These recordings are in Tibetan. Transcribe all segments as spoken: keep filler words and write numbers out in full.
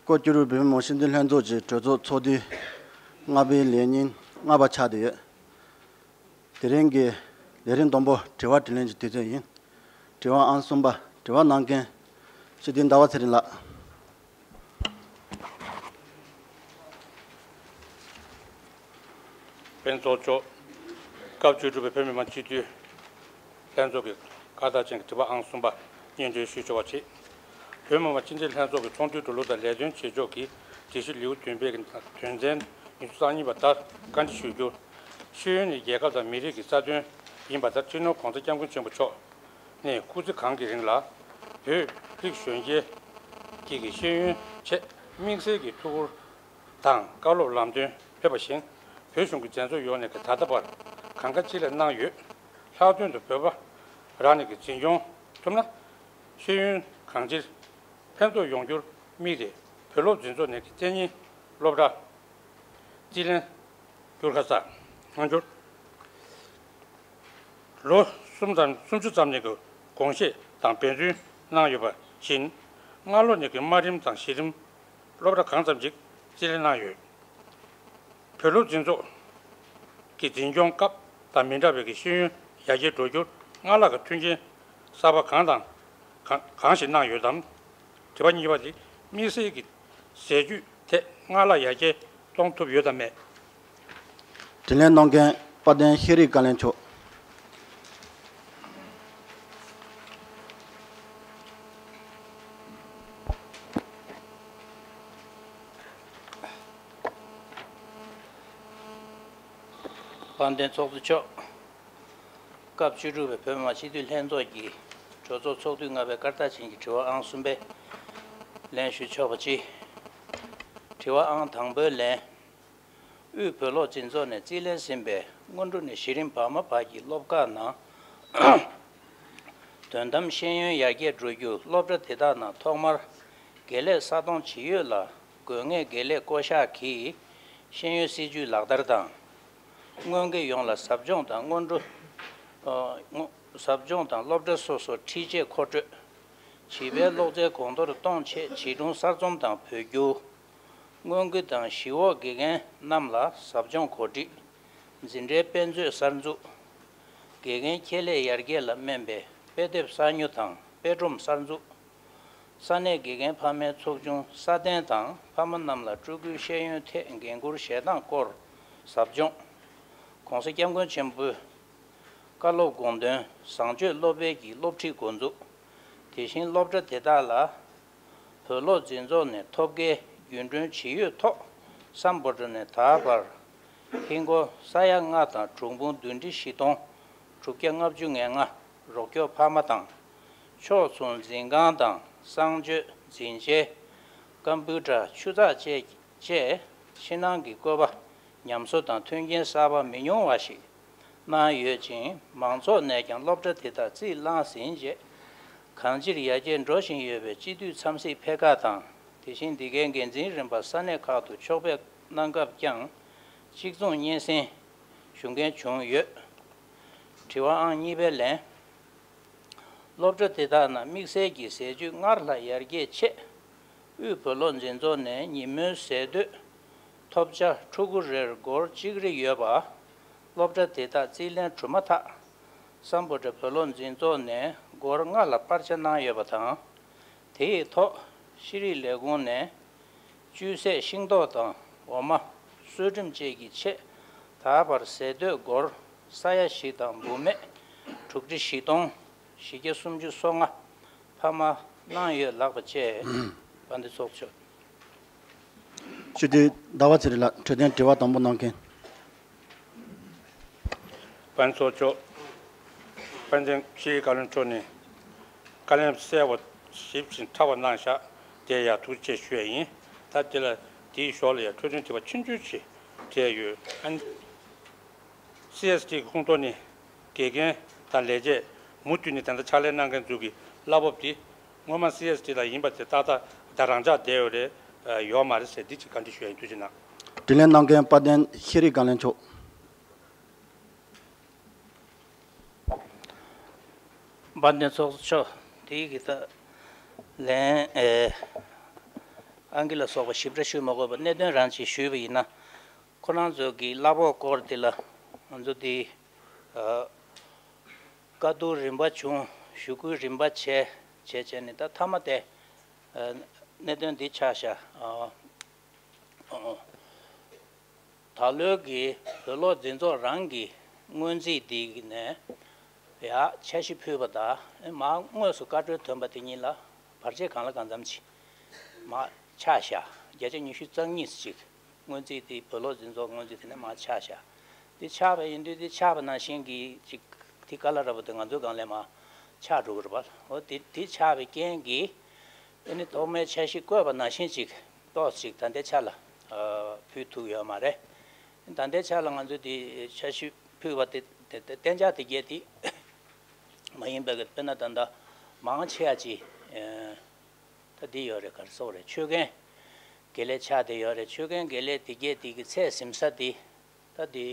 སྐབས་བཅུ་དྲུག་བོད་མི་མང་སྤྱི་འཐུས་ལྷན་ཚོགས་ཀྱི་གྲོས་ཚོགས་ཚོགས་དུས་ལྔ་པའི་ལས་ཉིན་ལྔ་པ་ཆགས་བསྡད་ཡོད། དེ་རིང་གི་ལས་རིམ་དང་པོ་དྲི་བ་དྲིས་ལན་གྱི་དུས་ཚོད་ཡིན། དྲི་བ་ཨང་གསུམ་པ། དྲི་བ་གནང་མཁན་སྤྱི་འཐུས་ཟླ་བ་ཚེ་རིང་ལགས། དཔལ་ཚོགས་མཆོག་སྐབས་བཅུ་དྲུག་པའི་བོད་མི་མང་སྤྱི་འཐུས་ལྷན་ཚོགས་ཀྱི་བཀའ་རྟགས་ཅན་གྱི་དྲི་བ་ཨང་གསུམ་པ་སྙན་སྒྲོན་ཞུ་ཆོག་པ་བྱེད། བོད་མི་མང་སྤྱི་འཐུས་ལྷན་ཚོགས་ཀྱི་ཚོགས་འདུའི་འགྲོ་ལུགས་དང་ལས་དོན་བྱེད་ཕྱོགས་ཀྱི་སྒྲིག་གཞི་ལེའུ་བདུན་པའི་དོན་ཚན་ཉི་ཤུ་རྩ་གཉིས་པ་ལྟར་བཀའ་འདྲི་ཞུ་རྒྱུ། ཤེས་ཡོན་ནི་རྒྱལ་ཁབ་དང་མི་རིགས་ཀྱི་རྩ་དོན་ཡིན་པ་ལྟར་སྤྱི་ནོར་༸གོང་ས་༸སྐྱབས་མགོན་ཆེན་པོ་མཆོག་ནས་སྐུ་ཚེ་གང་གི་རིང་ལ་བོད་རིགས་གཞོན་སྐྱེས་ཀྱི་ཤེས་ཡོན་ཆེད་དམིགས་བསལ་གྱི་ཐུགས་ཁུར་དང་བཀའ་སློབ་ལམ་སྟོན་ཕེབས་པ་བཞིན། བོད་གཞུང་གི་མཛད་གཙོ་ཡོངས་ནས་ཀྱི་ད་ལྟ་བར་གང་དགའ་ཅི་ལེགས་གནང་ཡོད། ལྷག་དོན་དུ་བོད་པ་རང་ཉིད་ཀྱིས་འཛིན་སྐྱོང་ཐུབ་ན། ཤེས་ཡོན་གང་ཅིར་ཕན་ཐོགས་ཡོང་རྒྱུར་དམིགས་ཏེ། བོད་སློབ་འཛིན་ཚོགས་ནས་ཀྱི་རྩེ་གཉིས་སློབ་གྲྭ་རྩིས་ལེན་བསྒྱུར་ཁ་ས་སྔ་འགྱུར་ལོ་གསུམ་ཙམ་སུམ་ཅུ་ཙམ་ནས་ཀྱི་དགོངས་བཞེས་དང་འབད་བརྩོན་གནང་ཡོད་པ་བཞིན། སྔ་ལོ་ནས་ཀྱི་དམའ་རིམ་དང་གཞི་རིམ་སློབ་གྲྭ་གང་ཙམ་ཅིག་རྩིས་ལེན་གནང་ཡོད། བོད་སློབ་འཛིན་ཚོགས་ཀྱི་འཛིན་སྐྱོང་སྐབས་དང་མི་འདྲ་བའི་ཀྱི་ཤེས་ཡོན་ཡར་རྒྱས་འགྲོ་རྒྱུར་སྔར་ལྷག་གི་མཐུན་རྐྱེན་གསར་པ་གང་དང་གང་གང་ཞིག་གནང་ཡོད་དམ། དྲི་བ་གཉིས་པ་དེ་དམིགས་བསལ་གྱི་ཟས་བཅུད་ཐད་སྔར་ལྷག་ཡར་རྒྱས་གཏོང་ཐུབ་ཡོད་དམ་མེད། དྲིས་ལན་གནང་མཁན་དཔལ་ལྡན་ཤེས་རིག་བཀའ་བློན་མཆོག་དཔལ་ལྡན་ཚོགས་གཙོ་མཆོག་སྐབས་བཅུ་དྲུག་པའི་བོད་མི་མང་སྤྱི་འཐུས་ལྷན་ཚོགས་ཀྱི་གྲོས་ཚོགས་ཚོགས་དུས་ལྔ་པའི་བཀའ་རྟགས་ཅན་གྱི་དྲི་བ་ཨང་གསུམ་པའི་ལན་ཞུ་ཆོག་པ་ཅི། དྲི་བ་ཨང་དང་པོའི་ལན། དབུས་བོད་སློབ་འཛིན་ཚོགས་ནས་རྩིས་ལེན་ཟིན་པའི་སྔོན་འགྲོ་ནས་གཞི་རིམ་བར་མ་བར་གྱི་སློབ་ཁག་ནང་། དོན་དམ་ཤེས་ཡོན་ཡར་རྒྱས་འགྲོ་རྒྱུ་སློབ་གྲྭ་དེ་དག་ནང་ཐོག་མར་དགེ་ལས་ས་སྟོང་ཇི་ཡོད་ལ་དགོས་ངེས་དགེ་ལས་བསྐོ་གཞག་གིས་ཤེས་ཡོན་སྲིད་ཇུས་ལག་བསྟར་དང་། སྔོན་དགེ་ཡོངས་ལ་ཟབ་སྦྱོང་དང་སྔོན་འགྲོ། ཨ། སྔོ། ཟབ་སྦྱོང་དང་སློབ་གྲྭ་སོ་སོར་འཁྲིད་ཆས་མཁོ་སྤྲོད། བྱིས་པའི་སློབ་ཚན་གོང་མཐོར་གཏོང་ཆེད་བྱིས་སྒྲུང་གསར་རྩོམ་དང་བོད་སྒྱུར། སྔོན་དགེ་དང་ཞི་གཡོག་དགེ་རྒན་རྣམས་ལ་ཟབ་སྦྱོང་གོ་སྒྲིག། འཛིན་གྲྭའི་དཔེ་མཛོད་གསར་འཛུགས། དགེ་རྒན་ཁྱད་ལས་ཡར་རྒྱས་ལ་སྨན་པའི་དཔེ་དེབ་གསར་ཉོ་དང་དཔེ་སྒྲོམ་གསར་འཛུགས། ས་གནས་དགེ་རྒན་ཕ་མའི་ཚོགས་ཆུང་སྲ་བརྟན་དང་ཕ་མ་རྣམས་ལ་ཕྲུ་གུའི་ཤེས་ཡོན་ཐད་འགན་འཁུར་བཞེས་སྟངས་སྐོར་ཟབ་སྦྱོང་། ༸གོང་ས་༸སྐྱབས་མགོན་ཆེན་པོའི་བཀའ་སློབ་དགོངས་དོན་བཟང་སྤྱོད་སློབ་སྤེལ་གྱི་སློབ་ཁྲིད་འགོ་འཛུགས། དེ་བཞིན་སློབ་གྲྭ་དེ་དག་ལ་བོད་སློབ་འཛིན་ཚོགས་ནས་ཐོབ་སྐལ་རྒྱུན་གྲོན་ཇི་ཡོད་ཐོག་སམ་བྷོ་ཊ་ནས་ད་བར་ཧིན་སྒོར་ས་ཡ་ལྔ་དང་དྲུག་འབུམ་བདུན་ཁྲི་བཞི་སྟོང་དྲུག་བརྒྱ་ལྔ་བཅུ་ང་ལྔ་རོགས་སྐྱོབ་འཕར་མ་དང་། ཕྱོགས་མཚུངས་འཛིན་ཁང་དང་གསང་སྤྱོད་འཛིན་ཆས། ཀམ་པུ་ཊར་ཆུ་ཚགས་བཅས་བཅས་ཕྱི་ནང་གི་བཀོད་པ་ཉམས་གསོ་དང་མཐུན་རྐྱེན་གསར་པ་མི་ཉུང་བ་ཞིག་གནང་ཡོད་ཅིང་། མང་ཚོགས་ནས་ཀྱང་སློབ་གྲྭ་དེ་དག་རྩིས་བླངས་ཟིན་རྗེས་གང་ཅིར་ཡར་རྒྱས་འགྲོ་བཞིན་ཡོད་པའི་སྤྱི་འཐུས་འཚམས་གཟིགས་ཕེབས་ཁག་དང་། དེ་བཞིན་འདི་གའི་འགན་འཛིན་རིམ་པ་ས་གནས་ཁག་ཏུ་ཕྱོགས་ཕེབས་གནང་སྐབས་ཀྱང་གཅིག་མཚུངས་སྙན་སེང་ཞུ་མཁན་བྱུང་ཡོད། དྲི་བ་ཨང་གཉིས་པའི་ལན། སློབ་གྲྭ་དེ་དག་ནང་དམིགས་བསལ་གྱི་ཟས་བཅུད་སྔར་ལྷག་ཡར་རྒྱས་ཆེད། དབུས་བོད་སློབ་འཛིན་ཚོགས་ནས་ཉིན་མོའི་ཟས་དུས་ཐོབ་ཆ་ཕྲུ་གུ་རེར་སྒོར་གཅིག་རེ་ཡོད་པ། སློབ་གྲྭ་དེ་དག་རྩིས་ལེན་གྲུབ་མ་ཐག་སམ་བྷོ་ཊ་བོད་སློབ་འཛིན་ཚོགས་ནས་སྒོར་ལྔ་ལ་སྤར་ཆ་གནང་ཡོད་པ་དང་། དེ་ཡི་ཐོག་ཤེས་རིག་ལས་ཁུངས་ནས་བཅུད་ཟས་ཤིང་ཏོག་དང་འོ་མ། སོལ་ཁྲིམས་བཅས་ཀྱི་ཆེད་ད་བར་ཟས་དུས་སྒོར་ས་ཡ་བཞི་དང་འབུམ་མེད་དྲུག་ཁྲི་བཞི་སྟོང་བཞི་བརྒྱ་སུམ་ཅུ་སོ་ལྔ་འཕར་མ་གནང་ཡོད་ལགས་པ་བཅས། དཔལ་ལྡན་ཚོགས་གཙོ་མཆོག་སྤྱི་འཐུས་ཟླ་བ་ཚེ་རིང་ལགས། འཕྲོད་བསྟེན་དྲི་བ་དང་པོ་གནང་མཁན། དཔལ་ཚོགས་མཆོག་དཔལ་ལྡན་ཤེས་རིག་བཀའ་བློན་མཆོག་ནས་བཀའ་ལན་གསལ་བ་ཞིབ་ཅིང་ཕྲ་བ་གནང་བཞག་དེ་ཡང་ཐུགས་རྗེ་ཆེ་ཞུ་ཡ་ཡིན། ད་དེ་ལ་དེའི་ཞོར་ལ་ཡང་འཕྲོད་བསྟེན་དྲི་བ་ཆུང་ཆུང་ཞིག་དྲིས་ཡོད། ཨ་ནི། སི་ཨེས་ཊི་གི་ཁོངས་གཏོགས་ནས་དགེ་རྒན་དང་ལས་བྱེད་མུ་མཐུད་ནས་ད་ལྟ་ཕྱག་ལས་གནང་མཁན་ཚོ་གི་གླ་ཕོགས་དེ་སྔོན་མ་སི་ཨེས་ཊི་ལ་ཡིན་པ་དེ་ཏག་ཏག་ད་རང་འཇགས་བསྡད་ཡོད་རེད། ཡོད་མ་རེད་ཟེར་འདི་ཅིག་བཀའ་འདྲི་ཞུ་ཡ་ཡིན། ཐུགས་རྗེ་གནང་། དྲིས་ལན་གནང་མཁན་དཔལ་ལྡན་ཤེས་རིག་བཀའ་བློན་མཆོག་དཔལ་ལྡན་ཚོགས་གཙོ་མཆོག་དེའི་གི་ད་ལན་ཨེ། ཨང་ཀི་ལ་སོགས་པ་ཞིབ་ཕྲ་ཞུ་མ་དགོས་པར་གནད་དོན་རང་ཅིག་ཞུས་པ་ཡིན་ན། ཁོ་རང་ཚོ་གི་གླ་ཕོགས་སྐོར་དེ་ལ་ང་ཚོ་དེ་ཨ་བཀའ་བསྡུར་རིམ་པ་བྱུང་། ཞུ་སྐུལ་རིམ་པ་བྱས་བྱས་བྱས་ནས་ད་མཐའ་མ་དེ་ཨ་གནད་དོན་འདི་ཆགས་ཤག་ཨ་ཨ་ཨ། ད་ལོའི་གི་བོད་སློབ་འཛིན་ཚོགས་རང་གི་སྔོན་རྩིས་འདི་ནས་ཡར་འཆར་གཞི་ཕུལ་བ་དང་མར་དངོས་སུ་བཀའ་འཁྲོལ་ཐོན་པ་དེ་གཉིས་ལ་བར་ཆད་གང་ལ་གང་འཚམ་ཅིག་མར་ཆག་བཞག་བརྒྱ་ཆ་ཉི་ཤུ་རྩ་གཉིས་ཅིག་སྔོན་རྩིས་དེ་བོད་སློབ་འཛིན་ཚོགས་སྔོན་རྩིས་དེ་ནས་མར་ཆག་བཞག་དེ་ཆག་པ་ཡིན་དུས་དེ་ཆག་པ་ནང་བཞིན་གྱི་ཅིག་དེ་ཀ་ལ་ར་བ་དེ་ང་ཚོའི་སྒང་ལ་མར་ཆག་འགྲོ་གི་རེད་པ། འོ་དེ་དེ་ཆག་པའི་རྐྱེན་གྱིས། ཨ་ནི་ཐོག་མའི་འཆར་གཞི་བཀོད་པ་ནང་བཞིན་ཅིག་ཏོག་ཙམ་ཅིག་ད་ལྟའི་ཆ་ལ་ཨ་ཕུལ་ཐུབ་ཡོད་མ་རེད། ད་ལྟའི་ཆ་ལ་ང་ཚོས་དེ་འཆར་གཞི་ཕུལ་བ་དེ་དེ་དེ་གཏན་འཇགས་དེ་གས་དེ་མ་ཡིན་པའི་གི་དཔེར་ན་ད་ལྟ་མང་ཆེ་བ་ཅིག་ཨ་ད་འདི་ཡོད་རེད། ག་རེ་ཟེར་དགོས་རེད། ཆོད་མཁན་དགེ་ལས་ཆགས་བསྡད་ཡོད་རེད། ཆོད་མཁན་དགེ་ལས་དེ་གས་དེ་གི་ཚད་ཟིན་ས་དེ། ད་དེ་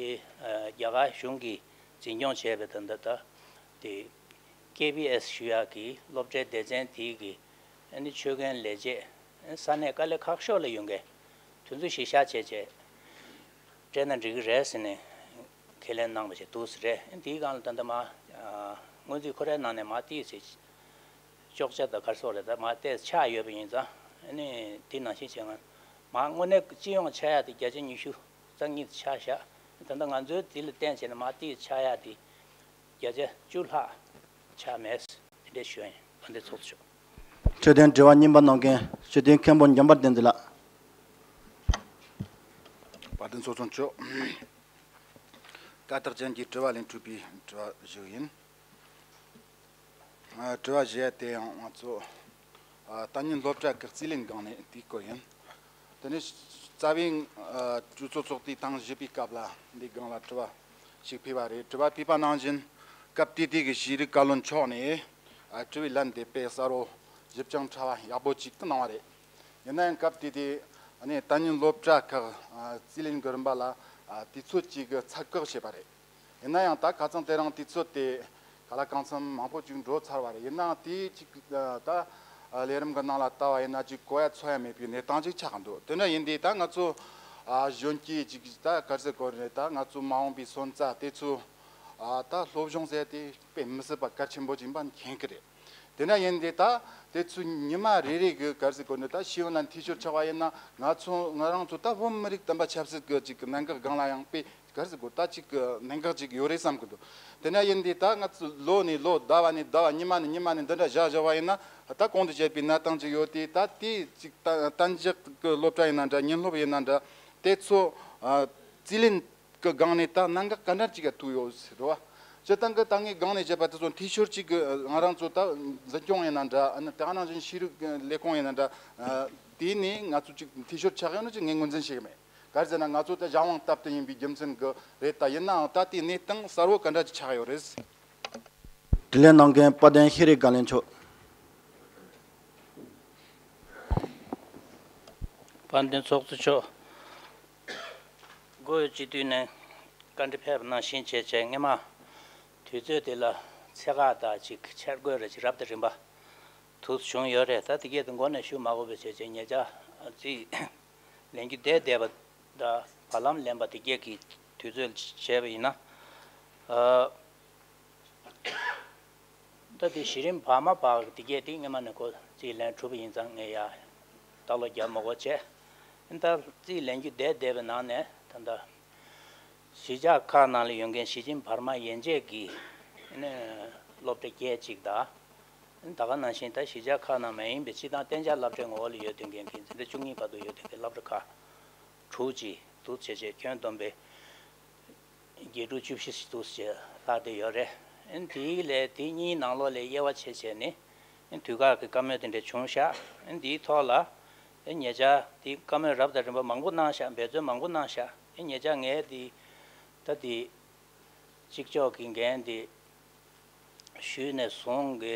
ཨ་རྒྱ་གར་གཞུང་གིས་འཛིན་སྐྱོང་བྱས་པའི་ད་ལྟ་ད་དེ་ཀེ་བི་ཨེས་ཞུ་ཡག་གི་སློབ་གྲྭའི་སྡེ་ཚན་དེ་གི་ཨ་ནི་ཆོད་མཁན་ལས་བྱེད་ས་གནས་དཀའ་ལས་ཁག་ཤོས་ལ་ཡོང་མཁན་དེ་ཚོ་གཞི་བཞག་བྱས་བྱས་སྤྲད་ན་འགྲིག་གི་རེད་ཟེར་ནས་ཁས་ལེན་གནང་བ་ཞིག་འདུག་ཟེར་རེད། དེའི་སྒང་ལ་ད་ལྟ་མ་ཨ་སྔོན་རྩིས་ཁོ་རའི་ནང་ནས་མ་ཏིག་ཙམ་གཅོག་ཆ་དང་ག་རེ་ཟེར་དགོས་རེད། ད་མ་ཏོག་ཙམ་ཆག་ཡོད་པ་ཡིན་ཙང་ཨ་ནི་དེ་ནང་བཞིན་བྱས་ང་མ་དངོས་གནས་སྤྱི་ཡོངས་ཆག་ཡག་དེ་བརྒྱ་ཆ་ཉི་ཤུ་རྩ་གཉིས་ཆག་བཞག་ད་ལྟ་ང་ཚོའི་དེ་ལ་བརྟེན་བྱས་ནས་མ་ཏིག་ཙམ་ཆག་ཡག་དེ་བརྒྱ་ཆ་བཅུ་ལྷག་ཆག་མེད། དེ་འདྲས་ཞུ་ཡ་ཡིན། དཔལ་ལྡན་ཚོགས་གཙོ་མཆོག་དྲི་དང་དྲི་བ་གཉིས་པ་གནང་མཁན་སྤྱི་འཐུས་མཁན་པོ་འཇམ་དཔལ་བསྟན་འཛིན་ལགས། དཔལ་ལྡན་ཚོགས་གཙོ་མཆོག་བཀའ་རྟགས་ཅན་གྱི་དྲི་བ་ལས་འཕྲོས་པའི་དྲི་བ་ཞིག་ཡིན། ཨ་དྲི་བ་བཞི་དེ་ཡང་ང་ཚོ་ཨ་ལྟ་ཉན་སློབ་གྲྭ་ཁག་རྩིས་ལེན་སྒང་ནས་དེའི་སྐོར་ཡིན། དེ་ནས་རྩ་བའི་ཨ་གྲོས་ཚོགས་ཚོགས་དུས་དང་བཞི་པའི་སྐབས་ལ་འདིའི་སྒང་ལ་དྲི་བ་ཞིག་ཕུལ་བ་རེད། དྲི་བ་ཕུལ་པ་ནང་བཞིན་སྐབས་དེ་དུས་ཀྱི་ཤེས་རིག་བཀའ་བློན་མཆོག་ནས་ཨ་དྲི་བའི་ལན་དེ་དཔེ་གསལ་བོ་ཞིབ་ཅིང་ཕྲ་བ་ཡག་པོ་ཅིག་གནང་བ་རེད། ཡིན་ན་ཡང་སྐབས་དེ་དུས་ཨ་ནི་ལྟ་ཉན་སློབ་གྲྭ་ཁག་ཨ་རྩིས་ལེན་གྱི་རིམ་པ་ལ་ཨ་དུས་ཚོད་ཅིག་གི་ཚད་བཀག་བྱས་པ་རེད། ཡིན་ན་ཡང་ད་ཁ་སང་དེ་རིང་དུས་ཚོད་དེ་ག་ལ་གང་འཚམ་མང་པོ་ཅིག་འགྲོ་ཚར་བ་རེད། ཡིན་ནའང་དེའི་ཅིག་ད་ལས་རིམ་གྱི་ནང་ལ་ལྟ་བ་ཡིན་ན་ཅིག་གོ་ཡ་ཚོར་ཡ་མེད་པའི་གནས་སྟངས་ཅིག་ཆགས་འདུག་དེ་འདྲ་ཡིན་དུས་ད་ང་ཚོ་ཨ་གཞོན་སྐྱེས་ཅིག་ད་ག་རེ་ཟེར་དགོས་རེད། ད་ང་ཚོ་མ་འོངས་པའི་སོན་རྩ་དེ་ཚོ་ཨ་ད་སློབ་སྦྱོང་ཟེར་དེ་དཔེ་མི་སྲིད་པ་གལ་ཆེན་པོ་ཅིག་ཡིན་པ་མཁྱེན་གྱི་རེད། དེ་འདྲ་ཡིན་དུས་ད་དེ་ཚོ་ཉི་མ་རེ་རེ་གི་ག་རེ་ཟེར་དགོས་རེད། ད་ཤེས་ཡོན་ལ་འཐུས་ཤོར་ཆགས་པ་ཡིན་ན་ང་ཚོ་ང་རང་ཚོ་ད་བོད་མི་རིགས་བསྟན་པ་ཆབ་སྲིད་ཀྱི་ཅིག་གནད་འགག་སྒང་ལ་ཡང་དཔེ་ག་རེ་ཟེར་དགོས། ད་ཅིག་གི་གནད་འགག་ཅིག་ཡོད་རེད་བསམ་གི་འདུག་དེ་འདྲ་ཡིན་དུས་ད་ང་ཚོ་ལོ་ནས་ལོ་ཟླ་བ་ནས་ཟླ་བ་ཉི་མ་ནས་ཉི་མ་ནས་འདི་འདྲ་བཞག་བཞག་པ་ཡིན་ན་ད་གོང་དུ་བཤད་པའི་གནས་སྟངས་ཅིག་ཡོད་དུས་ད་དེ་ཅིག་ད་གཏན་འཇགས་ཀྱི་སློབ་གྲྭ་ཡིན་ན་འདྲ་ཉིན་སློབ་ཡིན་ན་འདྲ་དེ་ཚོ་ཨ་རྩིས་ལེན་གི་སྒང་ནས་ད་གནད་འགག་ག་འདྲ་ཅིག་ག་ཐུག་ཡོད་ཟེར་བ། སྤྱིར་བཏང་གི་ད་ངས་སྒང་ནས་བཤད་པ་དེ་ཚོ་འཐུས་ཤོར་ཅིག་གི་ང་རང་ཚོ་ད་འཛིན་སྐྱོང་ཡིན་ན་འདྲ་ཨ་ནི་དེ་ག་ནང་བཞིན་ཤེས་རིག་ལས་ཁུངས་ཡིན་ན་འདྲ་དེ་ནས་ང་ཚོ་ཅིག་འཐུས་ཤོར་ཆགས་ཡོད་ན་ཅིག་ངས་ངོས་འཛིན་བྱེད་གི་མེད། ག་རེ་ཟེར་ན་ང་ཚོ་དེ་གཞན་དབང་སྟབས་བསྟུན་ཡིན་པའི་རྒྱུ་མཚན་གི་རེད། ད་ཡིན་ནའང་ད་ལྟའི་གནས་སྟངས་གསར་བོ་ག་འདྲ་ཅིག་ཆགས་ཡོད་རེད། དྲིས་ལན་གནང་མཁན་དཔལ་ལྡན་ཤེས་རིག་བཀའ་བློན་མཆོག་དཔལ་ལྡན་ཚོགས་གཙོ་མཆོག་སྒོ་སྤྱི་འཐུས་ནས་བཀའ་འདྲི་ཕེབས་པ་ནང་བཞིན་བྱས་བྱས་སྔས་མ་དུས་ཚོད་དེ་ལ་ཚད་བཀག་དང་ཅིག་འཆར་འགོད་རེ་ཅིག་རབ་དང་རིམ་པ་དུ་བྱུང་ཡོད་རེད། ད་དེ་གས་དེ་མགོ་ནས་ཞུ་མ་དགོས་པ་བྱས་བྱས་ཉེ་ཆར་རྩིས་ལེན་རྒྱུ་བསྡད་བསྡད་པ་དང་བར་ལམ་ལེན་པ་དེ་གས་ཀྱི་དུས་ཚོད་བྱས་པ་ཡིན་ན། ཨ། ད་དེ་གཞི་རིམ་བར་མ་བར་གྱི་དེ་གས་དེ་སྔས་མ་ནས་ཁོ་རྩིས་ལེན་གྲུབ་པ་ཡིན་ཙང་ངས་ཡ་ལྟ་ཀློག་རྒྱབ་མ་དགོས་བྱས། ད་རྩིས་ལེན་རྒྱུ་བསྡད་བསྡད་པའི་ནང་ནས་ད་ལྟ་གཞིས་ཆགས་ཁག་ནང་ལ་ཡོད་མཁན་གཞིས་ཆེན་བར་མ་ཡན་ཆད་ཀྱི་ཨ་ནི་སློབ་གྲྭ་བརྒྱད་ཅིག་དང་། ད་ག་ནང་བཞིན་ད་གཞིས་ཆགས་ཁག་ནང་མ་ཡིན་པའི་སྤྱི་བཏང་གཏན་འཇགས་སློབ་གྲྭའི་ངོ་བོ་ལ་ཡོད་བསྡད་མཁན་གྱི་འཛིན་གྲྭ་བཅུ་གཉིས་བར་དུ་ཡོད་བསྡད་མཁན་སློབ་གྲྭ་ཁག་དྲུག་ཅིག་འདུག་བྱས་བྱས་ཁྱོན་བསྡོམས་པའི་དགེ་ཕྲུག་བཅུ་བཞི་ཞིག་འདུག་ཅེས་ལྷག་བསྡད་ཡོད་རེད། དེའི་ལས་དེ་གཉིས་ནང་ལོགས་ལས་དབྱེ་བ་ཕྱེ་བྱས་ནས་དུས་བཀག་གི་བཀའ་མོལ་དེ་འདྲ་བྱུང་ཤག་དེའི་ཐོག་ལ་ཉེ་ཆར་དེའི་བཀའ་མོལ་རབ་དང་རིམ་པ་མང་པོ་གནང་ཤག་འབད་བརྩོན་མང་པོ་གནང་ཤག་ཉེ་ཆར་ངས་དེ་ད་དེ་གཅིག་ལྕོགས་ཀྱི་འགན་དེ་ཞུས་ནས་བཟུང་གི་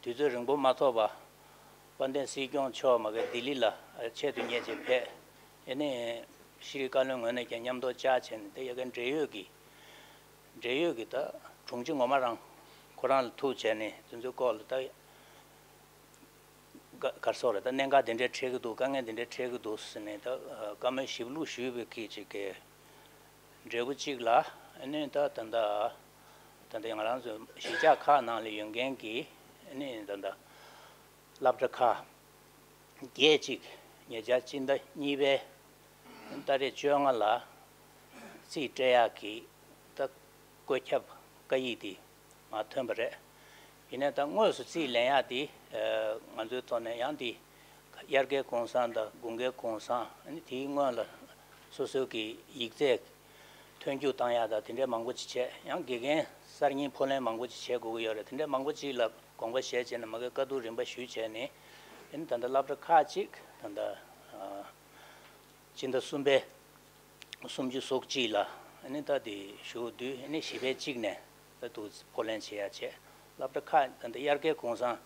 དུས་ཚོད་རིང་པོ་མ་ཐོགས་པ། དཔལ་ལྡན་སྲིད་སྐྱོང་མཆོག་མ་གི་ལྡི་ལི་ལ་ཆེད་དུ་གཉེར་བྱས་ཕེབས། ཨེ་ནས་ཤེས་རིག་བཀའ་བློན་ངོས་ནས་ཀྱང་མཉམ་དུ་བཅར་བྱས་ནས་དེ་ཡ་གའི་འབྲེལ་ཡོད་ཀྱི་འབྲེལ་ཡོད་ཀྱི་ད་དྲུང་ཆེ་ངོ་མ་རང་ཁོ་རང་ལ་ཐུག་བྱས་ནས་དེ་ཚོའི་སྐོར་ལ་ད་ ག་གར་སོགས་རེད། ད་གནད་འགག་དེ་འདྲའི་འཕྲད་ཀྱི་འདུག་དཀའ་ངལ་དེ་འདྲའི་འཕྲད་ཀྱི་འདུག་ཟེར་ནས་ད་བཀའ་མོལ་ཞིབ་ལྷུག་ཞུས་པའི་གི་ཅིག་གི་འབྲས་བུ་གཅིག་ལ་ཨ་ནི་ད་ད་ད་ད་ད་ང་རང་ཚོའི་གཞིས་ཆགས་ཁག་ནང་ལ་ཡོད་མཁན་གྱི་ཨ་ནི་ད་ད་སློབ་གྲྭ་ཁག་བརྒྱད་ཅིག་ཉེ་ཆར་སྤྱི་ཟླ་གཉིས་པའི་ཏ་རིག་བཅོ་ལྔ་ལ་རྩིས་སྤྲད་ཡག་གི་ད་བཀོད་ཁྱབ་བཀའ་ཡིག་དེ་མར་ཐོན་པ་རེད། ཡིན་ནའི་ད་དངོས་སུ་རྩིས་ལེན་ཡག་དེ་ང་ཚོའི་ཐོག་ནས་ཡང་དེ་དབྱར་ཁའི་གུང་སེང་དང་དགུན་ཁའི་གུང་སེང་ཨ་ནི་དེའི་སྔོན་ལ་སོ་སོའི་གི་ཡིག་ཚད་ཐོན་རྒྱུགས་བཏང་ཡག་དང་དེ་འདྲའི་མང་པོ་ཅིག་བྱས། ཡང་དགེ་རྒན་གསར་རྙིང་ཕབ་ལེན་མང་པོ་ཅིག་བྱེད་དགོས་ཀྱི་ཡོད་རེད། དེ་འདྲའི་མང་པོ་ཅིག་ལ་དགོངས་པ་བཞེས་བྱས་ནས་མ་གི་བཀའ་བསྡུར་རིམ་པ་ཞུས་བྱས་ནས་ཨ་ནི་ད་ལྟ་སློབ་གྲྭ་ཁག་ཅིག་ད་ལྟ་སྤྱི་ཟླ་གསུམ་པའི་སུམ་ཅུ་སོ་གཅིག་ལ་ཨ་ནི་ད་དེ་ཞུགས་དུས་ཨ་ནི་བཞི་པའི་གཅིག་ནས་ད་དུ་ཕབ་ལེན་བྱེད་ཡ་བྱས། སློབ་གྲྭ་ཁག་ད་ལྟ་དབྱར་ཁའི་གུང་སེང་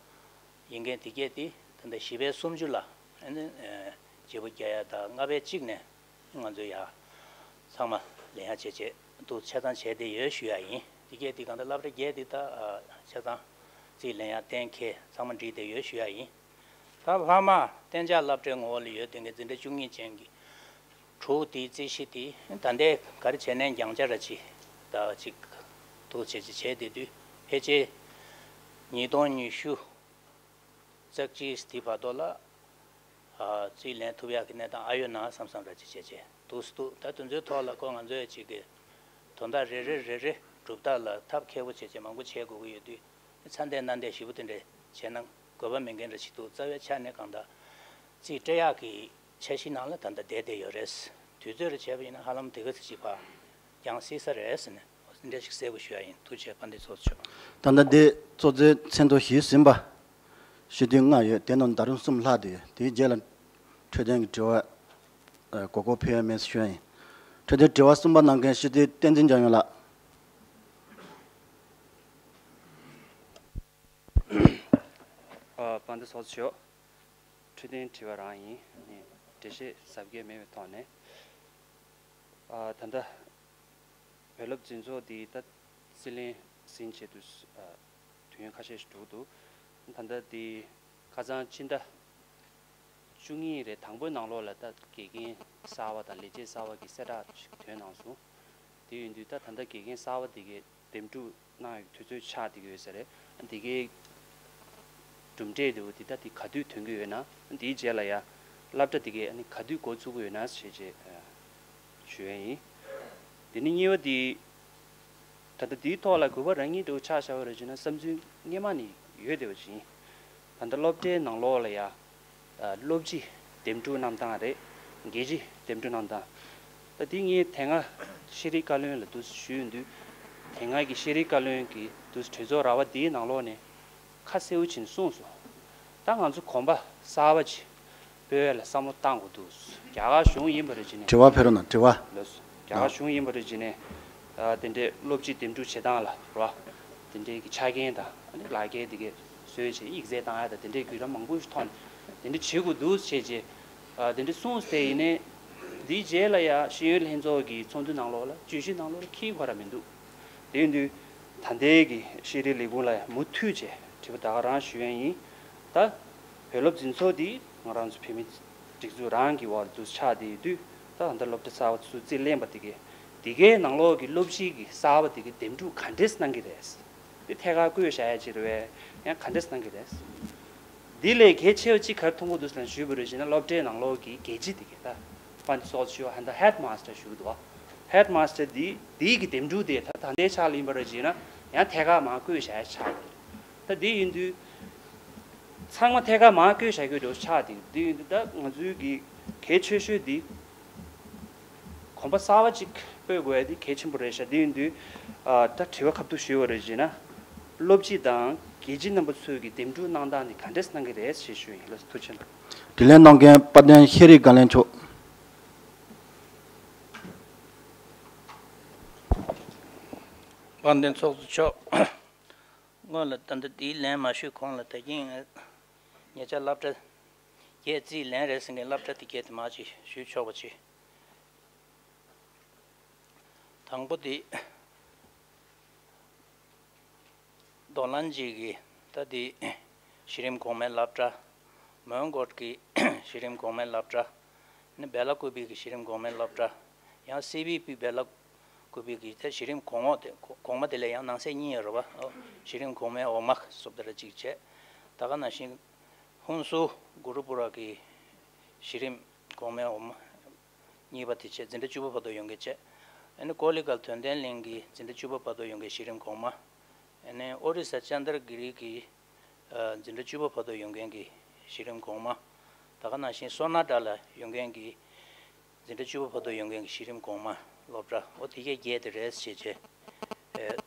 ཡིན་མཁན་དེ་གས་དེ་ད་ལྟ་བཞི་པའི་སུམ་ཅུ་ལ་ཨ་ནི་བརྗེ་པོ་རྒྱག་ཡ་ད་ལྔ་པའི་གཅིག་ནས་ང་ཚོ་ཡ་ཚང་མ་ལེན་ཡ་བྱེད་ཆེད་དུ་ཆ་ཚང་བྱས་བསྡད་ཡོད་ཞུ་ཡ་ཡིན། དེ་གས་དེ་གང་ལྟར་སློབ་གྲྭ་བརྒྱད་དེ་ད་ཆ་ཚང་རྩིས་ལེན་ཡ་གཏན་འཁེལ་ཚང་མ་འགྲིག་བསྡད་ཡོད་ཞུ་ཡ་ཡིན། ད་ལྷག་མ་གཏན་འཇགས་སློབ་གྲྭའི་ངོ་བོ་ལ་ཡོད་དེ་ངས་འཛིན་གྲྭ་བཅུ་གཉིས་ཅན་གྱི་དྲུག་དེའི་རྩིས་གཞི་དེ་ད་ལྟའི་ག་རེ་བྱས་ནས་འགྱངས་ཆ་ར་ཅིག་ད་ཅིག་ཐུག་བྱས་ཅིག་བྱས་བསྡད་དུས་ཕལ་ཆེར་ཉིས་སྟོང་ཉི་ཤུ་རྩ་གཅིག་དེ་བར་དུ་ལ་རྩིས་ལེན་ཐུབ་ཡག་གི་གནས་སྟངས་ཨ་ཡོད་ན་བསམ་བསམ་ར་ཅིག་བྱས་བྱས་འདུག་སེ་འདུག་ད་དེ་ཚོའི་ཐོག་ལ་ཁོ་ང་ཚོས་ཅིག་གི་དོན་དག་རེ་རེ་རེ་རེ་གྲུབ་རྟགས་ལ་ཐབས་མཁས་པོ་བྱས་བྱས་མང་པོ་བྱེད་དགོས་ཀྱི་ཡོད་དུས། ཚ་འདས་མནའ་འདས་ཞེ་པོ་དེ་འདྲ་བྱས་ན་དགོས་པ་མེད་མཁན་རེ་ཞིག་འདུག་རྩ་བའི་ཆ་ནས་གང་ལྟར་རྩིས་སྤྲད་ཡག་གི་འཆར་གཞི་ནང་ལ་ད་ལྟ་བསྡད་བསྡད་ཡོད་རེད། དུས་ཚོད་རེ་བྱས་པ་ཡིན་ན་ཧ་ལམ་དེ་ག་ཚོད་ཅིག་བར་འགྱངས་སྲིད་ས་རེད་ཟེར་ནས་འདི་འདྲ་ཞིག་གསལ་པོ་ཞུ་ཡ་ཡིན། ཐུགས་རྗེ་ཆེ། དཔལ་ལྡན་ཚོགས་གཙོ་མཆོག་ད་ལྟ་འདི་གཙོ་གཙོའི་མཚན་ཐོ་གཞི་ཟིན་པ་སྤྱི་འཐུས་ལྔ་ཡོད། དེ་ནང་ད་རུང་གསུམ་ལྷག་བསྡད་ཡོད། དེའི་རྗེས་ལ་འཕྲོད་བསྟེན་གྱི་དྲི་བ་གོ་སྐབས་ཕུལ་ཡ་མེད་ཟེར་ཞུ་ཡ་ཡིན། འཕྲོད་བསྟེན་དྲི་བ་གསུམ་པ་གནང་མཁན་སྤྱི་འཐུས་བསྟན་འཛིན་འཇམ་དབྱངས་ལགས། ཨ། དཔལ་ལྡན་ཚོགས་གཙོ་མཆོག་འཕྲོད་བསྟེན་དྲི་བ་རང་ཡིན། ནས་འགྲེལ་བཤད་ཟབ་རྒྱས་མེད་པའི་ཐོག་ནས། ཨ། ད་ལྟ་བོད་སློབ་འཛིན་ཚོགས་འདི་ད་རྩིས་ལེན་ཟིན་བྱས་དུས། ཨ། དུས་ཡུན་ཁ་ཤས་ཤིག་འགྲོ་འདུག་ད་ལྟ་འདི་ཁ་སང་ཕྱི་ཟླ་བཅུ་གཉིས་རེ་དང་པོའི་ནང་ལོགས་ལ་ད་དགེ་རྒན་གསར་བ་དང་ལས་བྱེད་གསར་བ་གི་གསལ་བསྒྲགས་ཤིག་ཐོན་གནང་སོང་། དེ་ཡིན་དུས་ད་ད་ལྟ་དགེ་རྒན་གསར་བ་དེ་གའི་འདེམས་སྒྲུག་གནང་ཡག་དུས་ཚོད་ཆགས་བསྡད་ཀྱི་ཡོད་ས་རེད། དེ་གའི་གྲུབ་འབྲས་དེ་འོ་དེ་ད་དེ་ག་དུས་ཐོན་གྱི་ཡོད་ན། དེའི་རྗེས་ལ་ཡ་སློབ་གྲྭ་དེ་གའི་ཨ་ནི་ག་དུས་འགོ་ཚུགས་ཀྱི་ཡོད་ན་ཞེས་བྱས། ཞུ་ཡ་ཡིན། དེ་ནས་གཉིས་པ་དེ། ད་ལྟ་དེའི་ཐོག་ལ་གུས་པ་རང་ཉིད་འདྲ་བོ་ཆ་བཞག་པ་རེད་བྱས་ན་བསམ་ཚུལ་སྔོན་མ་ནས་ཡོད་བསྡད་པ་ཅིག་ཡིན། ད་ལྟ་སློབ་གྲྭའི་ནང་ལོགས་ལ་ཡ། ཨ། སློབ་སྤྱི་འདེམས་སྒྲུག་གནང་སྟངས་རེད། དགེ་སྤྱི་འདེམས་སྒྲུག་གནང་སྟངས། ད་དེ་ངས་དེ་སྔ་ཤེས་རིག་བཀའ་བློན་ལ་འདུག་སེ་ཞུས་ཡོང་དུས། དེ་སྔ་གི་ཤེས་རིག་བཀའ་བློན་གྱིས་འདུག་སེ་གྲོས་ཚོགས་ར་བ་དེའི་ནང་ལོགས་ནས་ཁ་གསལ་པོ་བྱས་ནས་གསུངས་སོང་། ད་ང་ཚོ་གོམ་པ་གསར་པ་ཅིག་སྤོ་ཡ་ལ་བསམ་བློ་བཏང་དགོས་འདུག་རྒྱ་གར་གཞུང་ཡིན་པ་རེད་བྱས་ནས། དྲི་བ་ཕེབས་རོགས་གནང་། དྲི་བ། ལགས་སོ། རྒྱ་གར་གཞུང་ཡིན་པ་རེད་བྱས་ནས། ཨ། དེ་འདྲའི་སློབ་སྤྱི་འདེམས་སྒྲུག་བྱེད་སྟངས་ལ་རོ། དེ་འདྲའི་གི་ཆ་རྐྱེན་དང་ཨ་ནི་ལག་འཁྱེར་དེ་གའི་བཟོས་བྱས་ཡིག་ཚད་བཏང་ཡ་དང་དེ་འདྲའི་བརྒྱུད་རིམ་མང་པོ་ཞིག་ཐོག་ནས་དེ་འདྲ་བྱེད་དགོས་འདུག་བྱས་རྗེས། ཨ། དེ་འདྲ་གསུངས་ཏེ་ཡིན་ནའི། འདིའི་རྗེས་ལ་ཡ་ཤེས་ཡོན་ལྷན་ཚོགས་ཀྱི་ཚོགས་འདུ་ནང་ལོགས་ལ་བརྗོད་གཞི་ནང་ལོགས་ལ་འཁྱེར་ཡོང་བ་ར་མི་འདུག་དེ་ཡིན་དུས་ད་ལྟའི་གི་ཤེས་རིག་ལས་ཁུངས་ལ་མུ་མཐུད་བྱས་དྲི་བ་ད་ག་རང་ཞུ་ཡ་ཡིན། ད་བོད་སློབ་འཛིན་ཚོགས་འདི་ང་རང་ཚོ་བོད་མི་སྒྲིག་འཛུགས་རང་གི་འོག་ལ་འདུག་ཆགས་བསྡད་ཡོད་དུས། ད་ད་ལྟ་སློབ་གྲྭ་གསར་པ་ཚུར་རྩིས་ལེན་པ་དེ་གས་དེ་གའི་ནང་ལོགས་ཀྱི་སློབ་སྤྱི་གི་གསར་པ་དེ་གས་འདེམས་སྒྲུག་ག་འདྲས་གནང་གི་རེད། དེ་ཐད་ཀར་བསྐོས་བཞག་ཡ་ཅིག་རེད་པས། ཡང་ག་འདྲས་གནང་གི་རེད། འདི་ལས་གལ་ཆེ་བ་གཅིག་ག་རེ་མཐོང་གི་འདུག་ཟེར་ན་ཞུས་པ་རེད་བྱས་ན་སློབ་གྲྭའི་ནང་ལོགས་ཀྱི་དགེ་སྤྱི་དེ་གས་ད་དཔལ་ལྡན་ཚོགས་གཙོ་མཆོག་ཧན་ད་ཧེཌ་མཱ་སི་ཊར་ཞུ་གི་འདུག་ཧེཌ་མཱ་སི་ཊར་འདི་འདིའི་གི་འདེམས་སྒྲུག་དེ་ད་ད་ལྟའི་ཆ་ལ་ཡིན་པ་རེད་བྱས་ན་ཡང་ཐད་ཀར་མར་བསྐོས་བཞག་ཡ་ཆགས་ཀྱི་རེད། ད་འདི་ཡིན་དུས་ཚང་མ་ཐད་ཀར་མར་བསྐོས་བཞག་རྒྱུ་འདྲ་བོ་ཆགས་འདུག་འདི་ཡིན་དུས་ད་ང་ཚོའི་གི་གལ་ཆེ་ཤོས་འདི། གོམ་པ་གསར་པ་ཅིག་སྤོ་དགོས་ཡ་དེ་གལ་ཆེན་པོ་རེད་ཤག་དེ་ཡིན་དུས། ཨ། ད་དྲི་བ་ཁ་ཐུག་ཞུས་པ་རེད་བྱས་ན། སློབ་སྤྱི་དང་དགེ་སྤྱི་རྣམ་པ་ཚོས་ཀྱི་འདེམས་སྒྲུག་གནང་སྟངས་དེ་ག་འདྲས་གནང་གི་རེད་ཞེས་ཞུ་ཡིན། ལགས་སོ། ཐུགས་རྗེ་ཆེ་གནང་། དྲིས་ལན་གནང་མཁན་དཔལ་ལྡན་ཤེས་རིག་བཀའ་བློན་མཆོག་དཔལ་ལྡན་ཚོགས་གཙོ་མཆོག་སྔོན་ལ་ད་ལྟ་དེའི་ལན་མ་ཞུས་གོང་ལ་ད་གིན་ངས་ཉེ་ཆར་སློབ་གྲྭ་བརྒྱད་རྩིས་ལེན་རེད་ཟེར་མཁན་སློབ་གྲྭ་དེ་བརྒྱད་དེ་མར་ཅིག་ཞུས་ཆོག་པ་ཅིག་དང་པོ་དེ། རྡོར་གླིང་གཅིག་གི་ད་དེ་གཞི་རིམ་གོང་མའི་སློབ་གྲྭ། མོན་གྷོ་གི་གཞི་རིམ་གོང་མའི་སློབ་གྲྭ། ནི་སྦེ་ལ་ཀུ་པི་གི་གཞི་རིམ་གོང་མའི་སློབ་གྲྭ། ཡང་སི་བི་པི་སྦེ་ལ་ཀུ་པི་གི་དེ་གཞི་རིམ་གོང་འོག་དེ་གོ- གོང་མ་དེ་ལས་ཡང་ནང་གསེས་གཉིས་ཡོད་རེད་བ། ཨོ། གཞི་རིམ་གོང་མའི་འོག་མ་སོབ་དེ་ར་གཅིག་བྱས། ད་ག་ནང་བཞིན་ཧུན་སུར་གུ་རུ་པུ་ར་གི་གཞི་རིམ་གོང་མའི་འོག་མ་གཉིས་པ་དེ་བྱས། འཛིན་གྲྭ་བཅུ་པ་བར་དུ་ཡོང་མཁན་བྱས། ཨ་ནི་ཀོ་ལི་གལ་དོན་ལྡན་གླིང་གི་འཛིན་གྲྭ་བཅུ་པ་བར་དུ་ཡོང་མཁན་གཞི་རིམ་གོང་མ། ཨ་ནི་ཨོ་རི་ས་ཅན་དར་གི་རི་གི་ཨ་འཛིན་གྲྭ་བཅུ་པ་བར་དུ་ཡོང་མཁན་གྱི་གཞི་རིམ་གོང་མ། ད་ག་ནང་བཞིན་སོ་ན་ཏྲ་ལ་ཡོང་མཁན་གྱི་འཛིན་གྲྭ་བཅུ་པ་བར་དུ་ཡོང་མཁན་གྱི་གཞི་རིམ་གོང་མ་སློབ་གྲྭ། ཨོ་དེ་གས་བརྒྱད་དེ་རེད་ཟེར་བྱས་བྱས། ཨེ།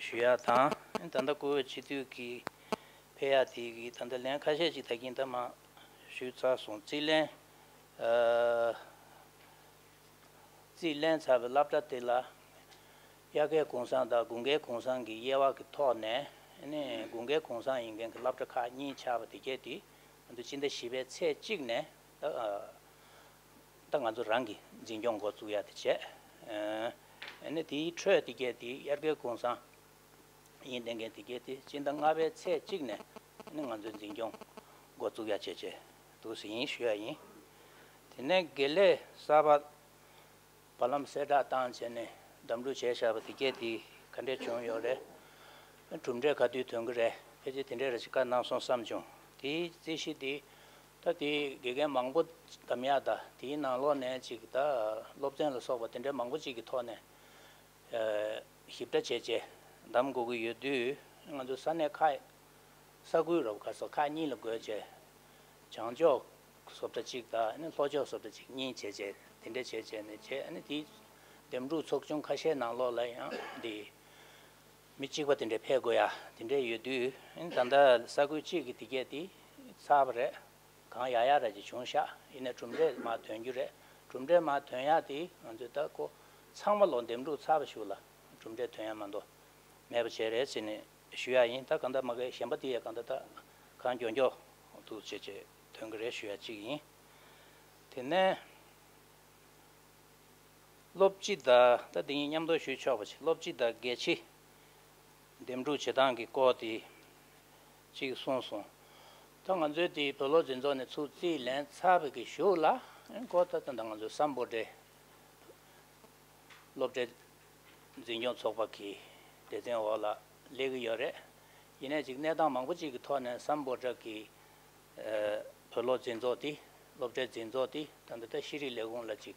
ཞུ་ཡག་དང་། ད་ལྟ་བཀུར་འོས་སྤྱི་འཐུས་ཀྱི་ཕེབས་ཡག་དེ་གི་ད་ལྟ་ལན་ཁ་ཤས་ཅིག་ད་གིན་ད་མ་ཞུས་ཚར་སོང་། རྩིས་ལེན། ཨ། རྩིས་ལེན་ཚར་བའི་སློབ་གྲྭ་དེ་ལ་དབྱར་ཁའི་གུང་སེང་དང་དགུན་ཁའི་གུང་སེང་གི་དབྱེ་བ་གི་ཐོག་ནས། ཨ་ནི་དགུན་ཁའི་གུང་སེང་ཡིན་མཁན་གྱི་སློབ་གྲྭ་ཁག་གཉིས་ཆགས་པ་དེ་གས་དེ་ང་ཚོ་སྤྱི་ཟླ་བཞི་པའི་ཚེས་གཅིག་ནས་ད་ཨ་ད་ང་ཚོ་རང་གི་འཛིན་སྐྱོང་འགོ་བཙུགས་ཡག་དེ་བྱས། ཨ་ནི་དེའི་འཕྲོས་དེ་གས་དེ་དབྱར་ཁའི་གུང་སེང་ཡིན་བསྡད་མཁན་དེ་གས་དེ་སྤྱི་ཟླ་ལྔ་པའི་ཚེས་གཅིག་ནས་ནི་ང་ཚོའི་འཛིན་སྐྱོང་འགོ་བཙུགས་ཡག་བྱས་བྱས་འདུག་ཟེར་ཡིན་ཞུ་ཡག་ཡིན། དེ་ནས་དགེ་ལས་གསར་པ་བར་ལམ་གསལ་བསྒྲགས་བཏང་བྱས་ནས་འདེམས་སྒྲུག་བྱས་བཞག་པ་དེ་གས་དེ་ག་འདྲས་བྱུང་ཡོད་རེད། གྲུབ་འབྲས་ག་དུས་ཐོན་གི་རེད། ཕལ་ཆེར་དེ་འདྲས་རེ་ཞིག་བཀའ་གནང་སོང་བསམ་བྱུང་། དེའི་རྩིས་གཞི་དེ་ད་དེ་དགེ་རྒན་མང་པོ་འདེམས་ཡག་དང་། དེའི་ནང་ལོགས་ནས་ཅིག་ད་སློབ་ཚན་ལ་སོགས་པ་དེ་འདྲས་མང་པོ་ཅིག་གི་ཐོག་ནས། ཨ། ཞིབ་ཕྲ་བྱས་བྱས་འདེམས་དགོས་ཀྱི་ཡོད་དུས། ང་ཚོ་ས་གནས་ཁག་ས་ཁུལ་རོབ་ཁ་སོ་ཁག་གཉིས་ལ་བགོས་བྱས། བྱང་ཕྱོགས་བཟོ་གྲྭ་གཅིག་དང་ཨ་ནི་ལྷོ་ཕྱོགས་བཟོ་གྲྭ་གཅིག་གཉིས་བྱས་བྱས་དེ་འདྲ་བྱས་བྱས་ནས་བྱས། ཨ་ནི་དེའི་འདེམས་སྒྲུག་ཚོགས་ཆུང་ཁ་ཤས་ནང་ལོགས་ལ་ཡང་འདི་མི་གཅིག་པ་དེ་འདྲ་ཕེབས་དགོས་ཡ་དེ་འདྲ་ཡོད་དུས། ཨ་ནི་ད་ལྟ་ས་ཁུལ་གཅིག་གི་དེ་གས་དེ་ཚར་བ་རེད། གང་ཡག་ཡག་ར་ཅིག་བྱུང་ཤག་ཡིན་ནའི་གྲུབ་འབྲས་མར་ཐོན་རྒྱུ་རེད། གྲུབ་འབྲས་མར་ཐོན་ཡག་དེ་ང་ཚོས་ད་ཁོ་ཚང་མ་ལོ་འདེམས་སྒྲུག་ཚར་བ་ཞིག་ལ་གྲུབ་འབྲས་ཐོན་ཡག་མ་གཏོགས་མེད་པ་བྱས་རེད་ཟེར་ནས་ཞུ་ཡག་ཡིན། ད་གང་ལྟར་མ་གི་གཞན་པ་དེ་ཡང་གང་ལྟར་ད་གང་མགྱོགས་མགྱོགས་འདུག་བྱས་བྱས་ཐོན་གི་རེད་ཞུ་ཡག་གཅིག་ཡིན། དེ་ནས། སློབ་སྤྱི་དང་ད་དེ་གཉིས་མཉམ་དུ་ཞུས་ཆོག་པ་ཞིག་སློབ་སྤྱི་དང་དགེ་ཆེ་འདེམས་སྒྲུག་བྱེད་སྟངས་ཀྱི་སྐོར་དེ་གཅིག་གསུངས་སོང་། ད་ང་ཚོའི་དེ་བོད་སློབ་འཛིན་ཚོགས་ནས་ཚུར་རྩིས་ལེན་ཚར་བའི་གི་གཞུག་ལ་ཨེ་སྐོར་ད་ད་ང་ཚོའི་སམ་བྷོ་ཊའི་སློབ་གྲྭའི་འཛིན་སྐྱོང་ཚོགས་པ་གི་སྡེ་ཚན་འོག་ལ་སླེབས་ཀྱི་ཡོད་རེད། ཡིན་ནའི་ཅིག་གནས་སྟངས་མང་པོ་ཅིག་གི་ཐོག་ནས་སམ་བྷོ་ཊ་གི་ཨ་བོད་སློབ་འཛིན་ཚོགས་དེ། སློབ་གྲྭའི་འཛིན་ཚོགས་དེ་ད་ལྟ་ད་ཤེས་རིག་ལས་ཁུངས་ལ་ཅིག་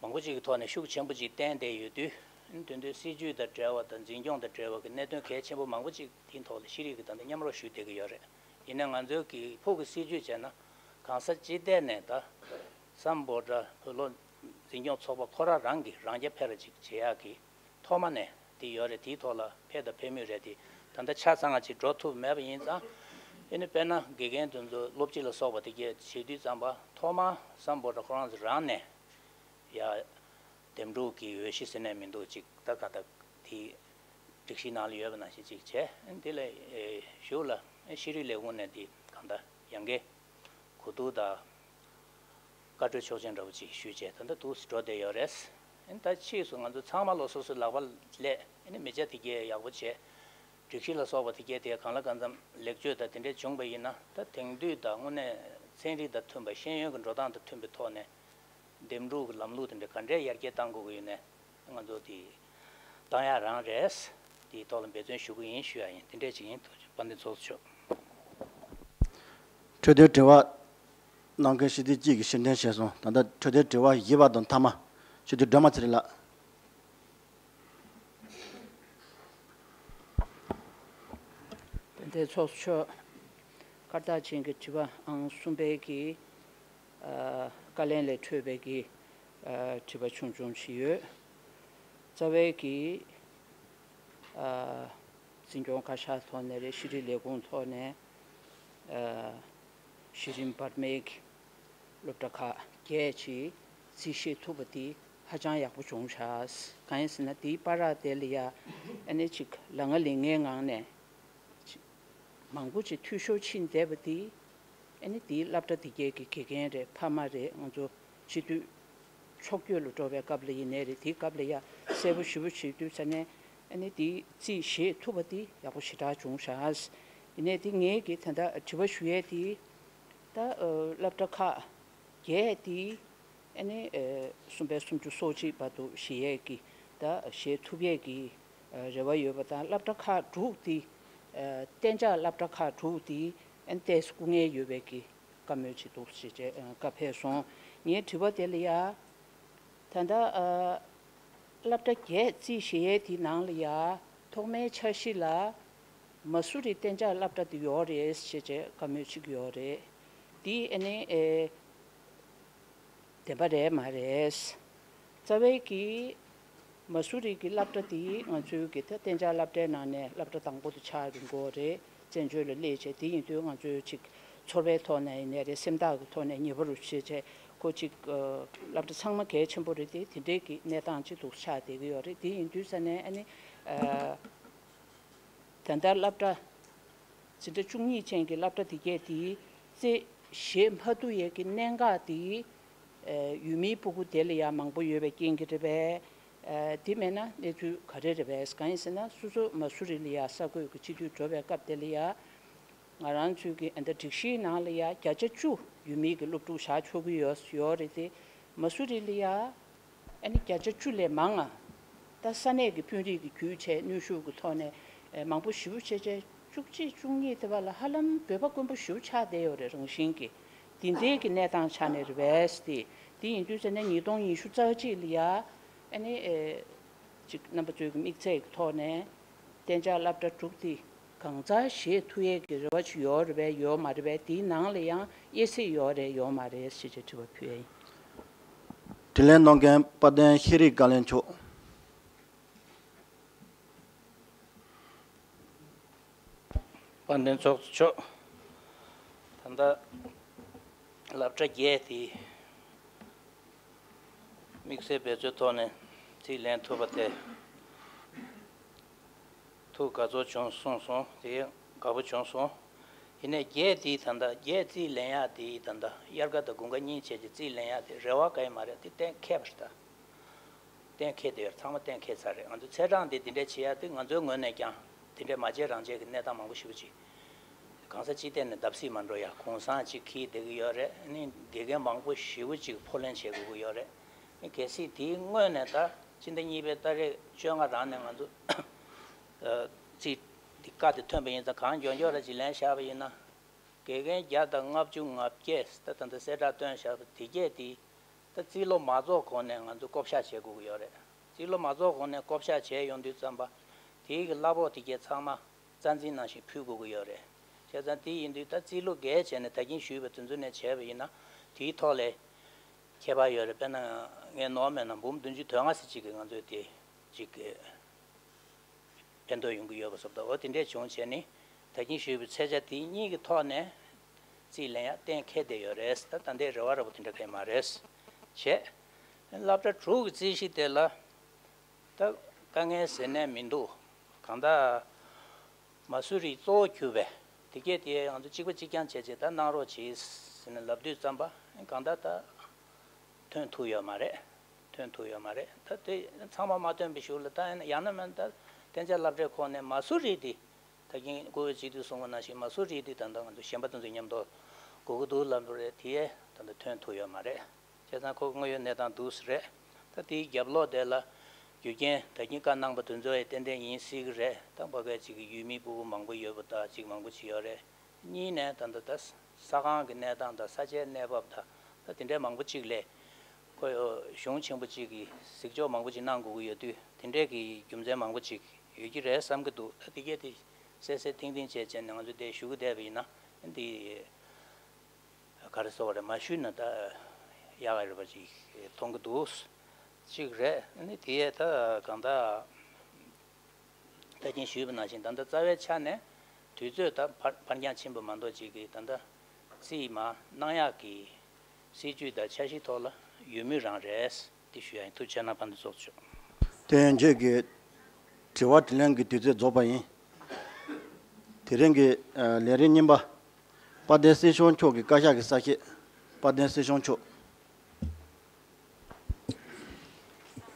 མང་པོ་ཅིག་གི་ཐོག་ནས་ཤུགས་ཆེན་པོ་ཅིག་བསྟན་བསྡད་ཡོད་དུས། དེ་དུས་སྲིད་ཇུས་དང་འབྲེལ་བ་དང་འཛིན་སྐྱོང་དང་འབྲེལ་བ་གི་གནད་དོན་གལ་ཆེན་པོ་མང་པོ་ཅིག་དེའི་ཐོག་ལ་ཤེས་རིག་གིས་ད་ལྟ་མཉམ་རོགས་ཞུས་བསྡད་ཀྱི་ཡོད་རེད། ཡིན་ནའི་ང་ཚོའི་གི་ཕུགས་ཀྱི་སྲིད་ཇུས་བྱས་ན། གང་ས་ཅི་ཐད་ནས་ད་སམ་བྷོ་ཊ་བོད་སློབ་འཛིན་སྐྱོང་ཚོགས་པ་ཁོ་རང་རང་གིས་རང་རྐྱ་འཕེར་ར་ཅིག་བྱེད་ཡག་གི་ཐོག་མ་ནས་དེ་ཡོད་རེད། དེའི་ཐོག་ལ་ཕེབས་དང་ཕེབས་མུས་རེད་དེ། ད་ལྟ་ཆ་ཚང་ང་ཅིག་འགྲོ་ཐུབ་མེད་པ་ཡིན་ཙང་། ཨེ་ནི་དཔེར་ན་དགེ་རྒན་དེ་ཚོ་སློབ་སྤྱི་ལ་སོགས་པ་དེ་གས་བྱེད་དུས་ཙམ་པ་ཐོག་མར་སམ་བྷོ་ཊ་ཁོ་རང་ཚོ་རང་ནས་ཡ་འདེམས་སྒྲུག་གི་འོས་གཞི་ཟེར་ནས་མི་འདུག་ཅིག་ད་ག་ད་དེ་སྒྲིག་གཞི་ནང་ལ་ཡོད་པ་ནང་བཞིན་ཅིག་བྱས། ཨེ་དེ་ལས་ཨེ་གཞུག་ལ་ཨེ་ཤེས་རིག་ལས་ཁུངས་ནས་དེ་གང་ལྟར་ཡང་བསྐྱར་གོ་བསྡུར་དང་བཀའ་འཁྲོལ་ཆོག་མཆན་འདྲ་བོ་ཅིག་ཞུས་བྱས་ད་ལྟ་འདུག་སེ་འགྲོ་བསྡད་ཡོད་རེད། ཨེ་ད་ཕྱིས་སུ་ང་ཚོ་ཚང་མ་ལོ་སོ་སོའི་ལག་པ་ལ་སླེབས། ཨེ་ནི་མི་ཆ་དེ་གས་ཡག་པོ་བྱས། སྒྲིག་གཞི་ལ་སོགས་པ་དེ་གས་དེ་གང་ལ་གང་འཚམ་ལེགས་བཅོས་དང་དེ་འདྲས་བྱུང་བ་ཡིན་ན། ད་དེང་དུས་དང་དངོས་གནས་ཚན་རིག་དང་མཐུན་པ། ཤེས་ཡོན་གྱི་འགྲོ་སྟངས་དང་མཐུན་པའི་ཐོག་ནས་འདེམས་སྒྲུག་གི་ལམ་ལུགས་དེ་འདྲས་ག་འདྲས་ཡར་རྒྱས་གཏང་དགོས་ཀྱི་ཡོད་ནས་ང་ཚོ་དེ་བཏང་ཡག་རང་རེད། དེའི་ཐོག་ལ་འབད་བརྩོན་ཞུ་གི་ཡིན་ཞུ་ཡག་ཡིན། དེ་འདྲས་ཅིག་ཡིན། ཐུགས་རྗེ་ཆེ། དཔལ་ལྡན་ཚོགས་གཙོ་མཆོག་འཕྲོས་དོན་དྲི་བ་གནང་མཁན་སྤྱི་འཐུས་གཅིག་གིས་ཕྱིར་འཐེན་བྱས་སོང་། ད་ལྟ་འཕྲོས་དོན་དྲི་བ་བཞི་པ་དང་མཐའ་མ་སྤྱི་འཐུས་སྒྲོལ་མ་ཚེ་རིང་ལགས། དཔལ་ལྡན་ཚོགས་གཙོ་མཆོག་བཀའ་རྟགས་ཅན་གྱི་དྲི་བ་ཨང་གསུམ་པའི་གི་ཨ་བཀའ་ལན་ལས་འཕྲོས་པའི་གི་ཨ་དྲི་བ་ཆུང་ཆུང་ཞིག་ཡོད། རྩ་བའི་གི་ཨ་འཛིན་སྐྱོང་བཀའ་ཤག་ཐོག་ནས་རེད། ཤེས་རིག་ལས་ཁུངས་ཐོག་ནས་ཨ་གཞི་རིམ་བར་མའི་གི་སློབ་གྲྭ་ཁག་བརྒྱད་ཅིག་རྩིས་བཞེས་ཐུབ་པ་དེ་ཧ་ཅང་ཡག་པོ་བྱུང་ཤག་གང་ཡིན་ཟེར་ན་དེའི་བར་དེ་ལ་ཡ་ཨ་ནི་ཅིག་ལ་ང་ལས་ངའི་ངང་ནས་ཅིག་མང་པོ་ཅིག་འཐུས་ཤོར་ཕྱིན་བསྡད་པ་དེ། ཨ་ནི་དེའི་སློབ་གྲྭ་དེ་གས་ཀྱི་དགེ་རྒན་རེད། ཕ་མ་རེད། ང་ཚོ་སྤྱི་འཐུས་ཕྱོགས་སྐྱོད་ལ་འགྲོ་བའི་སྐབས་ལ་ཡིན་ནའི་རེད། དེའི་སྐབས་ལ་ཡ་གསལ་པོ་ཞེ་པོ་བྱེད་དུས་ཙ་ནས་ཨ་ནི་དེའི་རྩིས་བཞེས་ཐུབ་པ་དེ་ཡག་པོ་ཞེ་དྲག་བྱུང་ཤག་ཡིན་ནའི་དེ་ངས་ཀྱི་ད་ལྟ་དྲི་བ་ཞུ་ཡས་དེ་ ད་སློབ་གྲྭ་ཁག་བརྒྱད་དེ་ཨ་ནི་གསུམ་པའི་སུམ་ཅུ་སོ་གཅིག་བར་དུ་བཞེས་ཡས་ཀྱི་ད་བཞེས་ཐུབ་ཡས་ཀྱི་རེ་བ་ཡོད་པ་དང་། སློབ་གྲྭ་ཁག་དྲུག་དེ་གཏན་འཇགས་སློབ་གྲྭ་ཁག་དྲུག་དེ་ཨ་ནི་ཏོག་ཙམ་སྐུ་ངལ་ཡོད་པའི་གི་བཀའ་མོལ་བྱེད་འདུག་ཞེས་བཀའ་ཕེབས་སོང་། ངའི་དྲི་བ་དེ་ལ་ཡ། ད་ལྟ་ཨ་སློབ་གྲྭ་བརྒྱད་རྩིས་བཞེས་ཡས་དེའི་ནང་ལ་ཡ་ཐོག་མའི་འཆར་གཞི་ལ་མ་སུ་རི་གཏན་འཇགས་སློབ་གྲྭ་དེ་ཡོད་རེད་ཞེས་བྱས་བཀའ་མོལ་བྱེད་ཀྱི་ཡོད་རེད། དེ་ཨ་ནི་ཨེ་བདེན་པ་རེད་མ་རེད། རྩ་བའི་གི་མ་སུ་རི་གི་སློབ་གྲྭ་དེ་ང་ཚོའི་གི་ད་གཏན་འཇགས་སློབ་གྲྭའི་ནང་ནས་སློབ་གྲྭ་དང་པོ་དེ་ཆགས་ཀྱི་འགོ་རེད། བཙན་བྱོལ་ལ་སླེབས་བྱས། དེ་ཡིན་དུས་ང་ཚོས་ཅིག་ཚོར་བའི་ཐོག་ནས་ཡིན་ནའི་རེད། སེམས་ཐག་གི་ཐོག་ནས་ཉེ་བར་བྱས་བྱས་ཁོ་ཅིག་ཨ་སློབ་གྲྭ་ཚང་མ་གལ་ཆེན་པོ་རེད་དེ། དེ་འདྲའི་གི་གནས་སྟངས་ཅིག་ཏུ་ཆགས་བསྡད་ཀྱི་ཡོད་རེད། དེ་ཡིན་དུས་ས་ནས་ཨ་ནི་ཨ་ད་ལྟ་སློབ་གྲྭ་འཛིན་གྲྭ་བཅུ་གཉིས་ཅན་གྱི་སློབ་གྲྭ་དེ་གས་དེ་རྩིས་བཞེས་མ་ཐུབ་ཡས་ཀྱི་གནད་འགག་དེ། ཨ་ཡུལ་མིའི་སྤུ་གུ་དེ་ལ་ཡང་མང་པོ་ཡོད་པའི་རྐྱེན་གྱིས་རེད་པས། ཨ་དེ་མེད་ན་གནས་ཚུལ་ག་རེ་རེད་པས། གང་ཡིན་ཟེར་ན་སོ་སོ་མ་སུ་རི་ལ་ཡ་ས་བགོས་ཀྱི་སྤྱི་འཐུས་འགྲོ་བའི་སྐབས་དེ་ལ་ཡ། ང་རང་ཚོའི་གི་ཨ་ད་སྒྲིག་གཞིའི་ནང་ལ་ཡ་བརྒྱ་ཆ་བཅུ་ཡུལ་མིའི་གི་སློབ་ཕྲུག་བཞག་ཆོག་གི་ཡོད་ཡོད་རེད་དེ། མ་སུ་རི་ལ་ཡ་ཨ་ནི་བརྒྱ་ཆ་བཅུ་ལས་མང་ང་ད་ས་གནས་ཀྱི་དཔོན་རིགས་ཀྱི་བརྒྱུད་བྱས་གནོན་ཤུགས་ཀྱི་ཐོག་ནས་ཨེ་མང་པོ་ཞེ་པོ་བྱས་བྱས་བཅུ་གཅིག་བཅུ་གཉིས་དེ་བར་ལ་ཧ་ལམ་བོད་པ་དཀོན་པོ་ཞེ་པོ་ཆགས་བསྡད་ཡོད་རེད། རང་བཞིན་གྱིས་འདི་འདྲའི་གི་གནས་སྟངས་ཆགས་ནས་རེད་པས་ཏེ། འདི་ཡིན་དུས་ཙ་ནས་ཉིས་སྟོང་ཉི་ཤུ་རྩ་གཅིག་ལ་ཡ་ཨ་ནི་ཨེ་ཅིག་རྣམ་པ་ཚོའི་གི་དམིགས་ཚད་ཀྱི་ཐོག་ནས་གཏན་འཇགས་སློབ་གྲྭ་དྲུག་དེ་གང་ཚར་བཞེས་ཐུབ་ཡས་ཀྱི་རེ་བ་ཅིག་ཡོད་རེད་པས་ཡོད་མ་རེད་པས། དེའི་ནང་ལ་ཡང་དབྱེ་གསེས་ཡོད་རེད་ཡོད་མ་རེད་ཞེས་བྱས་དྲི་བ་ཕུལ་ཡ་ཡིན། དྲིས་ལན་གནང་མཁན་དཔལ་ལྡན་ཤེས་རིག་བཀའ་བློན་མཆོག་དཔལ་ལྡན་ཚོགས་གཙོ་མཆོག་ད་ལྟ་སློབ་གྲྭ་བརྒྱད་དེ་དམིགས་བསལ་འབད་རྩོལ་ཐོག་ནས་རྩིས་ལེན་ཐུབ་པ་དེ་ཐུགས་དགའ་ཚོར་བྱུང་གསུངས་སོང་། དེ་དགའ་པོ་བྱུང་སོང་། ཡིན་ནའི་བརྒྱད་དེ་ད་ལྟ་བརྒྱད་རྩིས་ལེན་ཡག་དེ་ད་ལྟ་དབྱར་ཁ་དང་དགུན་ཁ་གཉིས་བྱས་ཀྱི་རྩིས་ལེན་ཡག་དེ་རེ་བ་ག་ཡེ་མ་རེད། དེ་གཏན་འཁེལ་བ་རེད་ད། གཏན་འཁེལ་དེ་ཡོད་རེད། ཚང་མ་གཏན་འཁེལ་ཚར་རེད། ང་ཚོ་ཚེས་གྲངས་དེ་དེ་འདྲ་བྱེད་ཡག་དེ་ང་ཚོའི་ངོས་ནས་ཀྱང་དེ་འདྲ་མ་བྱས་རང་བྱས་ཀྱི་གནས་སྟངས་མང་པོ་ཞེ་པོ་ཅིག་གང་ས་ཅི་ཐད་ནས་བརྡབ་གསིག་མ་འགྲོ་ཡ། གུང་སེང་ཅིག་འཁྱེར་བསྡད་ཀྱི་ཡོད་རེད། ཨ་ནི་དགེ་རྒན་མང་པོ་ཞེ་པོ་ཅིག་ཕབ་ལེན་བྱེད་དགོས་ཀྱི་ཡོད་རེད། ཨ་ནི་གལ་སྲིད་དེའི་སྔོན་ནས་ད་སྤྱི་ཟླ་གཉིས་པའི་ཏ་རིག་བཅོ་ལྔ་རང་ནས་ང་ཚོ་ཨ་རྩིས་འདི་བཀའ་དེ་ཐོན་པ་ཡིན་ཙང་། གང་མགྱོགས་མགྱོགས་ར་ཅིག་ལེན་བཞག་པ་ཡིན་ན། དགེ་རྒན་བརྒྱ་དང་ལྔ་བཅུ་ང་བརྒྱད་ད་ད་ལྟ་གསལ་བསྒྲགས་བཏོན་བཞག་པ་དེ་གས་དེ་ད་རྩིས་ལོ་མ་རྫོགས་གོང་ནས་ང་ཚོ་བསྐོ་བཞག་བྱེད་དགོས་ཀྱི་ཡོད་རེད། རྩིས་ལོ་མ་རྫོགས་གོང་ནས་བསྐོ་བཞག་བྱས་ཡོང་དུས་ཙམ་པ་དེའི་གི་གླ་ཕོགས་དེ་གས་ཚང་མ་རྩ་འཛིན་ནང་བཞིན་ཕུལ་དགོས་ཀྱི་ཡོད་རེད། བྱས་ཙང་དེ་ཡིན་དུས་ད་རྩིས་ལོ་བརྒྱད་བྱས་ནས་ད་གིན་ཞུས་པ་དེ་ཚོ་ནས་བྱས་པ་ཡིན་ན་དེའི་ཐོག་ལས་ཁྱད་པར་ཡོད་རེད། དཔེར་ན་ངས་ནོར་མེད་ན་འབུམ་བདུན་ཅུ་དོན་ལྔ་ཙམ་ཅིག་གི་ང་ཚོས་དེ་ཅིག་གི་ཕན་ཐོགས་ཡོང་གི་ཡོད་པ་བཟོ་འདྲ། འོ་དེ་འདྲས་བྱུང་བྱས་ནས་ད་གིན་ཞུས་པའི་ཚད་ཆ་དེ་གཉིས་ཀྱི་ཐོག་ནས་རྩིས་ལེན་ཡག་གཏན་འཁེལ་བསྡད་ཡོད་རེད། ད་ད་ལྟའི་རེ་བ་འདྲ་པོ་དེ་འདྲ་གང་ཡང་མ་རེད། བྱས། སློབ་གྲྭ་དྲུག་གི་རྩིས་གཞི་དེ་ལ་ད་དཀའ་ངལ་ཟེར་ནས་མི་འདུག་གང་ལྟར་མ་སུ་རིའི་གཙོ་བོ་གྱུར་པའི་དེ་གས་དེ་ང་ཚོ་གཅིག་པ་གཅིག་རྐྱང་བྱས་བྱས་ད་གནང་རོགས་གྱིས་ཟེར་ནས་ལབ་དུས་ཙམ་པ་གང་ལྟར་ད། ཐོན་ཐུབ་ཡོད་མ་རེད། ཐོན་ཐུབ་ཡོད་མ་རེད། ད་དེ་ཚང་མ་མ་ཐོན་པའི་གཞུག་ལ་ད་ཡང་ན་མིན་ད་གཏན་འཇགས་སློབ་གྲྭའི་ཁོངས་ནས་མ་སུ་རི་དེ་ད་གིན་བཀུར་འོས་སྤྱི་འཐུས་གསུངས་པ་ནང་བཞིན་མ་སུ་རི་དེ་ད་ལྟ་ང་ཚོ་གཞན་པ་དེ་ཚོ་མཉམ་དུ་དགོས་ཀྱི་འདུག་ལབ་འདུག་རེད། དེ་ད་ལྟ་ཐོན་ཐུབ་ཡོད་མ་རེད། བྱས་ཙང་ཁོ་དངོས་ཡོད་གནས་སྟངས་འདུག་ཟེར་རེད། ད་དེའི་རྒྱབ་ལོགས་དེ་ལ་རྒྱུ་རྐྱེན་ད་གིན་བཀའ་གནང་པ་དེ་ཚོ་ཡང་ཏན་ཏན་ཡིན་སྲིད་ཀྱི་རེད། ད་ཕ་གའི་ཅིག་གི་ཡུལ་མི་སྤུ་གུ་མང་པོ་ཡོད་པ་ད་ཅིག་མང་པོ་ཅིག་ཡོད་རེད། གཉིས་ནས་ད་ལྟ་ད་ས་ཁང་གི་གནས་སྟངས་དང་ས་ཆའི་གནས་བབ་དང་ད་དེ་འདྲའི་མང་པོ་ཅིག་ལས་ཁོ་གཞུང་ཆེན་པོ་ཅིག་གིས་གཟིགས་ཕྱོགས་མང་པོ་ཅིག་གནང་དགོས་ཀྱི་ཡོད་དུས་དེ་འདྲའི་གི་རྒྱུ་མཚན་མང་པོ་ཅིག་ཡོད་ཀྱི་རེད་བསམ་གྱི་འདུག་ད་དེ་གས་དེ་གསལ་གསལ་ཐིང་ཐིང་བྱས་བྱས་ནས་ང་ཚོ་དེ་ཞུ་གི་བསྡད་པ་ཡིན་ན་འདི་ག་རེ་ཟེར་བ་རེད། མ་ཞུས་ན་ད་ཡག་ག་རེད་པ་ཅིག་མཐོང་གི་འདུག་ཅིག་རེད། ཨ་ནི་དེ་ཡས་ད་གང་ལྟར། ད་གིན་ཞུས་པ་ནང་བཞིན་ད་ལྟ་རྩ་བའི་ཆ་ནས་དུས་ཚོད་ད་ཕར་ཕར་འགྱངས་ཕྱིན་པ་མ་གཏོགས་ཅིག་གིས་ད་ལྟ་རྩིས་མ་གནང་ཡག་གི་སྲིད་ཇུས་དང་འཆར་གཞི་ཐོག་ལ་ཡོད་མུས་རང་རེད། འདི་ཞུ་ཡ་ཡིན། ཐུགས་རྗེ་གནང་། ཕན་ཐོགས་ཚོགས་ཆོག་དེ་ཡན་ཆད་ཀྱི་དྲི་བ་དྲིས་ལན་གྱི་དུས་ཚོད་རྫོགས་པ་ཡིན། དེ་རིང་གི་ཨ་ལས་རིམ་གཉིས་པ། དཔལ་ལྡན་སྲིད་སྐྱོང་མཆོག་གི་བཀའ་ཤག་གི་གསལ་བཤད། དཔལ་ལྡན་སྲིད་སྐྱོང་མཆོག་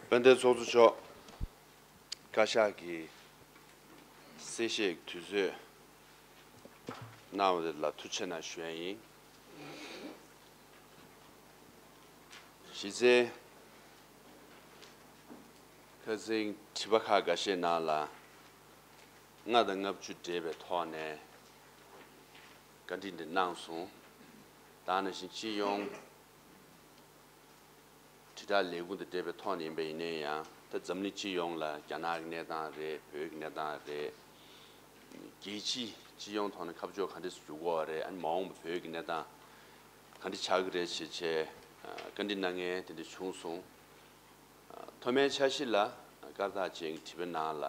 དཔལ་ལྡན་ཚོགས་གཙོ་མཆོག་བཀའ་ཤག་གི་གསལ་བཤད་དུས་ཚོད་གནང་བ་ལ་ཐུགས་རྗེ་གནང་ཞུ་ཡ་ཡིན། གཞི་རྩའི་ཁ་སང་དྲི་བ་ཁག་འགའ་ཤས་ནང་ལ་ལྔ་དང་ལྔ་བཅུ་འབྲེལ་བའི་ཐོག་ནས་བཀའ་འདྲི་འདི་གནང་སོང་། ད་ནང་བཞིན་སྤྱི་ཡོངས་དྲིལ་བསྒྲགས་ལས་ཁུངས་དང་འབྲེལ་བའི་ཐོག་ནས་ཡིན་པ་ཡིན་ན་ཡང་། ད་འཛམ་གླིང་སྤྱི་ཡོངས་ལ་རྒྱ་ནག་གི་གནས་སྟངས་རེད། བོད་ཀྱི་གནས་སྟངས་རེད། རྒྱལ་སྤྱིའི་སྤྱི་ཡོངས་ཐོག་ནས་ཁ་ཕྱོགས་ག་འདྲས་སུ་འགྱུར་གྱི་ཡོད་རེད། ཨ་ནི་མ་འོངས་པ་བོད་ཀྱི་གནས་སྟངས་ག་འདྲས་ཆགས་ཀྱི་རེད་ཞེས་བྱས་བཀའ་འདྲི་གནང་མཁན་དེ་འདྲ་བྱུང་སོང་། ཐོག་མའི་འཆར་གཞི་ལ་སྐར་རྟགས་ཅན་གྱི་དྲི་བའི་ནང་ལ།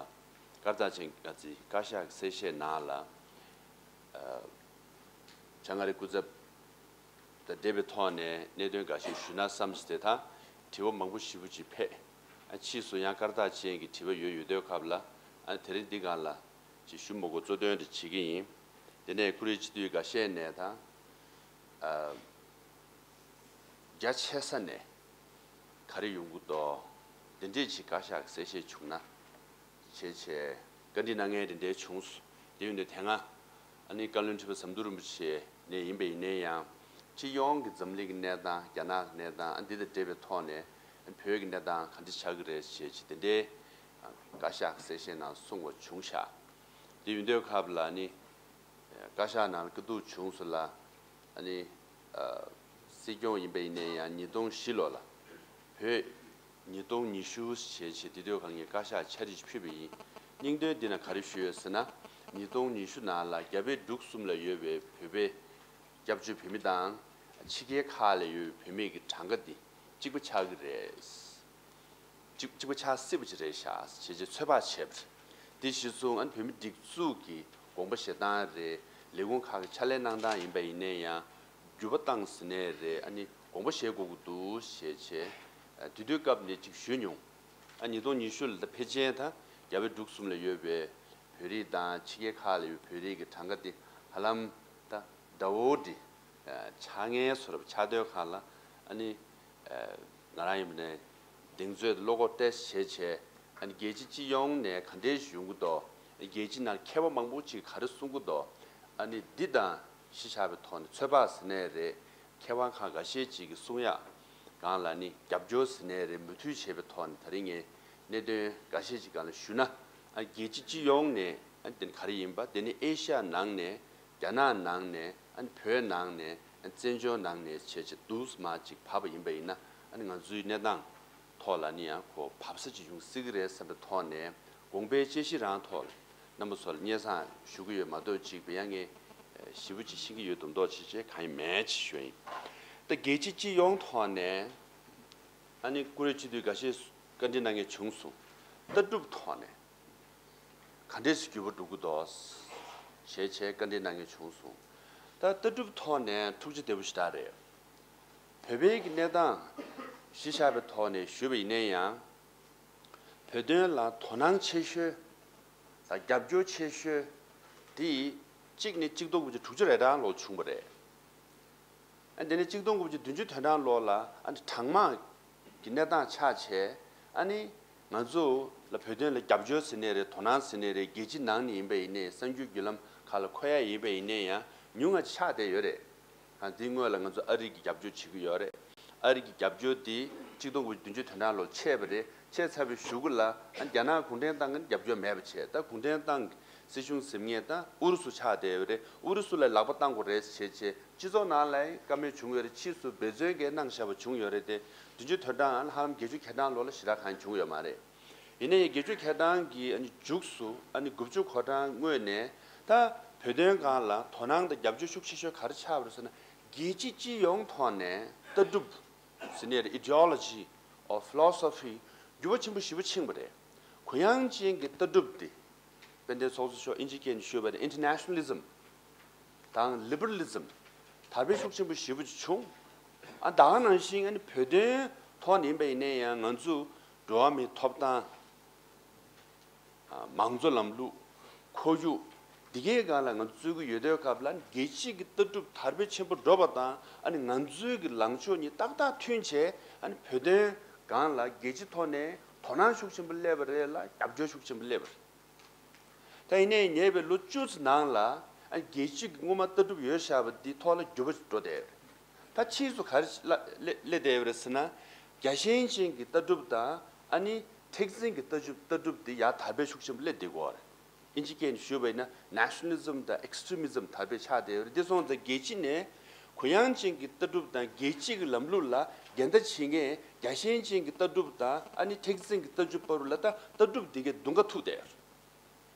སྐར་རྟགས་ཅན་གྱི་བཀའ་སྩལ་བཀའ་ཤག་གི་གསལ་བཤད་ནང་ལ། བྱང་ཨ་རིའི་སྐུ་ཚབ་དང་འབྲེལ་བའི་ཐོག་ནས་གནད་དོན་འགའ་ཤས་ཞུས་ན་བསམ་སྟེ། ད་དྲི་བ་མང་པོ་ཞེ་པོ་ཅིག་ཕེབས། ཨ་ཕྱིས་སུ་ཡང་སྐར་རྟགས་ཅན་གྱི་དྲི་བ་ཡོད་ཡོད་དུས་སྐབས་ལ། ཨ་དེ་རིང་འདི་ག་ལ་ཅིག་ཞུ་མི་དགོས། གཙོ་དོན་དེ་བྱེད་ཀྱི་ཡིན། དེ་ནས་ཀུ་རེ་སྤྱི་འཐུས་འགའ་ཤས་ནས་ད་ཨ་རྒྱ་ཆེ་ས་ནས་ག་རེ་ཡོང་གི་འདུག་དེ་འདྲས་ཅིག་བཀའ་ཤག་གི་གསལ་བཤད་བྱུང་ན་བྱས་བྱས་བཀའ་འདྲི་གནང་མཁན་དེ་འདྲས་བྱུང་སོང་། དེ་ཡིན་དུས་དེ་སྔ་ཨ་ནི་བཀའ་བློན་ཁྲི་པ་ཟམ་གདོང་རིན་པོ་ཆེ་ནས་ཡིན་པ་ཡིན་ན་ཡང་། སྤྱི་ཡོངས་ཀྱི་འཛམ་གླིང་གི་གནས་སྟངས། རྒྱ་ནག་གི་གནས་སྟངས། ཨ་འདི་དང་འབྲེལ་བའི་ཐོག་ནས་བོད་ཀྱི་གནས་སྟངས་ག་འདྲ་ཆགས་ཀྱི་རེད་ཞེས་བྱས་དེ་འདྲའི་བཀའ་ཤག་གི་གསལ་བཤད་ནང་གསུངས་པ་བྱུང་ཤག་དེ་ཡིན་དུས་སྐབས་ལ་ནི་བཀའ་ཤག་ནང་ལ་སྐུ་གདུགས་བྱུང་སོང་ལ། ཨ་ནི་ཨ་སྲིད་སྐྱོང་ཡིན་པ་ཡིན་ན་ཡང་ཉིས་སྟོང་བཞི་ལོ་ལ་བོད་ཉིས་སྟོང་ཉི་ཤུ་ཞེས་བྱས་དེ་དུས་ག་ལ་ངས་བཀའ་ཤག་འཆར་གཞི་ཕུལ་བ་ཡིན། སྙིང་དོན་འདི་ན་ག་རེ་ཞུས་ཡོད་ཟེར་ན། ཉིས་སྟོང་ཉི་ཤུ་ནང་ལ་རྒྱ་བལ་འབྲུག་གསུམ་ལ་ཡོད་པའི་བོད་པའི་སྐྱབས་བཅོལ་བོད་མི་དང་ཕྱི་རྒྱལ་ཁག་ལ་ཡོད་པའི་བོད་མི་གི་གྲངས་ཀ་འདི་གཅིག་པ་ཆགས་ཀྱི་རེད། གཅིག་གཅིག་པ་ཆགས་སྲིད་པ་ཅིག་རེད་ཤག་ཅེས་ཅེས་ཚོད་དཔག་བྱས་པ་རེད། དེ་གཞིར་བཟུང་ཨ་ནི་བོད་མི་སྒྲིག་འཛུགས་ཀྱི་དགོངས་པ་བཞེས་སྟངས་རེད། ལས་ཁུངས་ཁག་གི་ཕྱག་ལས་གནང་སྟངས་ཡིན་པ་ཡིན་ན་ཡང་། འགྱུར་བ་བཏང་ཟིན་ནའི་རེད། ཨ་ནི་དགོངས་པ་བཞེས་དགོས་ཀྱི་འདུག་ཞེས་བྱས་དེ་དུས་སྐབས་ནས་ཅིག་ཞུས་མྱོང་། ཨ་ཉིས་སྟོང་ཉི་ཤུ་ལ་ད་ཕལ་ཆེར་ད་རྒྱ་བལ་འབྲུག་གསུམ་ལ་ཡོད་པའི་བོད་རིགས་དང་ཕྱི་རྒྱལ་ཁག་ལ་ཡོད་པའི་བོད་རིགས་ཀྱི་གྲངས་ཀ་དེ་ཧ་ལམ་ད་ཟླ་བོ་འདི་ཆགས་ངེས་བཟོ་འདྲ་ཆགས་དུས་སྒང་ལ། ཨ་ནི་ང་རང་ཡིན་པ་ནས་གདེང་ཚོད་བློ་ཁོག་ཏོག་ཙམ་བྱས་བྱས། ཨ་ནི་རྒྱལ་སྤྱི་སྤྱི་ཡོངས་ནས་ག་འདྲས་ཡོང་གི་འདུག་རྒྱལ་སྤྱི་ནང་མཁས་པ་མང་པོ་ཅིག་ག་རེ་གསུང་གི་འདུག་ཨ་ནི་འདི་དང་གཞི་བཞག་པའི་ཐོག་ནས་ཚོད་དཔག་ཟེར་ནའི་རེད། མཁས་དབང་ཁག་འགའ་ཤས་ཅིག་གིས་གསུང་ཡག་སྒང་ལ་ནི་རྒྱབ་སྐྱོར་ཟེར་ནའི་རེད། མོས་མཐུན་བྱས་པའི་ཐོག་ནས་ད་རིང་ངས་གནད་དོན་འགའ་ཤས་ཅིག་སྒང་ལ་ཞུ་ན། ཨ་རྒྱལ་སྤྱི་སྤྱི་ཡོངས་ནས་ཨ་དེ་ནི་ག་རེ་ཡིན་པ། དེ་ནི་ཨེ་ཤ་ཡ་ནང་ནས། རྒྱ་ནག་ནང་ནས། ཨ་ནི་བོད་ནང་ནས། ཨ་ནི་བཙན་བྱོལ་ནང་ནས་བྱས་བྱས་འདུག་སེ་མར་ཅིག་བབས་པ་ཡིན་པ་ཡིན་ན། ཨ་ནི་ང་ཚོའི་གནས་སྟངས་ཐོག་ལ་ནི་ཡང་ཁོ་བབས་ས་ཅིག་ཡོང་སྲིད་ཀྱི་རེད་བསམ་པའི་ཐོག་ནས། དགོངས་པའི་དཔྱད་གཞི་རང་ཐོག་ལ་རྣམ་པ་ཚོ་ལ་སྙན་སེང་ཞུ་གི་ཡོད་མ་གཏོགས། ཅིག་བས་ཡང་ངས་ཞིབ་པོ་ཅིག་ཤེས་ཀྱི་ཡོད་མདོག་མདོག་བྱས་བྱས་གང་ཡིན་མིན་ཅིག་ཞུ་ཡ་ཡིན། ད་རྒྱལ་སྤྱི་སྤྱི་ཡོངས་ཐོག་ནས་ཨ་ནི་ཀུ་རེ་སྤྱི་འཐུས་འགའ་ཤས་བཀའ་འདྲི་གནང་མཁན་བྱུང་སོང་། ལྟ་གྲུབ་ཐོག་ནས་ག་འདྲས་སེ་འགྱུར་བ་འགྲོ་གི་འདུག་ཞེས་བྱས་བཀའ་འདྲི་གནང་མཁན་བྱུང་སོང་། ད་ལྟ་གྲུབ་ཐོག་ནས་ཐུགས་རྗེ་བདེ་པོ་ཞེ་དྲག་རེད། བོད་པའི་གི་གནས་སྟངས་གཞི་བཞག་པའི་ཐོག་ནས་ཞུས་པ་ཡིན་ན་ཡང་། བོད་དོན་ལ་དོ་སྣང་ཆེ་ཤོས་དང་རྒྱབ་སྐྱོར་ཆེ་ཤོས་དེ་གཅིག་ནི་གཅིག་སྟོང་དགུ་བརྒྱ་དྲུག་ཅུ་རེ་གྲངས་ལོ་བྱུང་བ་རེད། ཨ་དེ་ནས་གཅིག་སྟོང་དགུ་བརྒྱ་བདུན་ཅུ་དོན་གྲངས་ལོ་ལ་ཨ་ནི་གྲང་དམག་གི་གནས་སྟངས་ཆགས་བྱས། ཨ་ནི་ང་ཚོ་ལ་བོད་དོན་ལ་རྒྱབ་སྐྱོར་ཟེར་ནའི་རེད། དོ་སྣང་ཟེར་ནའི་རེད། རྒྱལ་སྤྱི་ནང་ནས་ཡིན་པ་ཡིན་ནའི། གསར་འགྱུར་བརྒྱུད་ལམ་ཁག་ལ་འཁོད་ཡ་ཡིན་པ་ཡིན་ནའི་ཡང་ཉུང་ང་ཅིག་ཆགས་བསྡད་ཡོད་རེད། ཨ་དེའི་སྔོན་ལ་ང་ཚོ་ཨ་རི་གི་རྒྱབ་སྐྱོར་བྱེད་ཀྱི་ཡོད་རེད། ཨ་རི་གི་རྒྱབ་སྐྱོར་དེ་གཅིག་སྟོང་དགུ་བརྒྱ་བདུན་ཅུ་དོན་གྲངས་ལོ་ཆད་པ་རེད། ཆད་ཚར་བའི་གཞུག་གུ་ལ་ཨ་རྒྱ་ནག་གུང་ཁྲན་ཏང་གི་རྒྱབ་སྐྱོར་མེད་པ་བྱས། ད་གུང་ཁྲན་ཏང་གི་སྲིད་གཞུང་ཟེར་མཁན་ད་ཨུ་རུ་སུ་ཆགས་བསྡད་ཡོད་རེད། ཨུ་རུ་སུ་ལ་ལག་པ་བཏང་དགོས་རེད་བྱས་བྱས། སྤྱི་ཚོགས་ནང་ལ་བཀའ་མོལ་བྱུང་ཡོད་རེད། ཕྱིས་སུ་འབད་བརྩོན་གྱིས་གནང་བཞག་པ་བྱུང་ཡོད་རེད་དེ། བདུན་ཅུ་དོན་གྲངས་ཧ་ལམ་བརྒྱད་ཅུ་གྱ་གྲངས་ལོ་ལ་ཞེ་དྲག་གང་བྱུང་ཡོད་མ་རེད། ཡིན་ནའི་བརྒྱད་ཅུ་གྱ་གྲངས་ཀྱི་ཨ་ནི་མཇུག་སུ་ཨ་ནི་དགུ་བཅུ་གོ་གྲངས་སྔོན་ནས་ད་བོད་དོན་སྒང་ལ་དོ་སྣང་དང་རྒྱབ་སྐྱོར་ཤུགས་ཆེ་ཤོས་ག་རེ་ཆགས་པ་རེད་ཟེར་ན། རྒྱལ་སྤྱི་སྤྱི་ཡོངས་ཐོག་ནས་ལྟ་གྲུབ་ཟེར་ནའི་རེད། Ideology or philosophy འགྱུར་བ་ཆེན་པོ་ཞེ་པོ་ཕྱིན་པ་རེད། གུ་ཡངས་ཅན་གྱི་ལྟ་གྲུབ་དེ། དཔལ་ལྡན་ཚོགས་གཙོ་མཆོག་དབྱིན་ཇིའི་སྐད་ནས་ཞུས་པ་ན་Internationalism དང་Liberalism དར་སྤེལ་ཤུགས་ཆེན་པོ་ཞེ་པོ་ཅིག་བྱུང་། ཨ་ད་ག་ནང་བཞིན་ཨ་ནི་བོད་དོན་ཐོག་ནས་ཡིན་པ་ཡིན་ན་ཡང་། ང་ཚོ་འགྲོ་བ་མིའི་ཐོབ་ཐང་། ཨ་མང་གཙོ་ལམ་ལུགས། ཁོར་ཡུག་འདི་གའི་སྒང་ལ་ང་ཚོ་རྩོད་ཀྱི་ཡོད་དུས་སྐབས་ལ། རྒྱལ་སྤྱིའི་གི་ལྟ་གྲུབ་དར་སྤེལ་ཆེན་པོ་འགྲོ་བ་དང་། ཨ་ནི་ང་ཚོའི་གི་ལངས་ཕྱོགས་གཉིས་ཏག་ཏག་མཐུན་བྱས། ཨ་ནི་བོད་དོན་སྒང་ལ་རྒྱལ་སྤྱི་ཐོག་ནས་དོ་སྣང་ཤུགས་ཆེན་པོ་སླེབས་པ་རེད་ལ། རྒྱབ་སྐྱོར་ཤུགས་ཆེན་པོ་སླེབས་པ་རེད། ད་ཡིན་ནའི་ཉེ་བའི་ལོ་བཅུ་ཙམ་ནང་ལ་ཨ་རྒྱལ་སྤྱི་གི་སྔོན་མ་ལྟ་གྲུབ་ཡོད་བཞག་པ་འདི་ཐོག་ལ་འགྱུར་བ་འགྲོ་བསྡད་ཡོད་རེད། ད་ཕྱིས་སུ་ག་རེ་སླེབས་བསྡད་ཡོད་རེད་ཟེར་ན། རྒྱ་ཞེན་ཅན་གྱི་ལྟ་གྲུབ་དང་ཨ་ནི་མཁྲེགས་འཛིན་གྱི་ལྟ་གྲུབ་ལྟ་གྲུབ་དེ་ཡར་དར་སྤེལ་ཤུགས་ཆེན་པོ་སླེབས་བསྡད་ཀྱི་ཡོད་རེད། ཨིན་ཇི་སྐད་ནས་ཞུས་པ་ཡིན་ན་ནེ་ཤ་ནལ་ལི་ཛམ་དང་ཨེག་སི་ཊི་རི་མི་ཛམ་དར་སྤེལ་ཆགས་བསྡད་ཡོད་རེད། དེ་སོང་ཙང་རྒྱལ་སྤྱི་ནས་གུ་ཡངས་ཅན་གྱི་ལྟ་གྲུབ་དང་རྒྱལ་སྤྱི་གི་ལམ་ལུགས་ལ་འགལ་ཟླ་བྱེད་མཁན་རྒྱ་ཞེན་ཅན་གྱི་ལྟ་གྲུབ་དང་ཨ་ནི་མཁྲེགས་འཛིན་གྱི་ལྟ་གྲུབ་བར་ལ་ད་ལྟ་གྲུབ་འདི་གའི་མདུང་ཁ་ཐུག་བསྡད་ཡོད་རེད།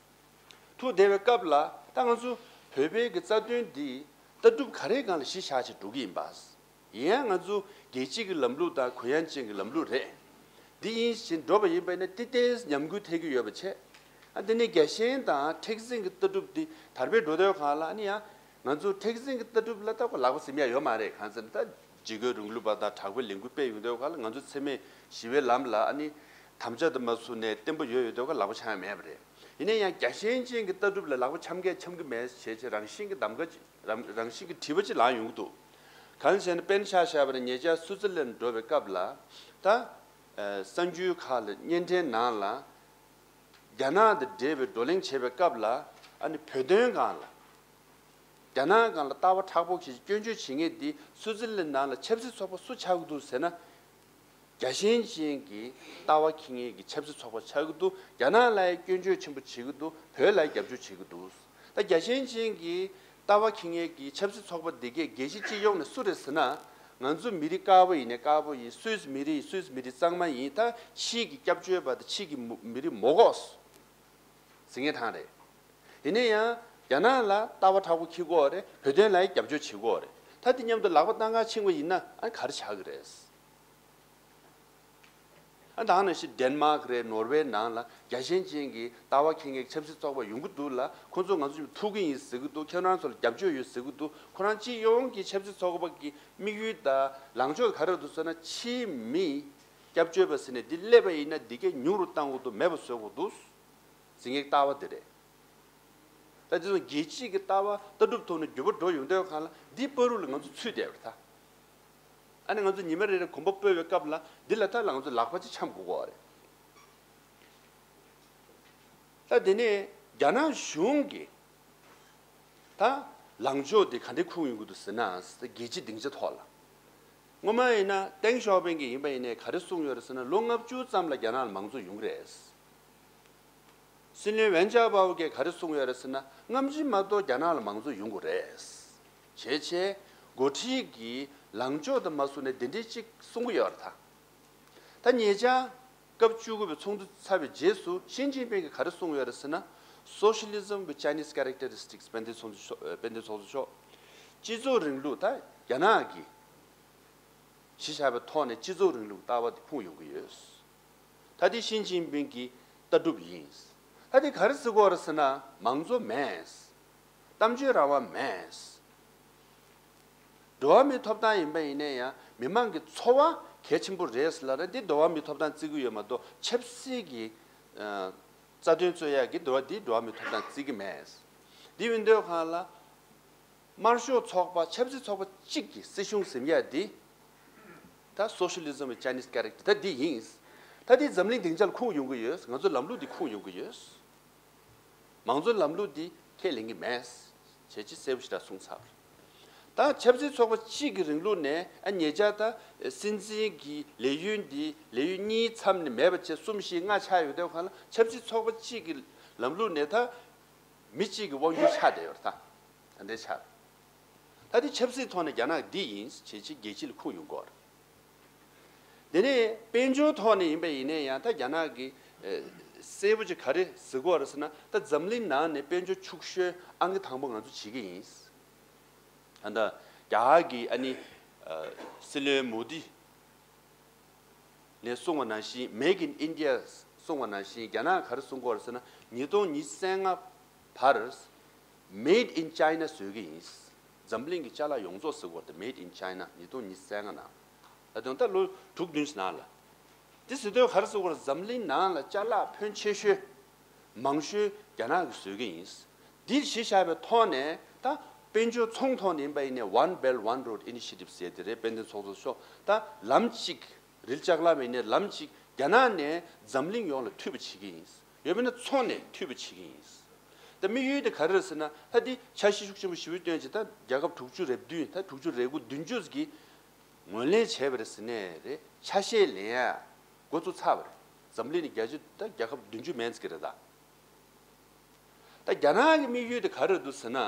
ཐུག་བསྡད་པའི་སྐབས་ལ་ད་ང་ཚོ་བོད་པའི་གི་རྩ་དོན་འདི་ལྟ་གྲུབ་ག་རེའི་སྒང་ལ་གཞི་བཞག་བྱས་འགྲོ་གི་ཡིན་པ། ཡིན་ཡང་ང་ཚོ་རྒྱལ་སྤྱི་གི་ལམ་ལུགས་དང་གུ་ཡངས་ཅན་གྱི་ལམ་ལུགས་རེད། འདི་ཡིན་བཞིན་འགྲོ་བ་ཡིན་པ་ཡིན་ན་ཏི་ཏེས་ཉམས་རྒུད་ཐེབས་ཀྱི་ཡོད་པ་བྱས། ཨ་དེ་ནས་རྒྱ་ཞེན་དང་མཁྲེགས་འཛིན་གྱི་ལྟ་གྲུབ་འདི་དར་སྤེལ་འགྲོ་དུས་སྒང་ལ་ཨ་ནི་ཡང་ང་ཚོ་མཁྲེགས་འཛིན་གྱི་ལྟ་གྲུབ་ལ་ད་ཁོ་ལག་པ་འཚེམ་ཡ་ཡོད་མ་རེད། གང་ཟེར་ན་ད་འཇིགས་སྐུལ་རིང་ལུགས་པ་དང་དྲག་པོའི་ལས་འགུལ་སྤེལ་ཡོང་དུས་སྒང་ལ་ང་ཚོ་འཚེ་མེད་ཞི་བའི་ལམ་ལ་ཨ་ནི་དམ་བཅའ་དང་མ་བཟུང་ནས་བརྟན་པོ་ཡོད་ཡོད་དུས་སྒང་ལ་ལག་པ་འཆང་ཡ་མེད་པ་རེད། ཡིན་ན་ཡང་རྒྱ་ཞེན་ཅན་གྱི་ལྟ་གྲུབ་ལ་ལག་པ་འཆམ་མཁན་འཆམ་གྱི་མེད་བྱས་བྱས་རང་བཞིན་གྱི་གདམ་ག་ཅིག་རང་རང་བཞིན་གྱི་དྲི་བ་ཅིག་ལངས་ཡོང་གི་འདུག་གང་ཟེར་ན་དཔེར་ན་ཆ་བཞག་པ་ན་ཉེ་ཆར་སུའུ་ཙི་ལན་འགྲོ་བའི་སྐབས་ལ་ད་ཨ་གསར་འགྱུར་ཁག་ལ་བརྙན་འཕྲིན་ནང་ལ་རྒྱ་ནག་དང་འབྲེལ་བའི་བགྲོ་གླེང་བྱེད་པའི་སྐབས་ལ་ཨ་ནི་བོད་དོན་སྒང་ལ་རྒྱ་ནག་སྒང་ལ་ལྟ་བ་མཁྲེགས་པོ་བྱེད་སྐྱོན་བརྗོད་བྱེད་མཁན་འདི་སུའུ་ཙི་ལན་ནང་ལ་ཆབ་སྲིད་ཚོགས་པ་སུ་ཆགས་ཀྱི་འདུག་ཟེར་ན། རྒྱ་ཞེན་ཅན་གྱི་ལྟ་བ་འཁྱེར་མཁན་གྱི་ཆབ་སྲིད་ཚོགས་པ་ཆགས་ཀྱི་འདུག་རྒྱ་ནག་ལ་ཡང་སྐྱོན་བརྗོད་ཆེན་པོ་བྱེད་ཀྱི་འདུག་བོད་ལ་ཡང་རྒྱབ་སྐྱོར་བྱེད་ཀྱི་འདུག་ད་རྒྱ་ཞེན་ཅན་གྱི་ལྟ་བ་འཁྱེར་མཁན་གྱི་ཆབ་སྲིད་ཚོགས་པ་འདི་གས་རྒྱལ་སྤྱི་སྤྱི་ཡོངས་ནས་སུ་རེད་ཟེར་ན། ང་ཚོ་མི་རིགས་དཀར་པོ་ཡིན་ནའི་དཀར་པོ་ཡིན། སུད་སི་མི་རིགས་ཡིན། སུད་སི་མི་རིགས་གཙང་མ་ཡིན། ད་ཕྱིའི་གི་སྐྱབས་བཅོལ་བ་དང་ཕྱིའི་གི་མི་རིགས་མ་གཏོགས་ཟེར་མཁན་ཐང་རེད། ཡིན་ན་ཡང་རྒྱ་ནག་ལ་ལྟ་བ་མཁྲེགས་པོ་འཁྱེར་གྱི་ཡོད་རེད། བོད་དོན་ལ་ཡང་རྒྱབ་སྐྱོར་བྱེད་ཀྱི་ཡོད་རེད། ད་དེ་མཉམ་དུ་ལག་པ་བསྟར་ག་ཕྱིན་པ་ཡིན་ན་ཨ་ག་རེ་ཆགས་ཀྱི་རེད། ཨ་ད་ནང་བཞིན་ཌེན་མཱག་རེད། ནོར་ཝེ་ནང་ལ་རྒྱ་ཞེན་ཅན་གྱི་ལྟ་བ་འཁྱེར་མཁན་གྱི་ཆབ་སྲིད་ཚོགས་པ་ཡོང་གི་འདུག་ལ། ཁོང་ཚོ་ང་ཚོ་ཐུག་གི་ཡིན་ཟེར་གྱི་འདུག་ཁྱེད་རང་ཚོ་ལ་རྒྱབ་སྐྱོར་ཡོད་ཟེར་གྱི་འདུག་ཁོ་རང་སྤྱི་ཡོངས་ཀྱི་ཆབ་སྲིད་ཚོགས་པ་གི་དམིགས་ཡུལ་དང་ལངས་ཕྱོགས་ག་རེ་འདུག་ཟེར་ན། ཕྱིའི་མི་སྐྱབས་བཅོལ་བ་ཟེར་ནས་འདི་སླེབས་པ་ཡིན་ན་འདི་གས་ཉུང་རུ་གཏང་དགོས་འདུག་མེད་པ་བཟོ་དགོས་འདུག་ཟེར་མཁན་ལྟ་བ་འདི་རེད། ད་དེ་ཚོ་རྒྱལ་སྤྱིའི་གི་ལྟ་བ་ལྟ་གྲུབ་ཐོག་ནས་འགྱུར་བ་འགྲོ་ཡོང་དུས་སྒང་ལ་འདི་བར་དུ་ལ་ང་ཚོ་ཚུད་བསྡད་པ་རེད་ད། ཨ་ནི་ང་ཚོ་ཉི་མ་རེ་རེ་གོམ་པ་སྤོས་པའི་སྐབས་ལ་འདི་ལ་ད་ལ་ང་ཚོ་ལག་པ་ཅིག་འཆང་དགོས་ཀྱི་ཡོད་རེད། ད་དེ་ནས་རྒྱ་ནག་གཞུང་གི་ད་ལངས་ཕྱོགས་འདི་ག་འདྲ་ཁུངས་ཡོང་གི་འདུག་ཟེར་ན། རྒྱལ་སྤྱིའི་སྡིངས་ཆ་ཐོག་ལ་སྔོན་མ་ཡིན་ན་ཏེང་ཞའོ་ཕིང་གི་ཡིན་པ་ཡིན་ནའི་ག་རེ་གསུངས་ཡོད་རེད་ཟེར་ན། ལོ་ལྔ་བཅུ་ཙམ་ལ་རྒྱ་ནག་ལ་མང་གཙོ་ཡོང་གི་རེད། སྲིད་བློན་ཝེན་ཅའོ་པའོ་གིས་ག་རེ་གསུངས་ཡོད་རེད་ཟེར་ན། སྔ་ཕྱི་མ་གཏོགས་རྒྱ་ནག་ལ་མང་གཙོ་ཡོང་དགོས་རེད། བྱས་བྱས་འགོ་ཁྲིད་ཀྱི་ལངས་ཕྱོགས་དང་མ་བཟུང་ནས་དེ་འདྲའི་གཅིག་གསུང་གི་ཡོད་རེད་ད། ད་ཉེ་ཆར་སྐབས་བཅུ་དགུ་པའི་ཚོགས་འདུ་ཚར་བའི་རྗེས་སུ་ཞི་ཅིན་ཕིང་གིས་ག་རེ་གསུངས་ཡོད་རེད་ཟེར་ན། Socialism with Chinese characteristics། དཔལ་ལྡན་ཚོགས་གཙོ་མཆོག་དཔལ་ལྡན་ཚོགས་གཙོ་མཆོག་སྤྱི་ཚོགས་རིང་ལུགས་ད་རྒྱ་ནག་གི་གཞི་བཞག་པའི་ཐོག་ནས་སྤྱི་ཚོགས་རིང་ལུགས་ལྟ་བ་དེ་ཁུངས་ཡོང་གི་ཡོད། ད་དེ་ཞི་ཅིན་ཕིང་གི་ལྟ་གྲུབ་ཡིན། ད་དེ་ག་རེ་ཟེར་གྱི་ཡོད་རེད་ཟེར་ན། མང་གཙོ་མེད། གཏམ་བརྗོད་རང་དབང་མེད། འགྲོ་བ་མིའི་ཐོབ་ཐང་ཡིན་པ་ཡིན་ན་ཡང་མི་མང་གི་འཚོ་བ་གལ་ཆེན་པོ་རེད་ཟེར་ལབ་ན། འདི་འགྲོ་བ་མིའི་ཐོབ་ཐང་བརྩི་གི་ཡོད་མ་གཏོགས་ཆབ་སྲིད་ཀྱི་ཨ་རྩ་དོན་རྩོད་ཡག་གི་འགྲོ་བ་འདི་འགྲོ་བ་མིའི་ཐོབ་ཐང་བརྩི་གི་མེད། འདི་ཡིན་དུས་སྒང་ལ། དམར་ཤོག་ཚོགས་པ་ཆབ་སྲིད་ཚོགས་པ་གཅིག་གི་སྲིད་གཞུང་ཟེར་ཡག་འདི་ད་Socialism with Chinese character ད་འདི་ཡིན། ད་འདི་འཛམ་གླིང་སྡིངས་ཆ་ལ་ཁུངས་ཡོང་གི་ཡོད། ང་ཚོ་ལམ་ལུགས་འདི་ཁུངས་ཡོང་གི་ཡོད། མང་གཙོའི་ལམ་ལུགས་འདི་ཁས་ལེན་གྱི་མེད། བྱས་ཅི་གསལ་པོ་ཞེ་དྲག་གསུངས་ཚར། ད་ཆབ་སྲིད་ཚོགས་པ་གཅིག་གི་རིང་ལུགས་ནས་ཨ་ཉེ་ཆར་ད་སྲིད་འཛིན་གྱི་ལས་ཡུན་འདི་ལས་ཡུན་གཉིས་མཚམས་ནས་མེད་པ་བྱས་གསུམ་བཞི་ལྔ་ཆགས་ཡོང་དུས་སྒང་ལ། ཆབ་སྲིད་ཚོགས་པ་གཅིག་གི་ལམ་ལུགས་ནས་ད་མི་གཅིག་གི་དབང་སྒྱུར་ཆགས་བསྡད་ཡོད་རེད་ད། ད་འདྲའི་ཆགས། ད་འདི་ཆབ་སྲིད་ཐོག་ནས་རྒྱ་ནག་འདི་ཡིན་བྱས་ཅི་རྒྱལ་སྤྱི་ལ་ཁུངས་ཡོང་གི་ཡོད་རེད། དེ་ནས་དཔལ་འབྱོར་ཐོག་ནས་ཡིན་པ་ཡིན་ན་ཡང་ད་རྒྱ་ནག་གི་ཨ་གསལ་པོ་ཅིག་ག་རེ་ཟེར་གྱི་ཡོད་རེད་ཟེར་ན། ད་འཛམ་གླིང་ནང་ནས་དཔལ་འབྱོར་ཕྱུག་ཤོས་ཨང་ཀི་དང་པོ་ང་ཚོ་བྱེད་ཀྱི་ཡིན། ད་ལྟ་རྒྱ་གར་གྱི་ཨ་ནི་ཨ་སྲིད་བློན་མོ་དི་ནས་གསུངས་པ་ནང་བཞིན། Made in India གསུངས་པ་ནང་བཞིན་རྒྱ་ནག་ག་རེ་གསུང་གི་ཡོད་རེད་ཟེར་ན། ཉིས་སྟོང་ཉི་ཤུ་རྩ་ལྔ་བར་Made in China བཟོ་གི་ཡིན། འཛམ་གླིང་གི་ཅ་ལག་ཡོངས་རྫོགས་ཟེར་གྱི་ཡོད་རེད་དེ། Made in China ཉིས་སྟོང་ཉི་ཤུ་རྩ་ལྔ་ནང་། ད་དུང་ད་ལོ་དྲུག་བདུན་ཙམ་ནང་ལ། དེ་ཟེར་དུས་ག་རེ་ཟེར་གྱི་ཡོད་རེད། འཛམ་གླིང་ནང་ལ་ཅ་ལག་ཕོན་ཆེ་ཤོས་མང་ཤོས་རྒྱ་ནག་གིས་བཟོ་གི་ཡིན། འདི་གཞི་བཞག་པའི་ཐོག་ནས་ད་དཔལ་འབྱོར་ཚོང་ཐོག་ནས་ཡིན་པ་ཡིན་ནའི་One Belt One Road Initiative ཟེར་དེ་རེད། དཔལ་ལྡན་ཚོགས་གཙོ་མཆོག་ད་ལམ་གཅིག་རི་ལྕགས་ལམ་ཡིན་ནའི་ལམ་གཅིག་རྒྱ་ནག་ནས་འཛམ་གླིང་ཡོངས་ལ་མཐུད་པ་བྱེད་ཀྱི་ཡིན། ཡོད་མེད་ན་མཚོ་ནས་མཐུད་པ་བྱེད་ཀྱི་ཡིན། ད་དམིགས་ཡུལ་དེ་ག་རེ་རེད་ཟེར་ན། ད་འདི་འཆར་གཞི་ཤུགས་ཆེན་པོ་ཞེ་པོ་བཏོན་བྱས། ད་རྒྱལ་ཁབ་དྲུག་ཅུ་རེ་བདུན། ད་དྲུག་ཅུ་རེ་དགུ་བདུན་ཅུ་གི་ ངོས་ལེན་བྱས་པ་རེད་ཟེར་ནས་རེད། ཆ་ཤས་ལེན་ཡ་འགོ་བཙུགས་ཚར་བ་རེད། འཛམ་གླིང་ནི་རྒྱ་ཆེ་ད་རྒྱལ་ཁབ་བདུན་ཅུ་མན་ཙམ་ཅིག་རེད་ད། ད་རྒྱ་ནག་གི་དམིགས་ཡུལ་དེ་ག་རེ་འདུག་ཟེར་ན།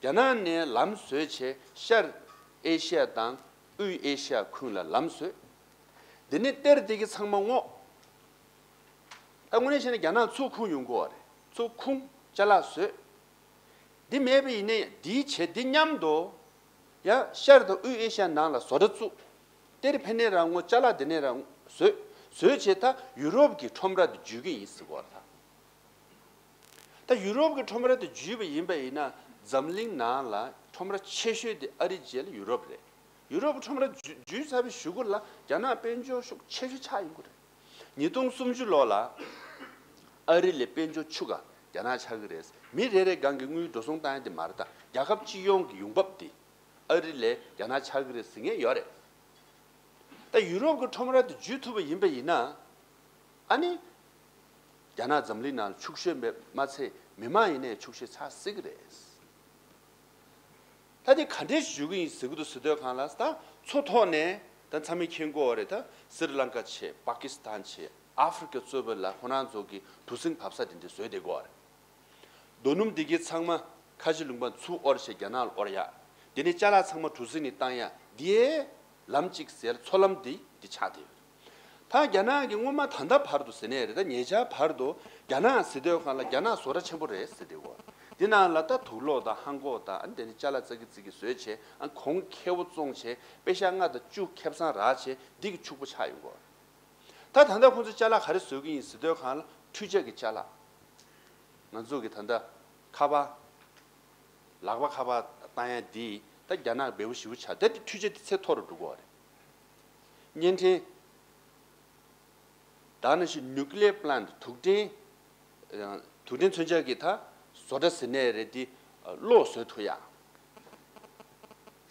རྒྱ་ནག་ནས་ལམ་བཟོས་བྱས་ཤར་ཨེ་ཤ་ཡ་དང་དབུས་ཨེ་ཤ་ཡ་ཁུལ་ལ་ལམ་བཟོས། དེ་ནས་གཏེར་དེ་གི་ཚང་མ་སྔོག་ད་དངོས་གནས་བྱས་ན་རྒྱ་ནག་ཚུར་ཁུངས་ཡོང་དགོས་པ་རེད། ཚུར་ཁུངས་ཅ་ལག་བཟོས། འདི་མེད་པ་ཡིན་ནའི་འདིའི་བྱས་འདི་མཉམ་དུ་ཡང་ཤར་དང་དབུས་ཨེ་ཤ་ཡ་ནང་ལ་བཟོ་གྲྭ་བཙུགས། གཏེར་ཕན་ནས་རང་ངོ་ཅ་ལག་འདི་ནས་རང་བཟོས། བཟོས་བྱས་ད་ཡུ་རོབ་ཀྱི་ཁྲོམ་ར་དུ་འཇུས་ཀྱི་ཡིན་ཟེར་གོ་ད། ད་ཡུ་རོབ་ཀྱི་ཁྲོམ་ར་དུ་འཇུས་པ་ཡིན་པ་ཡིན་ན་འཛམ་གླིང་ནང་ལ་ཁྲོམ་ར་ཆེ་ཤོས་དེ་ཨ་རི་རྗེས་ལ་ཡུ་རོབ་རེད། ཡུ་རོབ་ཁྲོམ་ར་འཇུས་འཇུས་ཚར་བའི་གཞུག་གུ་ལ་རྒྱ་ནག་དཔལ་འབྱོར་ཤུགས་ཆེ་ཤོས་ཆགས་ཡོང་གི་རེད། ཉིས་སྟོང་སུམ་ཅུ་ལོ་ལ་ཨ་རི་ལས་དཔལ་འབྱོར་ཕྱུག་ག་རྒྱ་ནག་ཆགས་ཀྱི་རེད། མི་རེ་རེ་སྒང་གི་དངུལ་འགྲོ་སོང་བཏང་ཡ་དེ་མ་རེད་ད། རྒྱལ་ཁབ་སྤྱི་ཡོངས་ཀྱི་ཡོང་འབབ་དེ་ཨ་རི་ལས་རྒྱ་ནག་ཆགས་ཀྱི་རེད་ཟེར་མཁན་ཡོད་རེད། ད་ཡུ་རོབ་ཀྱི་ཁྲོམ་ར་དེ་འཇུས་ཐུབ་པ་ཡིན་པ་ཡིན་ན། ཨ་ནི། རྒྱ་ནག་འཛམ་གླིང་ནང་ཕྱུག་ཤོས་མེད་མ་ཚད་མི་མང་ཡིན་ནའི་ཕྱུག་ཤོས་ཆགས་སྲིད་ཀྱི་རེད། ད་དེ་ག་འདྲས་ཞུ་གི་ཡིན་ཟེར་གི་འདུག་ཟེར་དུས་གང་ལ་ད་མཚོ་ཐོག་ནས་ད་ཚང་མས་མཁྱེན་གྱི་ཡོད་རེད། ད་སི་རི་ལང་ཀ་བྱས། པ་ཀི་སི་ཐན་བྱས། ཨ་ཧྥེ་རི་ཀ་གཙོས་པ་ལ་ཁོ་རང་ཚོ་གི་གྲུ་གཟིངས་བབས་ས་དེ་འདྲ་བཟོས་བསྡད་ཀྱི་ཡོད་རེད། རྡོ་སྣུམ་འདི་གའི་ཚང་མ་ཁ་ཆེ་ལུང་པ་ཚུར་དབོར་བྱས་རྒྱ་ནག་ལ་དབོར་ཡ། དེ་ནས་ཅ་ལག་ཚང་མ་གྲུ་གཟིངས་ནས་བཏང་ཡ། འདིའི་ལམ་གཅིག་ཟེར་མཚོ་ལམ་འདི་འདི་ཆགས་བསྡད་ཡོད། ད་རྒྱ་ནག་གི་སྔོན་མ་ད་ལྟ་བར་དུ་ཟེར་ནས་རེད། ད་ཉེ་ཆར་བར་དུ་རྒྱ་ནག་ཟེར་དུས་གང་ལ་རྒྱ་ནག་བཟོ་གྲྭ་ཆེན་པོ་རེད་ཟེར་བསྡད་ཡོད། འདི་ནང་ལ་ད་དུག་ལོག་དང་ཧང་གོག་དང་ཨ་ནི་དེ་ནས་ཅ་ལག་ཙག་གི་ཙིག་གི་བཟོས་བྱས། ཨ་གོང་ཁེ་པོ་བཙོང་བྱས། པེ་ཤ་ལྔ་དང་བཅུ་ཁེ་བཟང་རག་བྱས། འདི་གི་ཕྱུག་པོ་ཆགས་ཡོང་གི་ཡོད། ད་ད་ལྟ་ཁོང་ཚོས་ཅ་ལག་ག་རེ་བཟོ་གི་ཡིན་ཟེར་དུས་གང་ལ་འཕྲུལ་ཆས་ཀྱི་ཅ་ལག་ང་ཚོ་གི་ད་ལྟ་ཁ་པར། ལག་པ་ཁ་པར་བཏང་ཡ་འདི་ད་རྒྱ་ནག་འབེལ་པོ་ཞེ་པོ་ཆགས། ད་འདི་འཕྲུལ་ཆས་འདི་ཚད་མཐོ་རུ་འགྲོ་གི་ཡོད་རེད། བརྙན་འཕྲིན། ད་ནང་བཞིན་nuclear plant དུག་ཕྲན། དུག་ཕྲན་མཚོན་ཆ་གི་ད་བཟོ་གྲྭ་ཟེར་ནའི་རེད། འདི་གློག་བཟོ་ཐུབ་ཡ།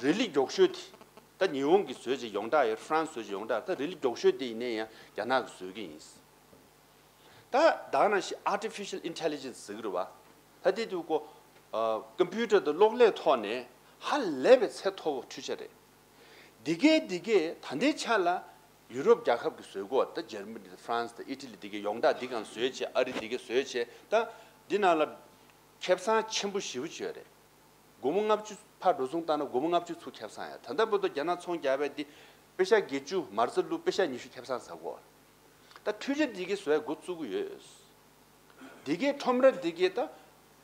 རི་ལི་མགྱོགས་ཤོས་དེ། ད་ཉི་ཧོང་གིས་བཟོས་བྱས་ཡོངས་གྲགས་ཡོད། ཧྥ་རན་སི་བཟོས་བྱས་ཡོངས་གྲགས། ད་རི་ལི་མགྱོགས་ཤོས་དེ་ཡིན་ནའི་ཡང་རྒྱ་ནག་གིས་བཟོས་ཀྱི་ཡིན། ད་ད་ནང་བཞིན་artificial intelligence ཟེར་གྱི་རེད་བ། ད་དེ་དུས་ཀོ་ཀམ་པུ་ཊར་དང་གློག་ཀླད་ཐོག་ནས་ཧ་ལས་པའི་ཚད་མཐོ་བོ་འཕྲུལ་ཆས་རེད། འདི་གའི་འདི་གའི་ད་ལྟའི་ཆ་ལ་ཡུ་རོབ་རྒྱལ་ཁབ་ཀྱིས་བཟོས་གོ། ད་འཇར་མ་ནི་དང་ཧྥ་རན་སི་དང་ཨི་ཊ་ལི་འདི་གའི་ཡོངས་གྲགས་འདི་གང་བཟོས་བྱས། ཨ་རི་འདི་གའི་བཟོས་བྱས། ད་འདི་ནང་ལ་ཁེ་བཟང་ཆེན་པོ་ཞེ་པོ་ཅིག་ཡོད་རེད། སྒོར་མོ་ལྔ་བཅུ་ཕར་འགྲོ་སོང་བཏང་ན་སྒོར་མོ་ལྔ་བཅུ་ཚུར་ཁེ་བཟང་ཡོད། ད་ལྟ་བར་དུ་རྒྱ་ནག་ཚོང་རྒྱག་པའི་འདི་པེ་ཤ་བརྒྱད་ཅུ་མ་རྩ་བླུགས། པེ་ཤ་ཉི་ཤུ་ཁེ་བཟང་ཟ་གོ། ད་འཕྲུལ་ཆས་འདི་གའི་བཟོ་ཡ་འགོ་བཙུགས་ཀྱི་ཡོད། འདི་གའི་ཁྲོམ་ར་འདི་གའི་ད་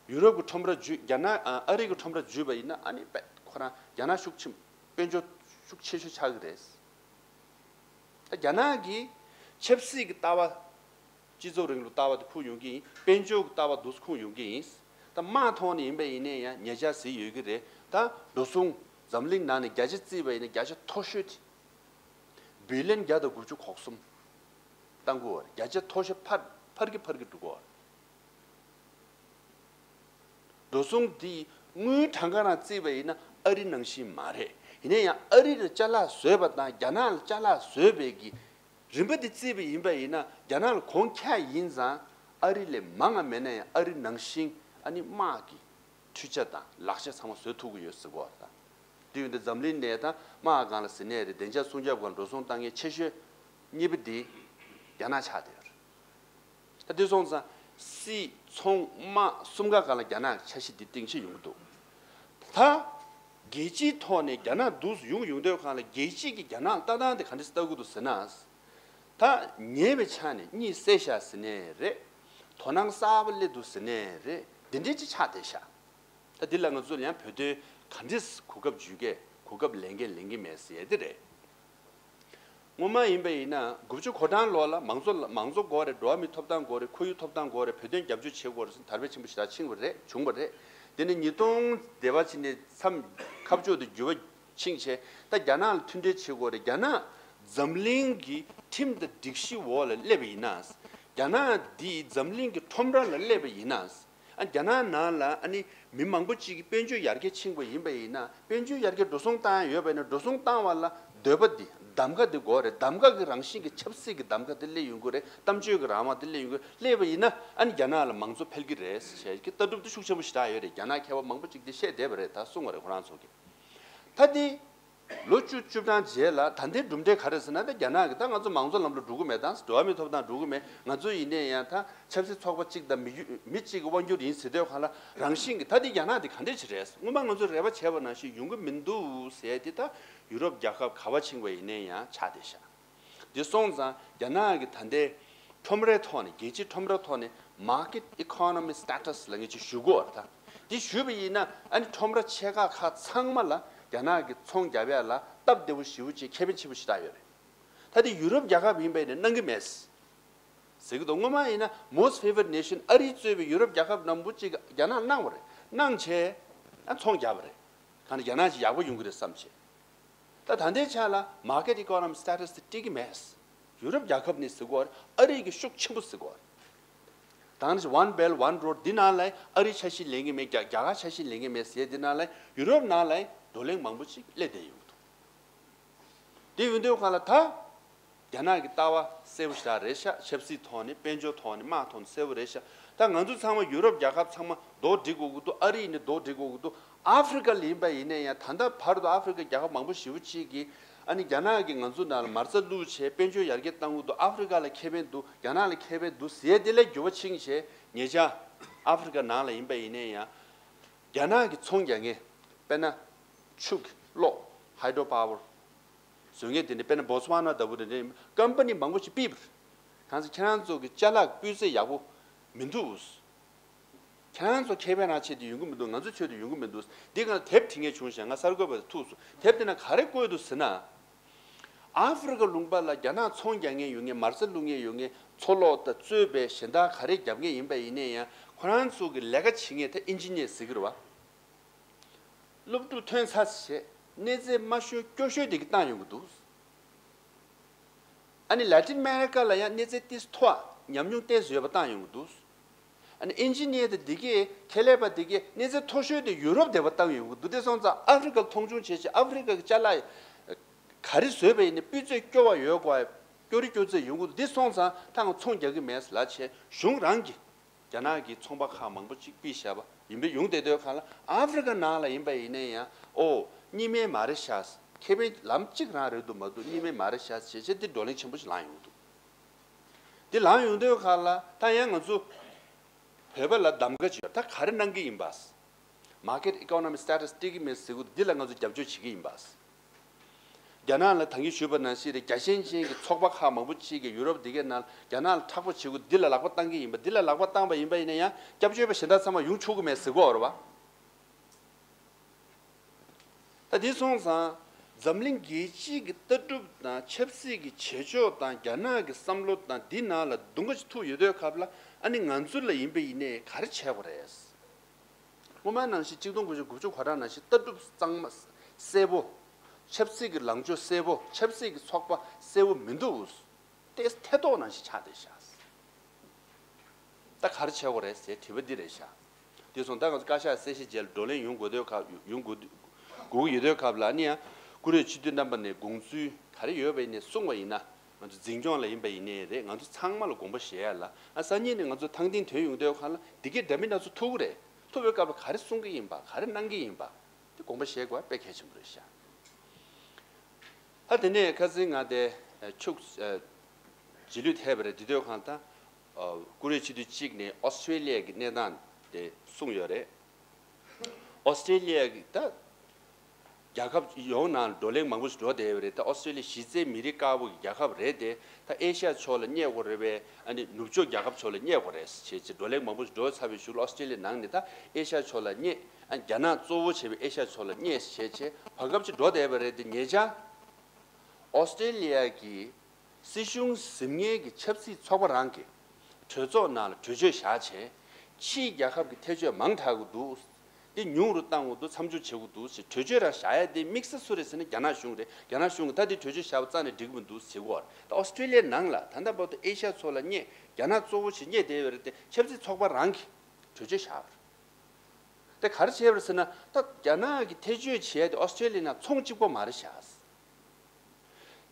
ཡུ་རོབ་ཀྱི་ཁྲོམ་ར་འཇུས། རྒྱ་ནག་ཨ་ཨ་རི་གི་ཁྲོམ་ར་འཇུས་པ་ཡིན་ན་ཨ་ནི་པད་ཁོ་རང་རྒྱ་ནག་ཤུགས་ཆེ། དཔལ་འབྱོར་ཤུགས་ཆེ་ཤོས་ཆགས་ཀྱི་རེད། ད་རྒྱ་ནག་གི་ཆབ་སྲིད་ཀྱི་ལྟ་བ། སྤྱི་ཚོགས་རིང་ལུགས་ལྟ་བ་དེ་ཁུངས་ཡོང་གི་ཡིན། དཔལ་འབྱོར་གྱི་ལྟ་བ་དེ་ཁུངས་ཡོང་གི་ཡིན། ད་དམག་ཐོག་ནས་ཡིན་པ་ཡིན་ནའི་ཡང་ཉེ་ཆར་གཟིགས་ཡོད་ཀྱི་རེད། ད་འགྲོ་སོང་འཛམ་གླིང་ནང་ནས་བརྒྱ་ཆ་བརྩིས་པ་ཡིན་ན་བརྒྱ་ཆ་མཐོ་ཤོས་དེ་བི་ལི་ཡན་བརྒྱ་དང་དགུ་བཅུ་གོ་གསུམ་བཏང་གི་ཡོད་རེད། བརྒྱ་ཆ་མཐོ་ཤོས་འཕར་འཕར་གྱི་འཕར་གྱི་འགྲོ་གི་ཡོད་རེད། འགྲོ་སོང་འདི་དངུལ་གྲངས་ཀ་རང་བརྩིས་པ་ཡིན་ན་ཨ་རི་ནང་བཞིན་མ་རེད། ཡིན་ན་ཡང་ཨ་རི་ལ་ཅ་ལག་བཟོས་པ་དང་རྒྱ་ནག་ལ་ཅ་ལག་བཟོས་པའི་གི་རིམ་པ་འདི་བརྩིས་པ་ཡིན་པ་ཡིན་ན་རྒྱ་ནག་ལ་གོང་ཁྱ་ཡིན་ཙང་ཨ་རི་ལས་མང་ང་མེད་ན་ཡང་ཨ་རི་ནང་བཞིན་ཨ་ནི་དམག་གི་འཕྲུལ་ཆས་དང་ལག་ཆས་ཚང་མ་བཟོ་ཐུབ་ཀྱི་ཡོད་ཟེར་གོ་བ་དང་། དེ་ཡོད་དུས་འཛམ་གླིང་ནས་ད་དམག་སྒང་ལ་ཟེར་ནའི་རེད། བདེ་འཇགས་སྲུང་སྐྱོབ་སྒང་འགྲོ་སོང་བཏང་མཁན་ཆེ་ཤོས་གཉིས་པ་འདི་རྒྱ་ནག་ཆགས་བསྡད་ཡོད་རེད། ད་དེ་སོང་ཙང་སྲིད་ཚོང་དམག་གསུམ་ཀ་སྒང་ལ་རྒྱ་ནག་གི་འཆར་གཞི་འདི་སྟེང་ཆེ་ཡོང་གི་འདུག་ད་རྒྱལ་སྤྱིའི་ཐོག་ནས་རྒྱ་ནག་འདུག་སེ་ཡོང་ཡོང་དུས་སྒང་ལ་རྒྱལ་སྤྱི་གིས་རྒྱ་ནག་ལ་ལྟ་སྟངས་དེ་ག་འདྲ་ལྟ་གི་འདུག་ཟེར་ན། ད་ཉེ་བའི་ཆ་ནས་གཉིད་སད་ཤག་ཟེར་ནའི་རེད། དོ་སྣང་གསར་པ་སླེབས་འདུག་ཟེར་ནའི་རེད། འདི་འདྲའི་ཅིག་ཆགས་བསྡད་ཤག་ད་འདི་ལ་ང་ཚོ་ཡང་བོད་དོན་ག་འདྲས་གོ་སྐབས་འཇུས་གས། གོ་སྐབས་ལེན་གས་ལེན་གི་མེད་ཟེར་ཡས་དེ་རེད། སྔོན་མ་ཡིན་པ་ཡིན་ན་དགུ་བཅུ་གོ་གྲངས་ལོ་ལ་མང་གཙོ་མང་གཙོ་དགོས་རེད། འགྲོ་བ་མིའི་ཐོབ་ཐང་དགོས་རེད། ཁོར་ཡུག་ཐོབ་ཐང་དགོས་རེད། བོད་དོན་རྒྱབ་སྐྱོར་བྱེད་དགོས་རེད་ཟེར་དར་སྤེལ་ཆེན་པོ་ཞེ་དྲག་ཕྱིན་པ་རེད། བྱུང་བ་རེད། དེ་ནས་ཉིས་སྟོང་སྡེ་བ་ཕྱིན་ནས་མཚམས་ཁ་ཕྱོགས་དེ་འགྱུར་བ་ཕྱིན་བྱས། ད་རྒྱ་ནག་ལ་མཐུན་འབྲེལ་བྱེད་དགོས་རེད། རྒྱ་ནག་འཛམ་གླིང་གི་ཁྲིམས་དང་སྒྲིག་གཞི་འོག་ལ་སླེབས་པ་ཡིན་ན། རྒྱ་ནག་འདི་འཛམ་གླིང་གི་ཁྲོམ་ར་ལ་སླེབས་པ་ཡིན་ན། ཨ་རྒྱ་ནག་ནང་ལ་ཨ་ནི་མི་མང་པོ་ཅིག་གི་དཔལ་འབྱོར་ཡར་རྒྱས་ཕྱིན་པ་ཡིན་པ་ཡིན་ན། དཔལ་འབྱོར་ཡར་རྒྱས་འགྲོ་སོང་བཏང་ཡ་ཡོད་པ་ཡིན་ན། འགྲོ་སོང་བཏང་བ་ལ་འདོད་པ་འདི་གདམ་ག་འདི་དགོས་རེད། གདམ་ག་གི་རང་བཞིན་གྱི་ཆབ་སྲིད་ཀྱི་གདམ་ག་འདི་སླེབས་ཡོང་གི་རེད། གཏམ་བརྗོད་ཀྱི་རང་དབང་འདི་སླེབས་ཡོང་གི་རེད། སླེབས་པ་ཡིན་ན་ཨ་ནི་རྒྱ་ནག་ལ་མང་གཙོ་འཕེལ་གི་རེད་ཟེར་གྱི་ལྟ་གྲུབ་འདི་ཤུགས་ཆེན་པོ་ཞེ་དྲག་ཡོད་རེད། རྒྱ་ནག་མཁས་པ་མང་པོ་ཅིག་འདི་བཤད་བསྡད་པ་རེད། ད་གསུང་བ་རེད་ཁོ་རང་ཚོ་གིས། ད་འདི་ ལོ་བཅུ་བཅུ་གྲངས་རྗེས་ལ་ད་ལྟའི་གྲུབ་འབྲས་ག་རེ་ཟེར་ན། ད་རྒྱ་ནག་གིས་ད་ང་ཚོ་མང་གཙོ་ལམ་ལ་འགྲོ་གི་མེད་དང་། འགྲོ་བ་མིའི་ཐོབ་ཐང་འགྲོ་གི་མེད། ང་ཚོ་ཡིན་ནའི་ཡང་ད་ཆབ་སྲིད་ཚོགས་པ་གཅིག་དང་མི་རྒྱུ་མི་གཅིག་གི་དབང་སྒྱུར་ཡིན་ཟེར་དུས་སྒང་ལ། རང་བཞིན་གྱིས་ད་འདི་རྒྱ་ནག་འདི་ག་འདྲས་ཅིག་རེད། སྔོན་མ་ང་ཚོ་རེ་བ་བྱས་པ་ནང་བཞིན་ཡོང་གི་མི་འདུག་ཟེར་དེ། ད་ཡུ་རོབ་རྒྱལ་ཁབ་ག་པར་ཕྱིན་པ་ཡིན་ནའི་ཡང་ཆགས་བསྡད་ཤག་འདི་སོང་ཙང་རྒྱ་ནག་གི་ད་ལྟའི་ཁྲོམ་རའི་ཐོག་ནས། རྒྱལ་སྤྱིའི་ཁྲོམ་རའི་ཐོག་ནས་market economy status ལབ་མཁན་ཅིག་ཞུ་དགོས་རེད། ད་འདི་ཞུས་པ་ཡིན་ན། ཨ་ནི་ཁྲོམ་ར་ཆེ་ཁག་ཁག་ཚང་མ་ལ་རྒྱ་ནག་གི་ཚོང་རྒྱག་ཡ་ལ་སྟབས་བདེ་པོ་ཞེ་པོ་ཅིག་ཁེ་ཕན་ཆེན་པོ་ཞེ་དྲག་ཡོད་རེད། ད་འདི་ཡུ་རོབ་རྒྱལ་ཁབ་ཡིན་པ་ཡིན་ན་གནང་གི་མེད་ཟེར་གྱི་འདུག་སྔོན་མ་ཡིན་ན་most favored nation ཨ་རི་གཙོས་པའི་ཡུ་རོབ་རྒྱལ་ཁབ་མང་པོ་ཅིག་རྒྱ་ནག་གནང་བ་རེད། གནང་བྱས་ཨ་ཚོང་རྒྱག་པ་རེད། གང་ལྟར་རྒྱ་ནག་ཅིག་ཡག་པོ་ཡོང་གི་རེད་བསམ་བྱས། ད་ད་ལྟའི་ཆ་ལ་market economy status དེ་སྤྲད་ཀྱི་མེད། ཡུ་རོབ་རྒྱལ་ཁབ་ནས་ཟེར་གྱི་ཡོད་རེད། ཨ་རི་གི་ཤུགས་ཆེན་པོ་ཟེར་གྱི་ཡོད་རེད། ད་ནི་One Belt One Road འདི་ནང་ལ་ཨ་རི་འཆར་གཞི་ལེན་གྱི་མེད། རྒྱ་རྒྱ་གར་འཆར་གཞི་ལེན་གྱི་མེད་ཟེར། འདི་ནང་ལ་ཡུ་རོབ་ནང་ལ་བགྲོ་གླེང་མང་པོ་ཅིག་སླེབས་བསྡད་ཡོད་འདུག་དེ་ཡིན་དུས་སྒང་ལ་ད་རྒྱ་ནག་གི་ལྟ་བ་གསལ་པོ་ཞེ་དྲག་རེད་ཤག་ཆབ་སྲིད་ཐོག་ནས། དཔལ་འབྱོར་ཐོག་ནས། དམག་ཐོག་ནས་གསལ་པོ་རེད་ཤག་ད་ང་ཚོ་ཚང་མ་ཡུ་རོབ་རྒྱལ་ཁབ་ཚང་མ་རྡོག་སྒྲིལ་དགོས་ཀྱི་འདུག་ཨ་རི་ཡིན་ནའི་རྡོག་སྒྲིལ་དགོས་ཀྱི་འདུག་ཨ་ཧྥེ་རི་ཀ་ལ་ཡིན་པ་ཡིན་ནའི་ཡང་། ད་ལྟ་བར་དུ་ཨ་ཧྥེ་རི་ཀ་རྒྱལ་ཁབ་མང་པོ་ཞེ་པོ་ཅིག་གིས་ཨ་ནི་རྒྱ་ནག་གིས་ང་ཚོ་ནང་ལ་མ་རྩ་བླུགས་བྱས་དཔལ་འབྱོར་ཡར་རྒྱས་གཏང་གི་འདུག་ཨ་ཧྥེ་རི་ཀ་ལ་ཁེ་ཕན་འདུག་རྒྱ་ནག་ལ་ཁེ་ཕན་འདུག་ཟེར། དེ་ལ་འགྱུར་བ་ཕྱིན་བྱས། ཉེ་ཆར་ཨ་ཧྥེ་རི་ཀ་ནང་ལ་ཡིན་པ་ཡིན་ནའི་ཡང་། རྒྱ་ནག་གི་ཚོང་རྒྱག་མཁན། དཔེར་ན། ཆུ་གི་གློག hydro power བཟོ་མཁན་དེ་འདྲ། དཔེར་ན་བོ་སི་ཝ་ན་ལྟ་བུ་དེ་འདྲ་ཀམ་པ་ནི་མང་པོ་ཞིག་ཕུད་པ་རེད། གང་ཟེར། ཁྱེད་རང་ཚོ་གི་ཅ་ལག་སྤུས་ཚད་ཡག་པོ་མི་འདུག་ཁྱེད་རང་ཚོ་ཁེ་ཕན་རང་ཆེད་དུ་ཡོང་གི་མི་འདུག་ང་ཚོ་ཆེད་དུ་ཡོང་གི་མི་འདུག་འདི་སྒང་ལ་དེབ་བྲིས་མཁན་བྱུང་ཞིང་། ང་གསར་འགོད་པ་དེ་ཐུག་སོང་། དེབ་དེ་ནང་ག་རེ་བཀོད་འདུག་ཟེར་ན། ཨ་ཧྥེ་རི་ཀ་ལུང་པ་ལ་རྒྱ་ནག་ཚོང་རྒྱག་མཁན་ཡོད་མཁན། མ་རྩ་བླུགས་མཁན་ཡོད་མཁན། མཚོ་ལོག་དང་གཙོས་པའི་གཞན་དག་ག་རེ་རྒྱབ་མཁན་ཡིན་པ་ཡིན་ནའི་ཡང་། ཁོ་རང་ཚོ་གི་ལས་ཀ་བྱེད་མཁན་དེ་ཨིན་ཇི་ནི་ཡར་ཟེར་གྱི་རེད་བ། སློབ་ཕྲུག་ཐོན་ཚར་བྱས། གནས་ཚད་དམའ་ཤོས་སྐྱོ་ཤོས་དེ་གི་བཏང་ཡོང་གི་འདུག་ཨ་ནི་ལ་ཏིན་ཨ་མེ་རི་ཀ་ལ་ཡང་གནས་ཚད་ཏོག་ཙམ་མཐོ་བ། ཉམས་མྱོང་ཏོག་ཙམ་ཡོད་པ་བཏང་ཡོང་གི་འདུག་ཨ་ནི་ཨིན་ཇི་ནི་ཡར་དང་དེ་གའི་ཁྱད་ལས་པ་དེ་གའི་གནས་ཚད་མཐོ་ཤོས་དེ་ཡུ་རོབ་དེ་པར་བཏང་ཡོང་གི་འདུག་དེ་སོང་ཙང་ཨ་ཧྥེ་རི་ཀ་མཐོང་ཆུང་བྱས་བྱས། ཨ་ཧྥེ་རི་ཀ་གི་ཅ་ལག་ག་རེ་བཟོས་པ་ཡིན་ནའི་སྤུས་ཚད་སྐྱོ་བ་ཡོད་དགོས། སྐྱོ་རི་སྐྱོ་ཚད་ཡོང་གི་འདུག་དེ་སོང་ཙང་ད་ང་ཚོང་རྒྱག་གི་མེད་ལབ་བྱས། གཞུང་རང་གིས་རྒྱ་ནག་གི་ཚོང་པ་ཁག་མང་པོ་ཅིག་ཕུད་བཞག་པ་ཡིན་པས། ཡོང་བསྡད་དུས་སྒང་ལ་ཨ་ཧྥེ་རི་ཀ་ནང་ལ་ཡིན་པ་ཡིན་ནའི་ཡང་། ཨོ། གཉིས་སྨན་མ་རེད་ཤག་ཁེ་ཕན་ལམ་གཅིག་རང་རེད་འདུག་མ་གཏོགས། གཉིས་སྨན་མ་རེད་ཤག་བྱས་བྱས་དེ་བགྲོ་གླེང་ཆེན་པོ་ཞིག་ལངས་ཡོང་འདུག་དེ་ལངས་ཡོང་དུས་སྒང་ལ་ད་ཡང་ང་ཚོ་བོད་པ་ལ་གདམ་ག་ཅིག་ཡོད། ད་ག་རེ་གནང་གི་ཡིན་པ། Market economy status སྤྲད་ཀྱི་མེད་ཟེར་གྱི་འདུག་འདི་ལ་ང་ཚོ་རྒྱབ་སྐྱོར་བྱེད་ཀྱི་ཡིན་པ། རྒྱ་ནག་ལ་ད་གིན་ཞུས་པ་ནང་བཞིན་རེད། རྒྱ་ཞེན་ཅན་གྱི་ཚོགས་པ་ཁག་མང་པོ་ཅིག་གིས་ཡུ་རོབ་འདི་གའི་ནང་རྒྱ་ནག་ལ་མཁྲེགས་པོ་བྱེད་དགོས། འདི་ལ་ལག་པ་བཏང་གི་ཡིན་པ། འདི་ལ་ལག་པ་བཏང་པ་ཡིན་པ་ཡིན་ན་ཡང་སྐྱབས་བཅོལ་བ་གཞན་དག་ཚང་མ་ཡོང་ཆོག་གི་མེད་ཟེར་གྱི་ཡོད་རེད་བ། ད་འདི་སོང་ཙང་འཛམ་གླིང་རྒྱལ་སྤྱིའི་གི་ལྟ་གྲུབ་དང་། ཆབ་སྲིད་ཀྱི་བྱེད་ཕྱོགས་དང་། རྒྱ་ནག་གི་བསམ་བློ་དང་། འདི་ནང་ལ་དུམ་ག་ཅིག་ཐུག་ཡོད་དུས་སྐབས་ལ། ཨ་ནི་ང་ཚོ་ལ་ཡིན་པ་ཡིན་ནའི་ག་རེ་བྱེད་དགོས་རེད། སྔོན་མ་ནང་བཞིན་གཅིག་སྟོང་དགུ་བརྒྱ་དགུ་བཅུ་གོ་གྲངས་ནང་བཞིན་ལྟ་གྲུབ་གཙང་མ་གསལ་པོ། ཆབ་སྲིད་ཀྱི་ལངས་ཕྱོགས་གསལ་པོ། ཆབ་སྲིད་ཀྱི་ཚོགས་པ་གསལ་པོ་མི་འདུག་ཏོག་ཙམ་ཐལ་ཐོག་ནང་བཞིན་ཆགས་བསྡད་ཤག་ད་ག་རེ་བྱེད་དགོས་རེད་ཟེར་དྲི་བ་འདི་རེད་ཤག་དེ་སོང་ད་ང་ཚོ་བཀའ་ཤག་གསལ་བཤད་བྱས་ལ་བགྲོ་གླེང་ཡོང་དགོས་དུས་སྐབས། ཡོང་དགོས་དགོས་ཀྱི་ཡོད་དུས་སྐབས་ལ། ཨ་ནི་ཡང་ཀུ་རེ་སྤྱི་འཐུས་རྣམ་པ་ནས་དགོངས་ཚུལ་ག་རེ་ཡོད་པ་ཡིན་ནའི་གསུངས་པ་ཡིན་ན། ང་ཚོ་འཛིན་སྐྱོང་ལ་ཡིན་པ་ཡིན་ནའི་རེད། ང་ཚོ་ཚང་མ་ལ་དགོངས་པ་བཞེས་ཡ་ལ། ཨ། སང་ཉིན་ནས་ང་ཚོ་ཐང་སྟེང་ཐོན་ཡོང་དུས་སྒང་ལ་འདི་གའི་འདྲ་མིན་སྣ་ཚོགས་ཐུག་གི་རེད། ཐུག་པའི་སྐབས་ལ་ག་རེ་གསུང་གི་ཡིན་པ། ག་རེ་གནང་གི་ཡིན་པ། དེ་དགོངས་པ་བཞེས་དགོས་པ་དཔེ་གལ་ཆེན་པོ་རེད་ཤག་ད་དེ་ནས་ཁ་སང་ང་དེ་ཕྱུགས་རྗེས་ལུས་ཐེབས་པ་རེད། དེ་དུས་སྒང་ད་ཀུ་རེ་སྤྱི་འཐུས་གཅིག་ནས་ཨོ་སི་ཀྲེ་ལི་ཡ་གི་གནས་སྟངས་དེ་གསུངས་ཡོད་རེད། ཨོ་སི་ཀྲེ་ལི་ཡ་གི་ད་རྒྱལ་ཁབ་ཡོངས་ནང་བགྲོ་གླེང་མང་པོ་ཞིག་འགྲོ་བསྡད་ཡོད་རེད། ད་ཨོ་སི་ཀྲེ་ལི་ཡ་གཞི་རྩའི་མི་རིགས་དཀར་པོ་གི་རྒྱལ་ཁབ་རེད་དེ། ད་ཨེ་ཤ་ཡ་ཕྱོགས་ལ་སྙེག་དགོས་རེད་པས། ཨ་ནི་ནུབ་ཕྱོགས་རྒྱལ་ཁབ་ཕྱོགས་ལ་སྙེག་དགོས་རེད་ཅེས་བྱས་བགྲོ་གླེང་མང་པོ་ཞིག་འགྲོ་ཚར་བའི་གཞུག་ལ། ཨོ་སི་ཀྲེ་ལི་ཡ་ནང་ནས་ད་ཨེ་ཤ་ཡ་ཕྱོགས་ལ་སྙེག་ཨ། རྒྱ་ནག་གཙོ་བོ་བྱས་པའི་ཨེ་ཤ་ཡ་ཕྱོགས་ལ་སྙེག་བྱས་བྱས་བར་སྐབས་ཅིག་འགྲོ་བསྡད་པ་རེད་དེ། ཉེ་ཆར་ཨོ་སི་ཀྲེ་ལི་ཡ་གི་སྲིད་གཞུང་ཟིན་མཁན་གྱི་ཆབ་སྲིད་ཚོགས་པ་རང་གིས་གྲོས་ཚོགས་ནང་ལ་གྲོས་ཆོད་བཞག་བྱས། ཕྱིའི་རྒྱལ་ཁབ་ཀྱི་ཐེ་བྱུས་མང་དྲགས་ཀྱི་འདུག་འདི་ཉུང་རུ་གཏང་དགོས་འདུག་མཚམས་འཇོག་བྱེད་དགོས་འདུག་ཅེས་གྲོས་ཆོད་རང་བཞག་ཡ་དེ་དམིགས་བསལ་སུ་རེད་ཟེར་ན། རྒྱ་ནག་གཞུང་རེད། རྒྱ་ནག་གཞུང་གིས་ད་འདི་གྲོས་ཆོད་བཞག་པ་རྩ་ནས་འགྲིག་གི་མི་འདུག་ཟེར་གྱི་ཡོད་རེད། ད་ཨོ་སི་ཀྲེ་ལི་ཡའི་ནང་ལ་ད་ལྟ་བར་དུ་ཨེ་ཤ་ཡ་ཕྱོགས་ལ་སྙེག་རྒྱ་ནག་གཙོ་བོ་བྱས་སྙེག་བསྡད་ཡོད་རེད་དེ། ཆབ་སྲིད་ཚོགས་པ་རང་གིས་གྲོས་ཆོད་བཞག་པ་རེད། དེ་ག་རེ་བྱས་པ་རེད་ཟེར་ན། ད་རྒྱ་ནག་གིས་ཐེ་བྱུས་བྱས་ཏེ་ཨོ་སི་ཀྲེ་ལི་ཡའི་ནང་ཚོང་གཅིག་པོ་མ་རེད་ཤག་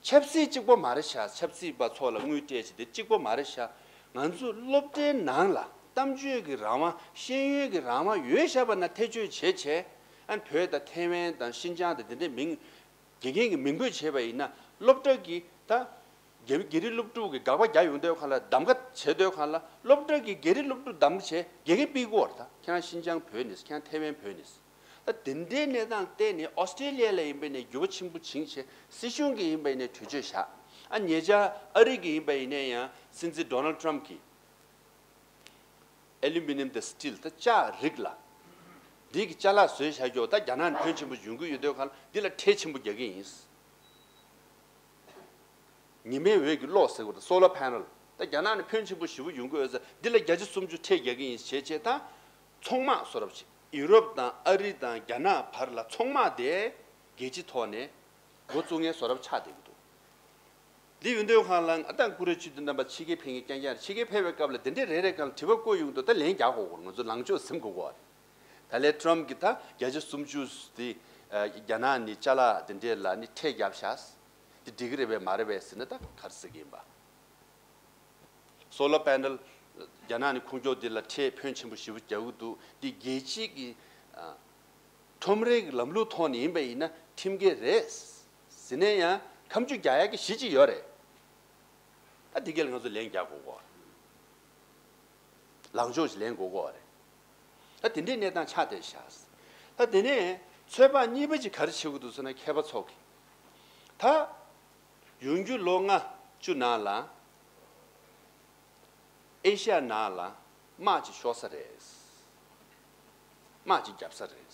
ཆབ་སྲིད་གཅིག་པོ་མ་རེད་ཤག་ཆབ་སྲིད་པ་ཚོ་ལ་དངུལ་སྤྲད་བྱས་དེ་གཅིག་པོ་མ་རེད་ཤག་ང་ཚོ་སློབ་གྲྭའི་ནང་ལ་གཏམ་བརྗོད་ཀྱི་རང་དབང་། ཤེས་ཡོན་གྱི་རང་དབང་ཡོད་བཞག་པ་ན་ཐེ་བྱུས་བྱས་བྱས། ཨ། བོད་དང་ཐའེ་ཝན་དང་ཤིན་ཅང་དང་དེ་འདྲའི་མིང་ དགེ་རྒན་གྱི་མིང་འབོད་བྱས་པ་ཡིན་ན། སློབ་གྲྭ་གི་ད་དགེ་དགེ་རྒན་སློབ་ཕྲུག་གི་དགག་པ་རྒྱག་ཡོང་དུས་སྒང་ལ། གདམ་ག་བྱེད་དུས་སྒང་ལ། སློབ་གྲྭ་གི་དགེ་རྒན་སློབ་ཕྲུག་གདམ་ག་བྱས། དགེ་རྒན་ཕུད་དགོས་པ་རེད། ད་ཁྱེད་རང་ཤིན་ཅང་བོད་ནས། ཁྱེད་རང་ཐའེ་ཝན་བོད་ནས། ད་དེ་འདྲའི་གནས་སྟངས་བལྟས་ནས། ཨོ་སི་ཀྲེ་ལི་ཡ་ལ་ཡིན་པ་ཡིན་ནའི་འགྱུར་བ་ཆེན་པོ་བྱུང་བྱས། སྲིད་གཞུང་གིས་ཡིན་པ་ཡིན་ནའི་གྲོས་ཆོད་བཞག་ཨ་ཉེ་ཆར་ཨ་རི་གིས་ཡིན་པ་ཡིན་ནའི་ཡང་། སྲིད་འཛིན་ཌོ་ནལ་ཊམ་གྱིས་ཨེ་ལུ་མི་ནམ་དང་སི་ཊིལ། ད་ལྕགས་རིགས་ལ། འདི་གི་ཅ་ལག་བཟོས་བཞག་རྒྱུ། ད་རྒྱ་ནག་ནས་ཕོན་ཆེན་པོ་ཡོང་གི་ཡོད་དུས་སྒང་ལ། འདི་ལ་ཁྲལ་ཆེན་པོ་རྒྱག་གི་ཡིན། ཉི་མའི་འོད་ཀྱི་གློག་ཟེར་བ་དང་། སོ་ལར་པེ་ནལ། ད་རྒྱ་ནག་ནས་ཕོན་ཆེན་པོ་ཞེ་པོ་ཡོང་གི་ཡོད་ཙང་། འདི་ལ་བརྒྱ་ཆ་སུམ་ཅུ་ཁྲལ་རྒྱག་གི་ཡིན་ཟེར་བྱས། ད་ཚོང་དམག་བཟོ་འདྲ་བྱས། ཡུ་རོབ་དང་ཨ་རི་དང་རྒྱ་ནག་བར་ལ་ཚོང་དམག་དེ་རྒྱལ་སྤྱིའི་ཐོག་ནས་འགོ་བཙུགས་མཁན་བཟོ་འདྲ་ཆགས་བསྡད་ཀྱི་འདུག་འདི་ཡོང་དུས་སྒང་ལ། ཨ། ད་ཀུ་རེ་སྤྱི་འདི་རྣམ་པ་ཕྱི་རྒྱལ་ཕེབས་མཁན་རྐྱང་རྐྱང་རེད། ཕྱི་རྒྱལ་ཕེབས་པའི་སྐབས་ལ་དེ་འདྲའི་རེ་རེ་སྒང་ལ་དྲི་བ་བཀོད་ཡོང་དུས། ད་ལན་རྒྱག་དགོས་ཀྱི་རེད། ང་ཚོ་ལངས་ཕྱོགས་ཟིན་དགོས་ཀྱི་རེད། ད་ལན་ཊམ་གྱིས་ད་བརྒྱ་ཆ་སུམ་ཅུ་དེ། ཨ། རྒྱ་ནག་ནས་ཅ་ལག་དེ་འདྲས་ལ་ནི་ཁྲལ་བརྒྱབ་ཤག་འདི་འགྲིག་གི་རེད་པས་མ་རེད་པས་ཟེར་ན། ད་ག་རེ་ཟེར་གྱི་ཡིན་པ། སོ་ལར་པེ་ནལ་རྒྱ་ནག་ནས་ཁུངས་འཁྱོལ་འདི་ལ་ཁྲལ་ཕོན་ཆེན་པོ་ཞེ་པོ་རྒྱག་གི་འདུག་འདི་རྒྱལ་སྤྱིའི་གི། ཨ། ཁྲོམ་རའི་གི་ལམ་ལུགས་ཐོག་ནས་ཡིན་པ་ཡིན་ན་ཁྲིམས་འགལ་རེད་ཟེར་ནས་ཡང་ཁ་མཆུ་རྒྱག་ཡག་གི་གཞི་ཅིག་ཡོད་རེད། ད་འདི་ག་ལ་ང་ཚོ་ལན་རྒྱག་དགོས་ཀྱི་རེད། ལངས་ཕྱོགས་ཤིག་ལེན་དགོས་ཀྱི་རེད། ད་དེ་འདྲའི་གནས་སྟངས་ཆགས་བསྡད་ཤག་ད་དེ་ནས་ཚོད་དཔག་གཉིས་པ་ཅིག་ག་རེ་བྱེད་དགོས་འདུག་ཟེར་ན། མཁས་པ་ཚོ་གིས། ད་ཡོང་རྒྱུ་ལོ་ལྔ་བཅུ་ནང་ལ་ཨེ་ཤ་ཡ་ནང་ལ་དམག་ཅིག་ཤོར་ས་རེད། དམག་ཅིག་བརྒྱབ་ས་རེད།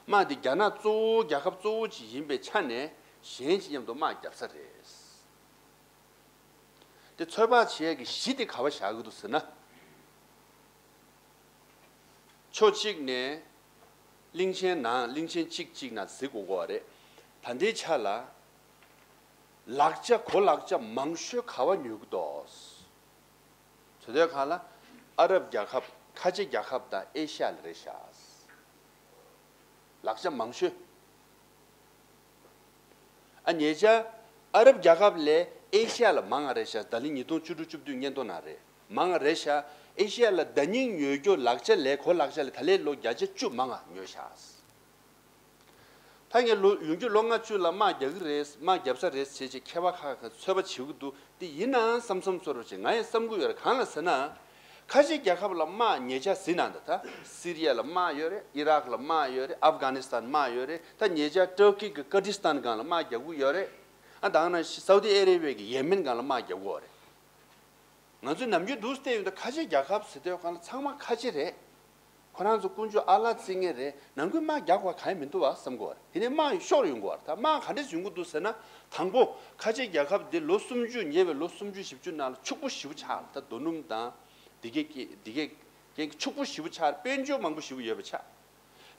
དམག་དེ་རྒྱ་ནག་གཙོ་བོ། རྒྱལ་ཁབ་གཙོ་བོ་ཅིག་ཡིན་པའི་ཆ་ནས་གཞན་ཅིག་མཉམ་དུ་དམག་བརྒྱབ་ས་རེད། དེ་ཚོད་དཔག་བྱེད་ཡག་གི་གཞི་དེ་ག་པར་བཞག་གི་འདུག་ཟེར་ན། ཕྱོགས་གཅིག་ནས་གླིང་ཆེན་ནང་། གླིང་ཆེན་གཅིག་གཅིག་ནང་གཟིགས་དགོས་ཀྱི་རེད། ད་ལྟའི་ཆ་ལ་ལག་ཆ། གོ་ལག་ཆ་མང་ཤོས་ག་པར་ཉོ་གི་འདུག་ཟེར་དུས་སྒང་ལ། ཨ་རབ་རྒྱལ་ཁབ། ཁ་ཆེ་རྒྱལ་ཁབ་དང་ཨེ་ཤ་ཡ་ལ་རེད་ཤག་ལག་ཆ་མང་ཤོས། ཨ། ཉེ་ཆར་ཨ་རབ་རྒྱལ་ཁབ་ལས་ཨེ་ཤ་ཡ་ལ་མང་བ་རེད་ཤག་ད་ལན་ཉིས་སྟོང་བཅུ་དྲུག་བཅུ་བདུན་སྙན་ཐོ་ནང་རེད། མང་བ་རེད་ཤག་ཨེ་ཤ་ཡ་ལ་ཟླ་རྙིང་ཉོ་རྒྱུ་ལག་ཆ་ལས། གོ་ལག་ཆ་ལས་ད་ལན་ལོ་བརྒྱ་ཆ་བཅུ་མང་བ་ཉོས་ཤག་ད་ངས་ལོ། ཡོང་རྒྱུ་ལོ་ལྔ་བཅུ་ལ་དམག་རྒྱག་གི་རེད། དམག་རྒྱབ་ས་རེད་ཟེར་བྱས་མཁས་པ་ཁག་ཁག་ཚོད་དཔག་བྱེད་ཀྱི་འདུག་དེ་ཡིན་ནའང་བསམ་བསམ་ཚོར་བ་ཅིག་ང་ཡང་བསམ་གྱི་ཡོད་རེད། གང་ལ་ཟེར་ན། ཁ་ཆེ་རྒྱལ་ཁབ་ལ་དམག་ཉེ་ཆར་གཟིགས་ན་འདི། ད་སི་རི་ཡ་ལ་དམག་ཡོད་རེད། ཨི་རག་ལ་དམག་ཡོད་རེད། ཨབ་གྷ་ནི་སི་ཐན་དམག་ཡོད་རེད། ད་ཉེ་ཆར་ཏུར་ཀི་གི་ཀར་ཌི་སི་ཐན་སྒང་ལ་དམག་རྒྱག་གི་ཡོད་རེད། ཨ། ད་ག་ནང་བཞིན་སའུ་ཏི་ཨ་རེ་བྷི་ཡ་གི་ཡེ་མེན་སྒང་ལ་དམག་རྒྱག་གི་ཡོད་རེད། ང་ཚོས་ནམ་རྒྱུན་འདུག་བལྟས་ཡོང་དུས་ཁ་ཆེ་རྒྱལ་ཁབ་ཟེར་དུས་སྒང་ལ་ཚང་མ་ཁ་ཆེ་རེད། ཁོ་རང་ཚོ་ཀུན་སྤྱོད་ཨ་ལ་བརྩི་མཁན་རེད། ནང་ཁུལ་དམག་རྒྱག་དགོས་པ་གང་ཡང་མི་འདུག་པ་བསམ་གྱི་ཡོད་རེད། དེ་ནས་དམག་ཤོར་ཡོང་གི་ཡོད་རེད། ད་དམག་ག་འདྲས་ཡོང་གི་འདུག་ཟེར་ན། དང་པོ། ཁ་ཆེ་རྒྱལ་ཁབ་འདི་ལོ་སུམ་ཅུ། ཉེ་བའི་ལོ་སུམ་ཅུ་བཞི་བཅུ་ནང་ལ་ཕྱུག་པོ་ཞེ་པོ་ཆགས་རེད། ད་རྡོ་སྣུམ་དང་འདི་གའི་རྐྱེན། འདི་གའི་རྐྱེན་གྱིས་ཕྱུག་པོ་ཞེ་པོ་ཆགས་རེད། དཔལ་འབྱོར་མང་པོ་ཞེ་པོ་ཡོད་པ་ཆགས།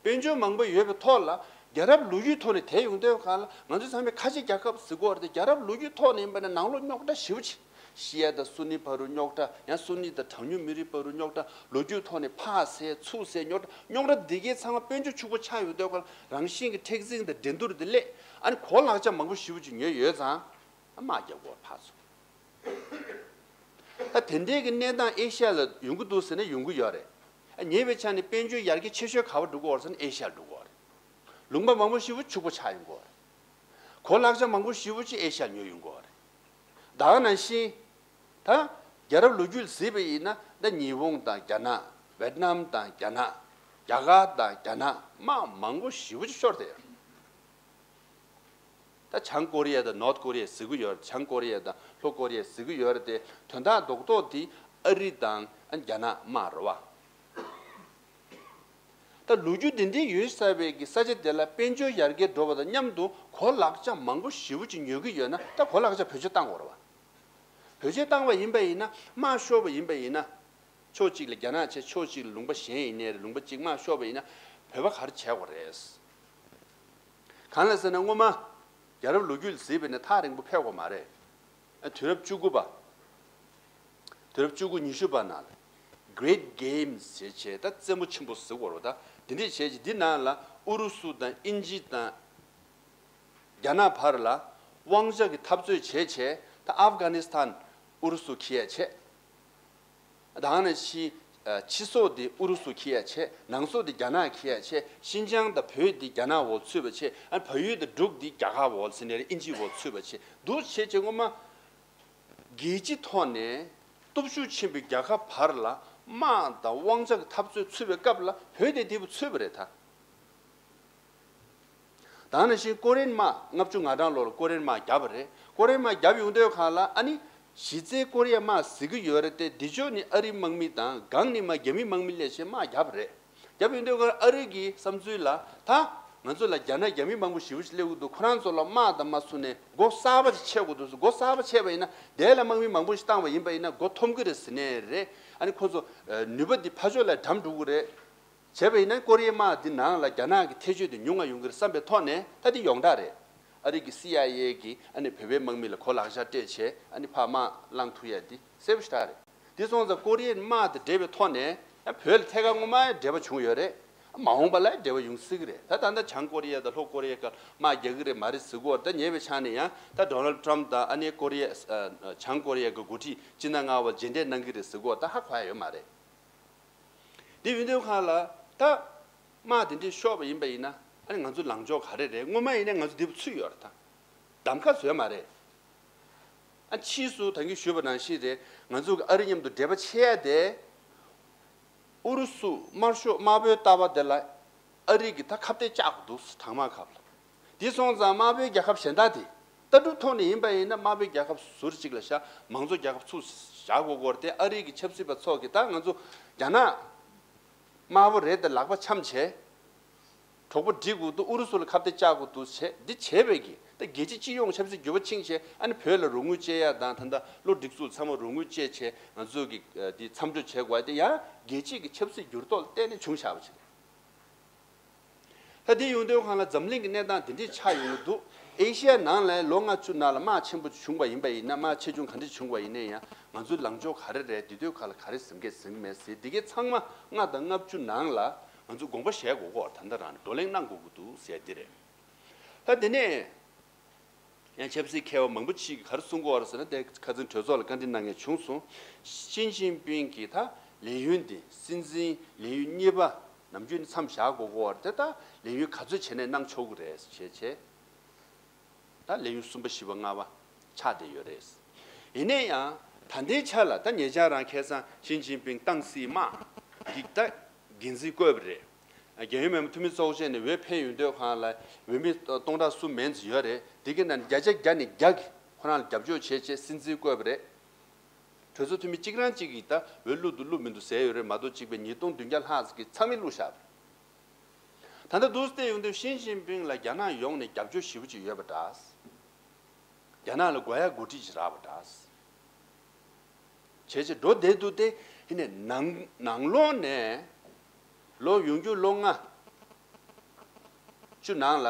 དཔལ་འབྱོར་མང་པོ་ཡོད་པའི་ཐོག་ལ། རྒྱལ་རབས་ལོ་རྒྱུས་ཐོག་ནས་དེད་ཡོང་དུས་སྒང་ལ། ང་ཚོ་ཚང་མས་ཁ་ཆེ་རྒྱལ་ཁབ་ཟེར་གྱི་ཡོད་རེད་དེ། རྒྱལ་རབས་ལོ་རྒྱུས་ཐོག་ནས་ཡིན་པ་ན་ནང་ལོགས་རྙོག་དྲ་ཞེ་པོ་ཅིག་ཤི་ཡ་དང་སུ་ནི་བར་དུ་རྙོག་དྲ། ཡང་སུ་ནི་དང་གྲངས་ཉུང་མི་རིགས་བར་དུ་རྙོག་དྲ། ལོ་རྒྱུས་ཐོག་ནས་ཕར་བསད་ཚུར་བསད། རྙོག་དྲ། རྙོག་དྲ་འདི་གའི་ཚང་མ་དཔལ་འབྱོར་ཕྱུག་པོ་ཆགས་ཡོང་དུས་སྒང་ལ། རང་བཞིན་གྱི་མཁྲེགས་འཛིན་དང་འགྲན་བསྡུར་དེ་སླེབས། ཨ་ནི་གོ་ལག་ཆ་མང་པོ་ཞེ་པོ་ཅིག་ཉོས་ཡོད་ཙང་། དམག་རྒྱག་དགོས་པ་ཕར་ཚུར། ད་དེ་འདྲའི་གི་གནས་སྟངས་ཨེ་ཤ་ཡ་ལ་ཡོང་གི་འདུག་ཟེར་ན་ཡོང་གི་ཡོད་རེད། ཉེ་བའི་ཆ་ནས་དཔལ་འབྱོར་ཡར་རྒྱས་ཆེ་ཤོས་ག་པར་འགྲོ་གི་ཡོད་རེད་ཟེར་ན་ཨེ་ཤ་ཡར་འགྲོ་གི་ཡོད་རེད། ལུང་པ་མང་པོ་ཞེ་པོ་ཕྱུག་པོ་ཆགས་ཡོང་གི་ཡོད་རེད། གོ་ལག་ཆ་མང་པོ་ཞེ་པོ་ཅིག་ཨེ་ཤ་ཡར་ཉོས་ཡོང་གི་ཡོད་རེད། ད་ག་ནང་བཞིན། ད་རྒྱལ་རབས་ལོ་རྒྱུས་གཟིགས་པ་ཡིན་ན། ད་ཉི་ཧོང་དང་རྒྱ་ནག་བེད་ནམ་དང་རྒྱ་ནག་རྒྱ་གར་དང་རྒྱ་ནག་དམག་མང་པོ་ཞེ་པོ་ཅིག་ཤོར་བསྡད་ཡོད་རེད། ད་བྱང་ཀོ་རི་ཡ་དང་ནོར་ཐ་ཀོ་རི་ཡ་ཟེར་གྱི་ཡོད་རེད། བྱང་ཀོ་རི་ཡ་དང་ལྷོ་ཀོ་རི་ཡ་ཟེར་གྱི་ཡོད་རེད་དེ། དོན་དག་རྡོག་རྡོག་དེ་ཨ་རི་དང་རྒྱ་ནག་དམག་རེད་པ། ད་ལོ་རྒྱུས་འདི་འདྲའི་ཡོད་ཚར་བའི་གི་ས་ཆ་དེ་ལ་དཔལ་འབྱོར་ཡར་རྒྱས་འགྲོ་བ་དང་མཉམ་དུ་གོ་ལག་ཆ་མང་པོ་ཞེ་པོ་ཅིག་ཉོ་གི་ཡོད་ན། ད་གོ་ལག་ཆ་བེད་སྤྱོད་བཏང་དགོས་རེད་པ། བེད་སྤྱོད་བཏང་བ་ཡིན་པ་ཡིན་ན། དམག་ཤོར་བ་ཡིན་པ་ཡིན་ན། ཕྱོགས་གཅིག་ལ་རྒྱ་ནག་བྱས། ཕྱོགས་གཅིག་ལ་ལུང་པ་གཞན་ཡིན་ནའི་རེད། ལུང་པ་གཅིག་དམག་ཤོར་བ་ཡིན་ན་བོད་པ་ག་རེ་བྱེད་དགོས་རེད། གང་ལ་ཟེར་ན། སྔོན་མ་རྒྱལ་རབས་ལོ་རྒྱུས་ལ་གཟིགས་པ་ཡིན་ན་ཐག་རིང་པོ་ཕེབས་དགོས་མ་རེད། ཨ། དུས་རབས་བཅུ་དགུ་པ། དུས་རབས་བཅུ་དགུ་ཉི་ཤུ་པ་ནང་ལ་Great Games ཞེས་བྱས། ད་རྩེད་མོ་ཆེན་པོ་ཟེར་དགོས་རེད་པ། ད་དེ་འདྲས་བྱས་ཀྱི། འདི་ནང་ལ་ཨུ་རུ་སུ་དང་དབྱིན་ཇི་དང་རྒྱ་ནག་བར་ལ་དབང་ཆ་གི་འཐབ་རྩོད་བྱས་བྱས། ད་ཨབ་གྷ་ནི་སི་ཐན་ཨུ་རུ་སུ་འཁྱེར་ཡ་བྱས། ད་ག་ནང་བཞིན་ ཕྱི་སོག་དེ་ཨུ་རུ་སུ་འཁྱེར་ཡ་བྱས། ནང་སོག་དེ་རྒྱ་ནག་འཁྱེར་ཡ་བྱས། ཤིན་ཅང་དང་བོད་དེ་རྒྱ་ནག་འོག་ཚུད་པ་བྱས། ཨ་བལ་ཡུལ་དང་འབྲུག་དེ་རྒྱ་གར་འོག་ཟེར་ནས་རེད། ཨིན་ཇི་འོག་ཚུད་པ་བྱས་འདུག་བྱས་བྱས་སྔོན་མ་རྒྱལ་སྤྱིའི་ཐོག་ནས་སྟོབས་ཤུགས་ཆེན་པོའི་རྒྱལ་ཁབ་བར་ལ་དམག་དང་དབང་ཆ་གི་འཐབ་རྩོད་ཚུད་པའི་སྐབས་ལ་བོད་དེ་དེ་བུ་ཚུད་པ་རེད་ད། ད་ནང་བཞིན་ཀོ་རི་ཡན་དམག་ལྔ་བཅུ་ང་གྲངས་ལོར་ཀོ་རི་ཡན་དམག་བརྒྱབ་པ་རེད། ཀོ་རི་ཡན་དམག་བརྒྱབ་ཡོང་དུས་གང་ལ་ཨ་ནི་གཞི་རྩའི་ཀོ་རི་ཡ་དམག་ཟེར་གི་ཡོད་རེད་དེ། འདི་ཕྱོགས་ནི་ཨ་རིའི་དམག་མི་དང་སྒང་ནི་མ་རྒྱ་མི་དམག་མི་སླེབས་བྱས་དམག་བརྒྱབ་པ་རེད། བརྒྱབ་ཡོང་དུས་གང་ཨ་རི་གི་བསམ་ཚུལ་ལ་ད་ང་ཚོ་ལ་རྒྱ་ནག་རྒྱ་མི་མང་པོ་ཞེ་པོ་ཞིག་སླེབས་ཀྱི་འདུག་ཁོ་རང་ཚོ་ལ་དམག་དང་མ་ཚུགས་ནས་སྒོ་གསར་པ་ཅིག་ཕྱེ་དགོས་འདུག་སྒོ་གསར་པ་ཕྱེ་བ་ཡིན་ན་དེ་ལ་དམག་མི་མང་པོ་ཞིག་བཏང་བ་ཡིན་པ་ཡིན་ན་སྒོ་འཐོམ་གི་རེད་ཟེར་ནས་རེད། ཨ་ནི་ཁོ་ཚོ་ནུས་པ་འདི་ཕར་ཕྱོགས་ལ་འགྲམ་འགྲོ་གི་རེད། བྱས་པ་ཡིན་ན་ཀོ་རི་ཡའི་དམག་འདི་ནང་ལ་རྒྱ་ནག་གི་ཐེ་བྱུས་དེ་ཉུང་ང་ཡོང་གི་རེད་བསམ་པའི་ཐོག་ནས་ད་འདི་ཡོངས་གྲགས་རེད། ཨ་རི་གི་སི་ཨའི་ཨེ་གིས་ཨ་ནི་བོད་པའི་དམག་མི་ལ་གོ་ལག་ཆ་སྤྲད་བྱས་ཨ་ནི་ཕར་དམག་བླང་ཐུབ་ཡ་འདི་གསལ་པོ་ཞེ་དྲག་རེད། འདི་སོང་ཙང་ཀོ་རི་ཡའི་དམག་དེ་འདྲེས་པའི་ཐོག་ནས་ཡང་བོད་ལ་ཐད་ཀར་སྔོན་མ་འབྲེལ་བ་བྱུང་ཡོད་རེད། མ་འོངས་པ་ལ་འབྲེལ་བ་ཡོང་སྲིད་ཀྱི་རེད། ད་ད་ལྟ་བྱང་ཀོ་རི་ཡ་དང་ལྷོ་ཀོ་རི་ཡའི་བར་དམག་རྒྱག་གི་རེད་མ་རེད་ཟེར་གོ་ད་ཉེ་བའི་ཆ་ནས་ཡང་ད་ཌོ་ནལ་ཊམ་དང་ཨ་ནི་ཀོ་རི་ཡ་བྱང་ཀོ་རི་ཡ་གི་འགོ་ཁྲིད་སྤྱི་ཟླ་ལྔ་པ་མཇལ་འཕྲད་གནང་གི་རེད་ཟེར་གོ་ད་ཧ་གོ་ཡ་ཡོད་མ་རེད། དེ་ཡིན་དུས་གང་ལ་ད་དམག་དེ་འདྲས་ཤོར་བ་ཡིན་པ་ཡིན་ན་ཨ་ནི་ང་ཚོ་ལངས་ཕྱོགས་ག་རེ་རེད། སྔོན་མ་ཡིན་ན་ང་ཚོ་འདི་བུ་ཚུད་ཡོད་རེད་ད། གདམ་ཁ་བཟོས་མ་རེད། ཨ་ཕྱིས་སུ་ད་གིན་ཞུས་པ་ནང་བཞིན་རེད། ང་ཚོ་གི་ཨ་རི་མཉམ་དུ་འབྲེལ་བ་ཆད་ཡ་དེ་ཨུ་རུ་སུ་དམར་ཤོག་དམར་པོའི་ལྟ་བ་དེ་ལ་ཨ་རི་གི་ད་ཁ་གཏད་བཅག་དགོས་འདུག་གྲང་དམག་ཁག་ལ། དེ་སོང་ཙང་དམར་པོའི་རྒྱལ་ཁབ་གཞན་དག་དེ་ལྟ་གྲུབ་ཐོག་ནས་ཡིན་པ་ཡིན་ན་དམར་པོའི་རྒྱལ་ཁབ་ཟུར་གཅིག་ལ་བཞག་མང་གཙོ་རྒྱལ་ཁབ་ཚུར་བཞག་དགོས་སྐོར་དེ་ཨ་རི་གི་ཆབ་སྲིད་པ་ཚོ་གིས་ད་ང་ཚོ་རྒྱ་ནག་དམར་པོ་རེད་དེ་ལག་པ་འཆམ་བྱས། གྲོགས་པོ་སྒྲིག་དགོས་འདུག་ཨུ་རུ་སུ་ལ་ཁ་གཏད་བཅག་དགོས་འདུག་བྱས་འདི་བྱས་པའི་གི་ད་རྒྱལ་སྤྱི་སྤྱི་ཡོངས་ཆབ་སྲིད་འགྱུར་བ་ཕྱིན་བྱས་ཨ་ནི་བོད་ལ་རོགས་དངུལ་བཅད་ཡ་དང་ད་ལྟ་བློ་སྒྲིག་འཛུགས་ཚང་མ་རོགས་དངུལ་བཅད་བྱས་ང་ཚོ་གི་འདི་མཚམས་འཇོག་བྱས་དགོས་དེ་ཡང་རྒྱལ་སྤྱི་གི་ཆབ་སྲིད་འགྱུར་ལྡོག་ལ་བརྟེན་ནས་བྱུང་བཞག་པ་ཞིག་རེད། ད་དེ་ཡོང་དུས་གང་ལ་འཛམ་གླིང་གི་གནས་སྟངས་དེ་འདྲས་ཆགས་ཡོང་གི་འདུག་ཨེ་ཤི་ཡ་ནང་ལ་ལོ་ལྔ་བཅུ་ནང་ལ་དམག་ཆེན་པོ་བྱུང་བ་ཡིན་པ་ཡིན་ན་དམག་ཆེ་ཆུང་ག་འདྲས་བྱུང་བ་ཡིན་ན་ཡང་ང་ཚོའི་ལངས་ཕྱོགས་ག་རེ་རེད། དེ་དུས་ག་ལ་ག་རེ་ཟིན་གས་ཟིན་གི་མེད་ཟེར་འདི་གའི་ཚང་མ་ལྔ་དང་ལྔ་བཅུ་ནང་ལ་ང་ཚོ་དགོངས་པ་བཞེས་དགོས་ཀྱི་ད་ལྟ་རང་བགྲོ་གླེང་གནང་དགོས་ཀྱི་འདུག་ཟེར་འདི་རེད། ད་དེ་ནས་ཡང་ཆབ་སྲིད་མཁས་པ་མང་པོ་ཅིག་གིས་ག་རེ་གསུང་གི་ཡོད་རེད་ཟེར་ན། དེ་ཁ་སང་གྲོས་ཚོགས་ལ་བཀའ་འདྲི་གནང་མཁན་བྱུང་སོང་། ཞི་ཅིན་ཕིང་གིས་ད་ལས་ཡུན་འདི་སྲིད་འཛིན་ལས་ཡུན་གཉིས་པ་ནམ་རྒྱུན་མཚམས་བཞག་དགོས་ཀྱི་ཡོད་རེད་དེ། ད་ལས་ཡུན་ག་ཚོད་བྱས་ནས་གནང་ཆོག་གི་རེད་ཞེས་བྱས། ད་ལས་ཡུན་གསུམ་པ་བཞི་པ་ལྔ་པ་ཆགས་བསྡད་ཡོད་རེད། ཡིན་ན་ཡང་ད་ལྟའི་ཆ་ལ་ད་ཉེ་ཆར་རང་ཁ་སང་ཞི་ཅིན་ཕིང་ཏང་སྲིད་དམག་གི་ད་འགན་འཛིན་བསྐོས་པ་རེད། རྒྱལ་ཡོངས་མི་མང་འཐུས་མི་ཚོགས་ཆེན་ནས་འོས་འཕེན་ཡོང་དུས་གང་ལ་འོས་མི་སྟོང་ཕྲག་གསུམ་མན་ཙམ་ཡོད་རེད། དེ་གི་ནང་བརྒྱ་ཆ་བརྒྱ་ནས་བརྒྱ་གི་ཁོ་རང་ལ་རྒྱབ་སྐྱོར་བྱས་བྱས་སྲིད་འཛིན་བསྐོས་པ་རེད། གྲོས་ཚོགས་འཐུས་མི་གཅིག་རང་གཅིག་གིས་ད་འོས་བླུག་འདུག་བླུག་མི་འདུག་ཟེར་ཡོད་རེད་མ་གཏོགས་གཅིག་པའི་ཉིས་སྟོང་བདུན་བརྒྱ་ལྷག་ཙམ་གྱིས་ཚང་མས་བླུག་བཞག་པ་རེད། ད་ལྟ་འདུག་བལྟས་ཡོང་དུས་ཞི་ཅིན་ཕིང་ལ་རྒྱ་ནག་ཡོངས་ནས་རྒྱབ་སྐྱོར་ཞེ་པོ་ཅིག་ཡོད་པ་འདྲ། རྒྱ་ནག་ལ་དགོས་ཡ་འགོ་ཁྲིད་ཅིག་རག་པ་འདྲ། བྱས་བྱས་འགྲོ་བསྡད་འདུག་སྟེ། ཡིན་ནའི་ནང་ནང་ལོགས་ནས་ལོ་ཡོང་རྒྱུ་ལོ་ལྔ་བཅུ་ནང་ལ་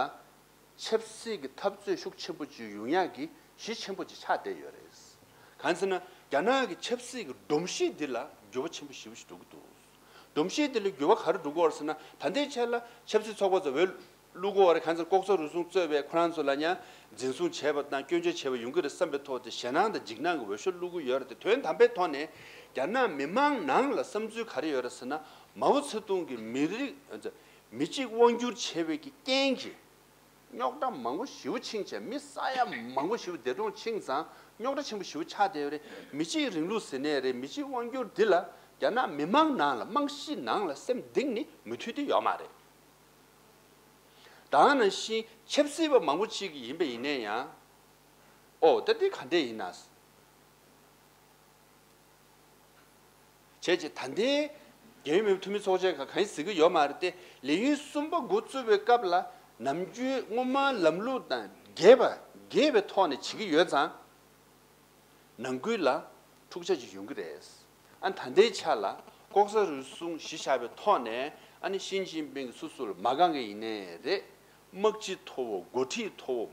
ཆབ་སྲིད་ཀྱི་འཐབ་རྩོད་ཤུགས་ཆེན་པོ་ཅིག་ཡོང་ཡག་གི་གཞི་ཆེན་པོ་ཅིག་ཆགས་བསྡད་ཡོད་རེད། གང་ཟེར་ན་རྒྱ་ནག་གི་ཆབ་སྲིད་ཀྱི་སྒྲོམ་གཞི་འདི་ལ་འགྱུར་བ་ཆེན་པོ་ཞེ་པོ་ཞིག་འགྲོ་གི་འདུག་སྒྲོམ་གཞི་དེ་ལ་འགྱུར་བ་ག་རེ་འགྲོ་གི་ཡོད་རེད་ཟེར་ན། ད་ལྟའི་ཆར་ལ་ཆབ་སྲིད་ཚོགས་པ་ཚོ་འོས་བླུག་གི་ཡོད་རེད། གང་ཚེ་ལྐོག་ཟ་རུལ་སུངས་གཙོས་པའི་ཁོ་རང་ཚོ་ལ་ཡང་འཛིན་བཟུང་བྱས་པ་དང་སྐྱོན་བརྗོད་བྱས་པ་ཡོང་གི་རེད་བསམ་པའི་ཐོག་དེ་ཞེད་སྣང་དང་འཇིགས་སྣང་གི་འོས་ཤོག་བླུག་གི་ཡོད་རེད་དེ། དོན་དམ་པའི་ཐོག་ནས་རྒྱ་ནག་མི་མང་ནང་ལ་བསམ་ཚུལ་ག་རེ་ཡོད་རེད་ཟེར་ན། མའོ་ཙེ་ཏུང་གིས་མི་རིགས་མི་གཅིག་དབང་བསྒྱུར་བྱས་པའི་གི་རྐྱེན་གྱིས། རྙོག་དྲ་མང་པོ་ཞེ་པོ་ཕྱིན་བྱས་མི་ས་ཡ་མང་པོ་ཞེ་པོ་འདས་གྲོངས་ཕྱིན་ཙང་རྙོག་དྲ་ཆེན་པོ་ཞེ་པོ་ཆགས་བསྡད་ཡོད་རེད། མི་གཅིག་རིང་ལུགས་ཟེར་ནའི་རེད། མི་གཅིག་དབང་བསྒྱུར་འདི་ལ་རྒྱ་ནག་མི་མང་ནང་ལ་རྨང་གཞི་ནང་ལ་སེམས་གཏིང་ནས་མོས་མཐུན་དེ་ཡོད་མ་རེད། ད་ག་ནང་བཞིན་ཆབ་སྲིད་པ་མང་པོ་ཅིག་ཡིན་པ་ཡིན་ན་ཡང་། ཨོ་ད་འདི་ག་འདྲས་ཡིན་ན། བྱས་རྗེས་ད་ལྟའི་རྒྱལ་ཡོངས་མི་མང་འཐུས་མི་ཚོགས་ཆེན་ཁག་གང་ཡིན་ཟེར་གྱི་ཡོད་མ་རེད་དེ། ལས་ཡུན་གསུམ་པ་འགོ་བཙུགས་པའི་སྐབས་ལ་ནམ་རྒྱུན་སྔོན་མ་ལམ་ལུགས་དང་འགལ་བ་འགལ་བའི་ཐོག་ནས་བྱེད་ཀྱི་ཡོད་ཙང་། ནང་ཁུལ་ལ་འཁྲུག་ཆ་ཅིག་ཡོང་གི་རེད། ཨ་ད་ལྟའི་ཆ་ལ་ལྐོག་ཟ་རུལ་སུངས་གཞི་བཞག་པའི་ཐོག་ནས་ཨ་ནི་ཞི་ཅིན་ཕིང་གིས་སོ་སོ་ལ་མ་དགའ་མཁན་ཡིན་ནའི་རེད། དམག་སྤྱི་མཐོ་བོ་འགོ་ཁྲིད་མཐོ་བོ་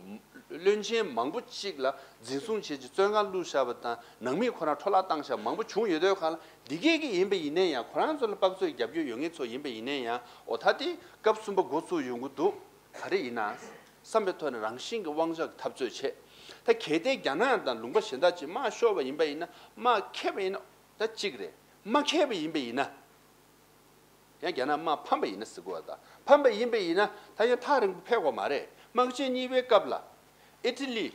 བློན་ཆེན་མང་པོ་གཅིག་ལ་འཛིན་བཟུང་བྱས་རྗེས་བཙོན་ཁང་བླུགས་བཞག་པ་དང་ནང་མི་ཁོ་རང་འཕྲོ་བརླག་བཏང་བཞག་མང་པོ་བྱུང་ཡོད་དུས་གང་ལ་འདི་གས་ཀྱི་ཡིན་པ་ཡིན་ན་ཡང་། ཁོ་རང་ཚོ་ལ་དཔག་ཚོད་རྒྱབ་སྐྱོར་ཡོད་མཁན་ཚོ་ཡིན་པ་ཡིན་ན་ཡང་། ཨོ་ད་དེ་སྐབས་གསུམ་པ་འགོ་ཚུགས་ཡོང་གི་འདུག་ག་རེ་ཡིན་ན་བསམ་པའི་ཐོག་ནས་རང་བཞིན་གྱི་དབང་ཆ་གི་འཐབ་རྩོད་བྱས། ད་གལ་ཏེ་རྒྱ་ནག་དང་ལུང་པ་གཞན་དག་ཅིག་དམག་ཤོར་བ་ཡིན་པ་ཡིན་ན། དམག་ཁེབས་པ་ཡིན་ན་ད་གཅིག་རེད། དམག་ཁེབས་པ་ཡིན་པ་ཡིན་ན། ཡང་རྒྱ་ནག་དམག་ཕམ་པ་ཡིན་ན་ཟེར་དགོས་པ་དང་། ཕམ་པ་ཡིན་པ་ཡིན་ན་ད་ཡང་ཐག་རིང་པོ་ཕེབས་དགོས་མ་རེད། དམག་ཆེན་གཉིས་པའི་སྐབས་ལ་ཨི་ཊ་ལི།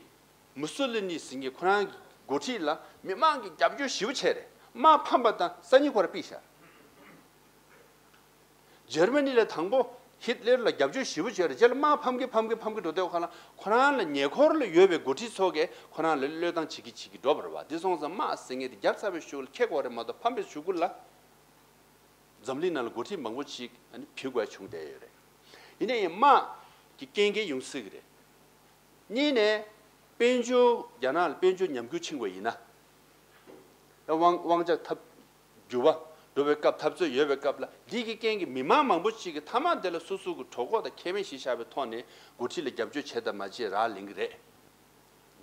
མུ་སོ་ལི་ནི་ཟེར་མཁན་ཁོ་རང་གི་འགོ་ཁྲིད་ལ་མི་མང་གིས་རྒྱབ་སྐྱོར་ཞེ་པོ་བྱས་རེད། དམག་ཕམ་པ་དང་སང་ཉིན་ཁོ་རང་ཕུད་ཤག་འཇར་མ་ནི་ལ་དང་པོ་ཧིད་ལེར་ལ་རྒྱབ་སྐྱོར་ཞེ་པོ་བྱས་རེད། རྗེས་ལ་དམག་ཕམ་གི་ཕམ་གི་ཕམ་གི་འགྲོ་དུས་ཁོ་རང་ཁོ་རང་ལ་ཉེ་འཁོར་ལ་ཡོད་པའི་འགོ་ཁྲིད་ཚོ་གིས་ཁོ་རང་ལ་བློས་བཏང་བྱེད་ཀྱི་བྱེད་ཀྱི་འགྲོ་བ་རེད་བ། དེ་སོང་ཙང་དམག་ཟེར་མཁན་དེ་རྒྱབ་ཚར་བའི་གཞུག་ལ་འཁྱེར་དགོས་རེད་མ་གཏོགས་ཕམ་པའི་གཞུག་གུ་ལ། འཛམ་གླིང་ནང་ལ་འགོ་ཁྲིད་མང་པོ་ཅིག་ཨ་ནི་ཕུད་དགོས་བྱུང་བསྡད་ཡོད་རེད། ཡིན་ན་ཡང་དམག་གི་རྐྱེན་གྱིས་ཡོང་སྲིད་ཀྱི་རེད། གཉིས་ནས་དཔལ་འབྱོར་རྒྱ་ནག་ལ་དཔལ་འབྱོར་ཉམས་རྒུད་ཕྱིན་པ་ཡིན་ན། དབང་དབང་ཆ་འཐབ་འགྱུར་བ་འགྲོ་བའི་སྐབས་འཐབ་རྩོད་ཡོད་པའི་སྐབས་ལ་འདི་གི་རྐྱེན་གྱིས་མི་མང་མང་པོ་ཅིག་གིས་མཐའ་མ་དེ་ལ་སོ་སོ་གི་གྲོད་ཁོག་དང་ཁེ་ཕན་གཞི་བཞག་པའི་ཐོག་ནས་འགོ་ཁྲིད་ལ་རྒྱབ་སྐྱོར་བྱེད་དང་མ་བྱེད་རག་ལས་ཀྱི་རེད།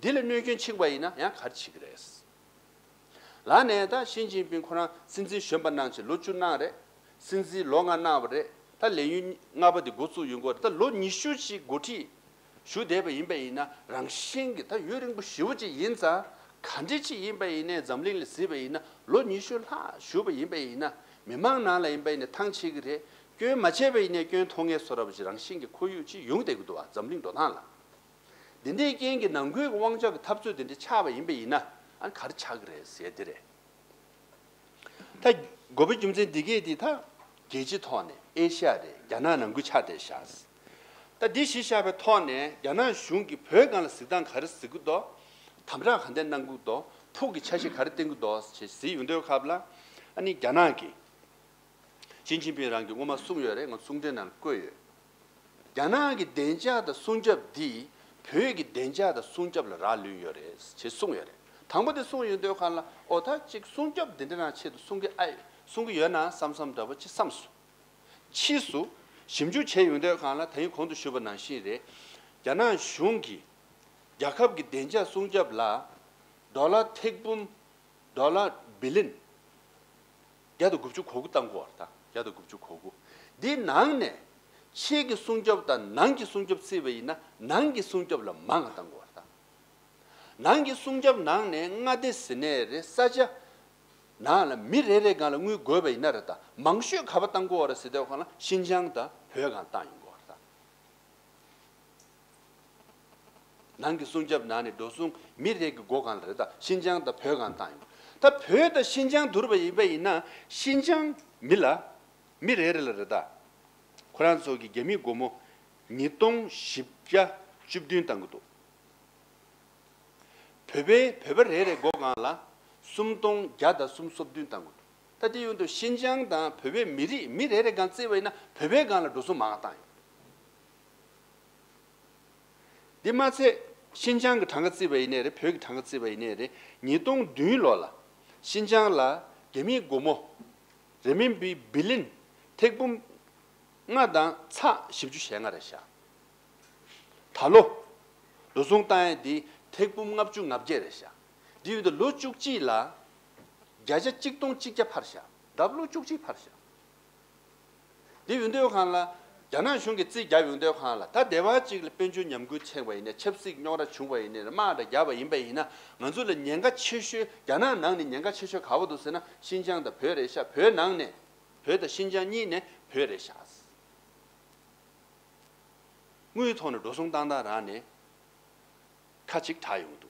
འདི་ལ་གནོད་སྐྱོན་ཕྱིན་པ་ཡིན་ན་ཡང་ག་རེ་བྱེད་ཀྱི་རེད། ལར་ནས་ད་ཞི་ཅིན་ཕིང་ཁོ་རང་སྲིད་འཛིན་གཞོན་པ་གནང་བྱས་ལོ་བཅུ་གནང་རེད། སྲིད་འཛིན་ལོ་ལྔ་གནང་བ་རེད། ད་ལས་ཡུན་ལྔ་པ་དེ་འགོ་བཙུགས་ཡོང་གི་རེད། ད་ལོ་ཉི་ཤུ་ཅིག་འགོ་ཁྲིད་བཞུགས་བསྡད་པ་ཡིན་པ་ཡིན་ན་རང་བཞིན་གྱི་ད་ཡུན་རིང་པོ་ཞེ་པོ་ཅིག་ཡིན་ཙང་། ག་འདྲ་ཅིག་ཡིན་པ་ཡིན་ནའི་འཛམ་གླིང་ལ་གཟིགས་པ་ཡིན་ན་ལོ་ཉི་ཤུ་ལྷག་བཞུགས་པ་ཡིན་པ་ཡིན་ན་མི་མང་ནང་ལ་ཡིན་པ་ཡིན་ན་ཐང་ཆད་ཀྱི་རེད། སྐྱོན་མ་བྱས་པ་ཡིན་ནའི་སྐྱོན་མཐོང་ངེས་བཟོ་འདྲ་པོ་ཅིག་རང་བཞིན་གྱི་ཁོར་ཡུག་ཅིག་ཡོང་བསྡད་ཀྱི་འདུག་བ། འཛམ་གླིང་འགྲོ་སྟངས་ལ། འདི་འདྲའི་རྐྱེན་གྱིས་ནང་ཁུལ་གྱི་དབང་ཆ་གི་འཐབ་རྩོད་དེ་འདྲ་ཆགས་པ་ཡིན་པ་ཡིན་ན་ཨ་ནི་ག་རེ་ཆགས་ཀྱི་རེད་ཟེར་འདི་རེད། ད་དགོས་པའི་རྒྱུ་མཚན་འདི་གས་འདི་ད་རྒྱལ་སྤྱིའི་ཐོག་ནས་ཨེ་ཤ་ཡ་རེད། རྒྱ་ནག་ནང་ཁུལ་ཆགས་བསྡད་ཤག་ད་འདི་གཞི་བཞག་པའི་ཐོག་ནས་རྒྱ་ནག་གཞུང་གིས་བོད་སྒང་ལ་གཟིགས་སྟངས་ག་རེ་གཟིགས་ཀྱི་འདུག་དམ་དྲག་ག་འདྲ་གནང་གི་འདུག་ཕུགས་ཀྱི་འཆར་གཞི་ག་རེ་བཏིང་གི་འདུག་ཅེས་གཟིགས་ཡོང་དུས་སྐབས་ལ་ཨ་ནི་རྒྱ་ནག་གིས། ཞི་ཅིན་ཕིང་རང་གིས་སྔོན་མ་གསུངས་ཡོད་རེད། ང་གསུང་འཕྲིན་ནང་བཀོད་ཡོད། རྒྱ་ནག་གི་བདེ་འཇགས་དང་སྲུང་སྐྱོབ་འདི་བོད་ཀྱི་བདེ་འཇགས་དང་སྲུང་སྐྱོབ་ལ་རག་ལུས་ཡོད་རེད་ཅེས་གསུངས་ཡོད་རེད། དང་པོ་དེ་གསུངས་ཡོང་དུས་སྒང་ལ་ཨོ་ད་ཅིག་སྲུང་སྐྱོབ་འདི་འདྲ་རང་ཆེད་དུ་གསུང་གི་ཨ་གསུང་གི་ཡོད་ན་བསམ་བསམ་འདྲ་པོ་ཅིག་བསམས་སོང་། ཕྱིས་སུ་ཞིབ་འཇུག་བྱས་ཡོང་དུས་སྒང་ལ་ད་ཡིན་གོང་དུ་ཞུས་པ་ནང་བཞིན་རེད། རྒྱ་ནག་གཞུང་གིས་རྒྱལ་ཁབ་ཀྱི་བདེ་འཇགས་སྲུང་སྐྱོབ་ལ་ཌོ་ལར་ཐེར་འབུམ་ཌོ་ལར་བི་ལི་ཡོན་བརྒྱ་དང་དགུ་བཅུ་གོ་དགུ་བཏང་གོ་བར་ད་བརྒྱ་དང་དགུ་བཅུ་གོ་དགུ། འདིའི་ནང་ནས་ཕྱིའི་གི་སྲུང་སྐྱོབ་དང་ནང་གི་སྲུང་སྐྱོབ་བརྩིས་པ་ཡིན་ན་ནང་གི་སྲུང་སྐྱོབ་ལ་མང་བ་བཏང་གོ་བར་ད། ནང་གི་སྲུང་སྐྱོབ་ནང་ནས་མངའ་སྡེ་ཟེར་ནའི་རེད། ས་ཆ་ནང་ལ་མི་རེ་རེ་སྒང་ལ་དངུལ་དགོས་པ་ཡིན་ན་རེད། ད་མང་ཤོས་ག་པར་བཏང་གོ་བ་རེད་ཟེར་དུས་སྒང་ལ་ཤིན་ཅང་དང་བོད་སྒང་བཏང་ཡོང་གོ་བ་རེད། ད་ནང་གི་སྲུང་སྐྱོབ་ནང་ནས་འགྲོ་སོང་མི་རེ་གི་སྒོ་སྒང་ལ་རེད། ད་ཤིན་ཅང་དང་བོད་སྒང་བཏང་ཡོང་། ད་བོད་དང་ཤིན་ཅང་བསྡུར་བ་ཡིན་པ་ཡིན་ན་ཤིན་ཅང་མི་ལ་མི་རེ་རེ་ལ་རེད། ད་ཁོ་རང་ཚོ་གི་རྒྱ་མིའི་སྒོར་མོ་ཉིས་སྟོང་བཞི་བརྒྱ་བཅུ་བདུན་བཏང་གི་འདུག་བོད་པའི་བོད་པ་རེ་རེ་སྒོ་སྒང་ལ་སུམ་སྟོང་བརྒྱ་དང་སུམ་ཅུ་སོ་བདུན་བཏང་གི་འདུག་ད་དེ་ཡོང་དུས་ཤིན་ཅང་དང་བོད་པའི་མི་རིགས་མི་རེ་རེ་སྒང་བརྩིས་པ་ཡིན་ན་བོད་པའི་སྒང་ལ་འགྲོ་སོང་མང་བ་བཏང་ཡོད། འདི་མ་ཚད་ཤིན་ཅང་གི་གྲངས་ཀ་བརྩིས་པ་ཡིན་ནའི་རེད། བོད་ཀྱི་གྲངས་ཀ་བརྩིས་པ་ཡིན་ནའི་རེད། ཉིས་སྟོང་བདུན་ལོ་ལ་ཤིན་ཅང་ལ་རྒྱ་མིའི་སྒོར་མོ་རེ་མིན་པི་བི་ལི་ཡོན་ཐེར་འབུམ་ལྔ་དང་ཚེག་བཞི་བཅུ་ཞེ་ལྔ་རེད་ཤག་ད་ལོ་འགྲོ་སོང་བཏང་ཡས་འདི་ཐེར་འབུམ་ལྔ་བཅུ་ང་བརྒྱད་རེད་ཤག་འདི་ཡོད་དུས་ལོ་བཅུ་གཅིག་ལ་བརྒྱ་ཆ་གཅིག་སྟོང་གཅིག་བརྒྱ་འཕར་ཤག་ལྡབ་ལོ་བཅུ་གཅིག་འཕར་ཤག་འདི་ཡོང་དུས་སྒང་ལ་རྒྱ་ནག་གཞུང་གིས་རྩིས་བརྒྱབ་ཡོང་དུས་སྒང་ལ་ད་སྡེ་བ་གཅིག་ལ་དཔལ་འབྱོར་ཉམས་རྒུད་ཕྱིན་པ་ཡིན་ནའི་ཆབ་སྲིད་རྙོག་དྲ་བྱུང་བ་ཡིན་ནའི་དམག་འདྲ་བརྒྱབ་པ་ཡིན་པ་ཡིན་ན་ང་ཚོ་ལ་ཉེན་ཁ་ཆེ་ཤོས་རྒྱ་ནག་ནང་ནས་ཉེན་ཁ་ཆེ་ཤོས་ག་པར་འདུག་ཟེར་ན་ཤིན་ཅང་དང་བོད་རེད་ཤག་བོད་ནང་ནས་བོད་དང་ཤིན་ཅང་གཉིས་ནས་བོད་རེད་ཤག་དངུལ་ཐོག་ནས་འགྲོ་སོང་བཏང་སྟངས་རང་ནས་ཁ་ཅིག་དྲག་ཡོང་གི་འདུག་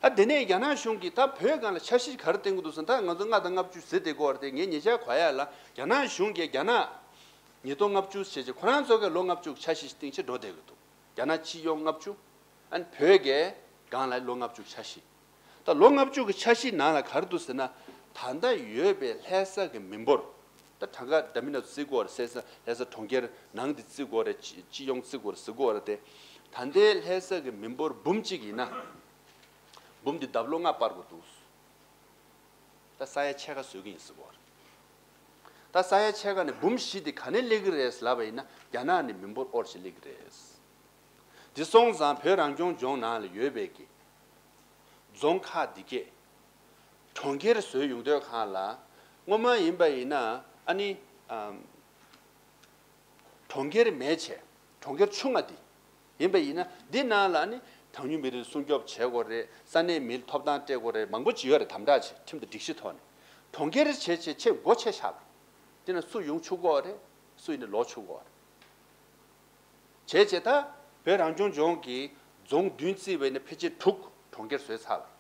ད་དེ་ནས་རྒྱ་ནག་གཞུང་གིས་ད་བོད་སྒང་ལ་འཆར་གཞི་ག་རེ་བཏིང་གི་འདུག་ཟེར་ན། ད་ང་ཚོ་ལྔ་དང་ལྔ་བཅུ་ཟེར་བསྡད་ཀྱི་ཡོད་རེད་དེ། ངས་ཉེ་ཆར་གོ་ཡ་ལ་རྒྱ་ནག་གཞུང་གིས་རྒྱ་ནག་ཉིས་སྟོང་ལྔ་བཅུ་ཟེར་བྱས་ཁོ་རང་ཚོ་གིས་ལོ་ལྔ་བཅུ་གི་འཆར་གཞི་ཞིག་བཏིང་བྱས་འགྲོ་བསྡད་ཀྱི་འདུག་རྒྱ་ནག་སྤྱི་ཡོངས་ལྔ་བཅུ། ཨ་ནི་བོད་ཀྱི་སྒང་ལ་ལོ་ལྔ་བཅུ་འཆར་གཞི། ད་ལོ་ལྔ་བཅུ་གི་འཆར་གཞི་ནང་ལ་ག་རེ་འདུག་ཟེར་ན། ད་ལྟ་ཡོད་པའི་ལྷ་ས་གི་མི་འབོར། ད་གྲངས་ཀ་འདྲ་མིན་སྣ་ཚོགས་བརྩི་དགོས་རེད། ལྷ་ས་ལྷ་ས་གྲོང་ཁྱེར་ནང་དེ་བརྩི་དགོས་རེད། སྤྱི་སྤྱི་ཡོངས་བརྩི་དགོས་རེད་ཟེར་དགོས་རེད་དེ། ད་ལྟའི་ལྷ་ས་གི་མི་འབོར་འབུམ་གཅིག་ཡིན་ན། འབུམ་དེ་ལྡབ་ལོ་ལྔ་སྤར་དགོས་འདུག་ད་ས་ཡ་ཕྱེད་ཀ་བཟོ་གི་ཡིན་ཟེར་གོ། ད་ས་ཡ་ཕྱེད་ཀ་ནས་འབུམ་བཞི་དེ་ག་ནས་སླེབས་ཀྱི་རེད་ལབ་པ་ཡིན་ན། རྒྱ་ནག་ནས་མི་འབོར་དབོར་བྱས་སླེབས་ཀྱི་རེད། དེ་སོང་ཙང་བོད་རང་སྐྱོང་ལྗོངས་ནང་ལ་ཡོད་པའི་གི་རྫོང་ཁག་འདི་གས་གྲོང་ཁྱེར་བཟོས་ཡོང་དུས་སྒང་ལ། སྔོན་མ་ཡིན་པ་ཡིན་ན་ཨ་ནི་ཨམ། གྲོང་ཁྱེར་མེད་བྱས། གྲོང་ཁྱེར་ཆུང་ང་འདི་ཡིན་པ་ཡིན་ན། འདི་ནང་ལ་ནི་གྲངས་ཉུང་མི་རིགས་སྲུང་སྐྱོབ་བྱེད་དགོས་རེད། ས་གནས་མིའི་ཐོབ་ཐང་སྤྲད་དགོས་རེད། མང་པོ་ཅིག་ཡོད་རེད། དམ་དྲག་བྱས་ཁྲིམས་དང་སྒྲིག་གཞི་ཐོག་ནས། གྲོང་ཁྱེར་བྱས་བྱས་ཆེས་སྒོ་ཕྱེ་བཞག་པ། དེ་ན་སུ་ཡོང་ཆོག་གི་རེད། སུ་ཡིན་ན་ལོག་ཆོག་གི་རེད། བྱས་བྱས་ད་བོད་རང་སྐྱོང་ལྗོངས་ཀྱི་རྫོང་བདུན་བརྩིས་པ་ཡིན་ན་ཕལ་ཆེར་དྲུག་གྲོང་ཁྱེར་བཟོས་ཚར་བ་རེད།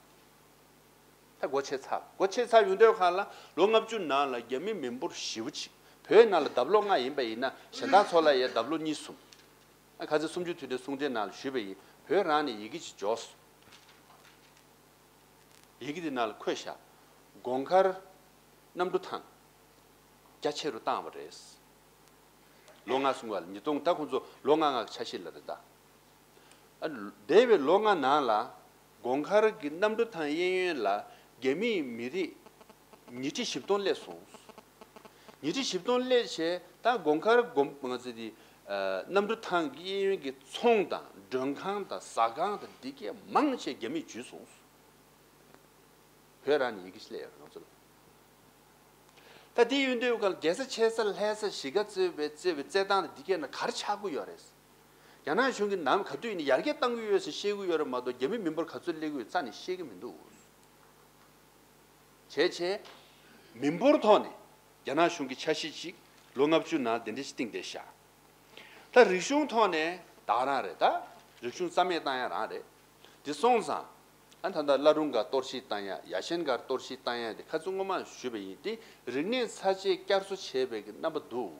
ད་སྒོ་ཕྱེ་ཚར། སྒོ་ཕྱེ་ཚར་ཡོང་དུས་སྒང་ལ་ལོ་ལྔ་བཅུ་ནང་ལ་རྒྱ་མི་མི་འབོར་ཞེ་པོ་ཅིག་བོད་ནང་ལ་ལྡབ་ལོག་ལྔ་ཡིན་པ་ཡིན་ན་གཞན་དག་ཚོ་ལ་ཡང་ལྡབ་ལོག་གཉིས་གསུམ། ཨ་ཁ་སང་གསུམ་བཅུའི་དུས་དྲན་གསུང་འཕྲིན་ནང་ལ་ཞུས་པ་ཡིན། བོད་རང་ནས་ཡི་གེ་ཅིག་འབྱོར་སོང་། ཡི་གེ་དེ་ནང་ལ་འཁོད་བཞག་དགོང་ཁར་གནམ་གྲུ་ཐང་རྒྱ་ཆེ་རུ་བཏང་བ་རེད། ལོ་ལྔ་སོང་བ་ལ་ཉིས་སྟོང་ད་ཁོང་ཚོ་ལོ་ལྔ་ལྔ་གི་འཆར་གཞི་ལ་རེད་ད། ཨ་འདས་པའི་ལོ་ལྔ་ནང་ལ་དགོང་ཁར་གྱི་གནམ་གྲུ་ཐང་གཡས་གཡོན་ལ་རྒྱ་མིའི་མི་རིགས་ཉིས་ཁྲི་བཞི་སྟོང་སླེབས་སོང་། ཉིས་ཁྲི་བཞི་སྟོང་སླེབས་བྱས་ད་དགོང་ཁར་དགོང་ང་ཚོ་དེ་གནམ་གྲུ་ཐང་གི་གཡས་གཡོན་གྱི་ཚོང་དང་མགྲོན་ཁང་དང་ཟ་ཁང་དང་འདི་གས་མང་ཆེ་རྒྱ་མིས་འཇུས་སོང་། བོད་རང་ནས་ཡི་གེ་སླེབས་ཡོད་རེད་ང་ཚོ་ལ། ད་དེ་ཡོད་དུས་གང་རྒྱལ་ས་ཆེ་ས་ལྷ་ས་གཞིས་ཀ་རྩེ་བའི་རྩེ་བའི་རྩེད་ཐང་དང་འདི་གས་ན་ག་རེ་ཆགས་ཀྱི་ཡོད་རེད། རྒྱ་ནག་གཞུང་གིས་ནམ་ག་དུས་ཡིན་ན་ཡར་རྒྱས་གཏང་གི་ཡོད་ཟེར་བཤད་ཀྱི་ཡོད་རེད་མ་གཏོགས་རྒྱ་མི་མི་འབོར་ག་ཚོད་སླེབས་ཀྱི་ཡོད་རྩ་ནས་ཤེས་ཀྱི་མི་འདུག་བྱས་བྱས། མི་འབོར་ཐོག་ནས་རྒྱ་ནག་གཞུང་གི་འཆར་གཞི་ཅིག་ལོ་ལྔ་བཅུ་ནང་དེ་འདྲ་ཞིག་བཏིང་བསྡད་ཤག་ད་རིག་གཞུང་ཐོག་ནས་ད་རང་རེད་ད། རིག་གཞུང་རྩ་མེད་བཏང་ཡ་རང་རེད། དེ་སོང་ཙང་། ཨ་ད་ལྟ་བླ་རུང་སྒར་གཏོར་བཤིག་བཏང་ཡ་ཡ་ཆེན་སྒར་གཏོར་བཤིག་བཏང་ཡ་དེ་ཁ་ཚུར་སྔོན་མ་ཞུས་པ་ཡིན་ཏེ་རིག་གནས་ཚད་ཆེ་བསྐྱར་གསོ་བྱས་པའི་གི་རྣམ་པ་འདུག་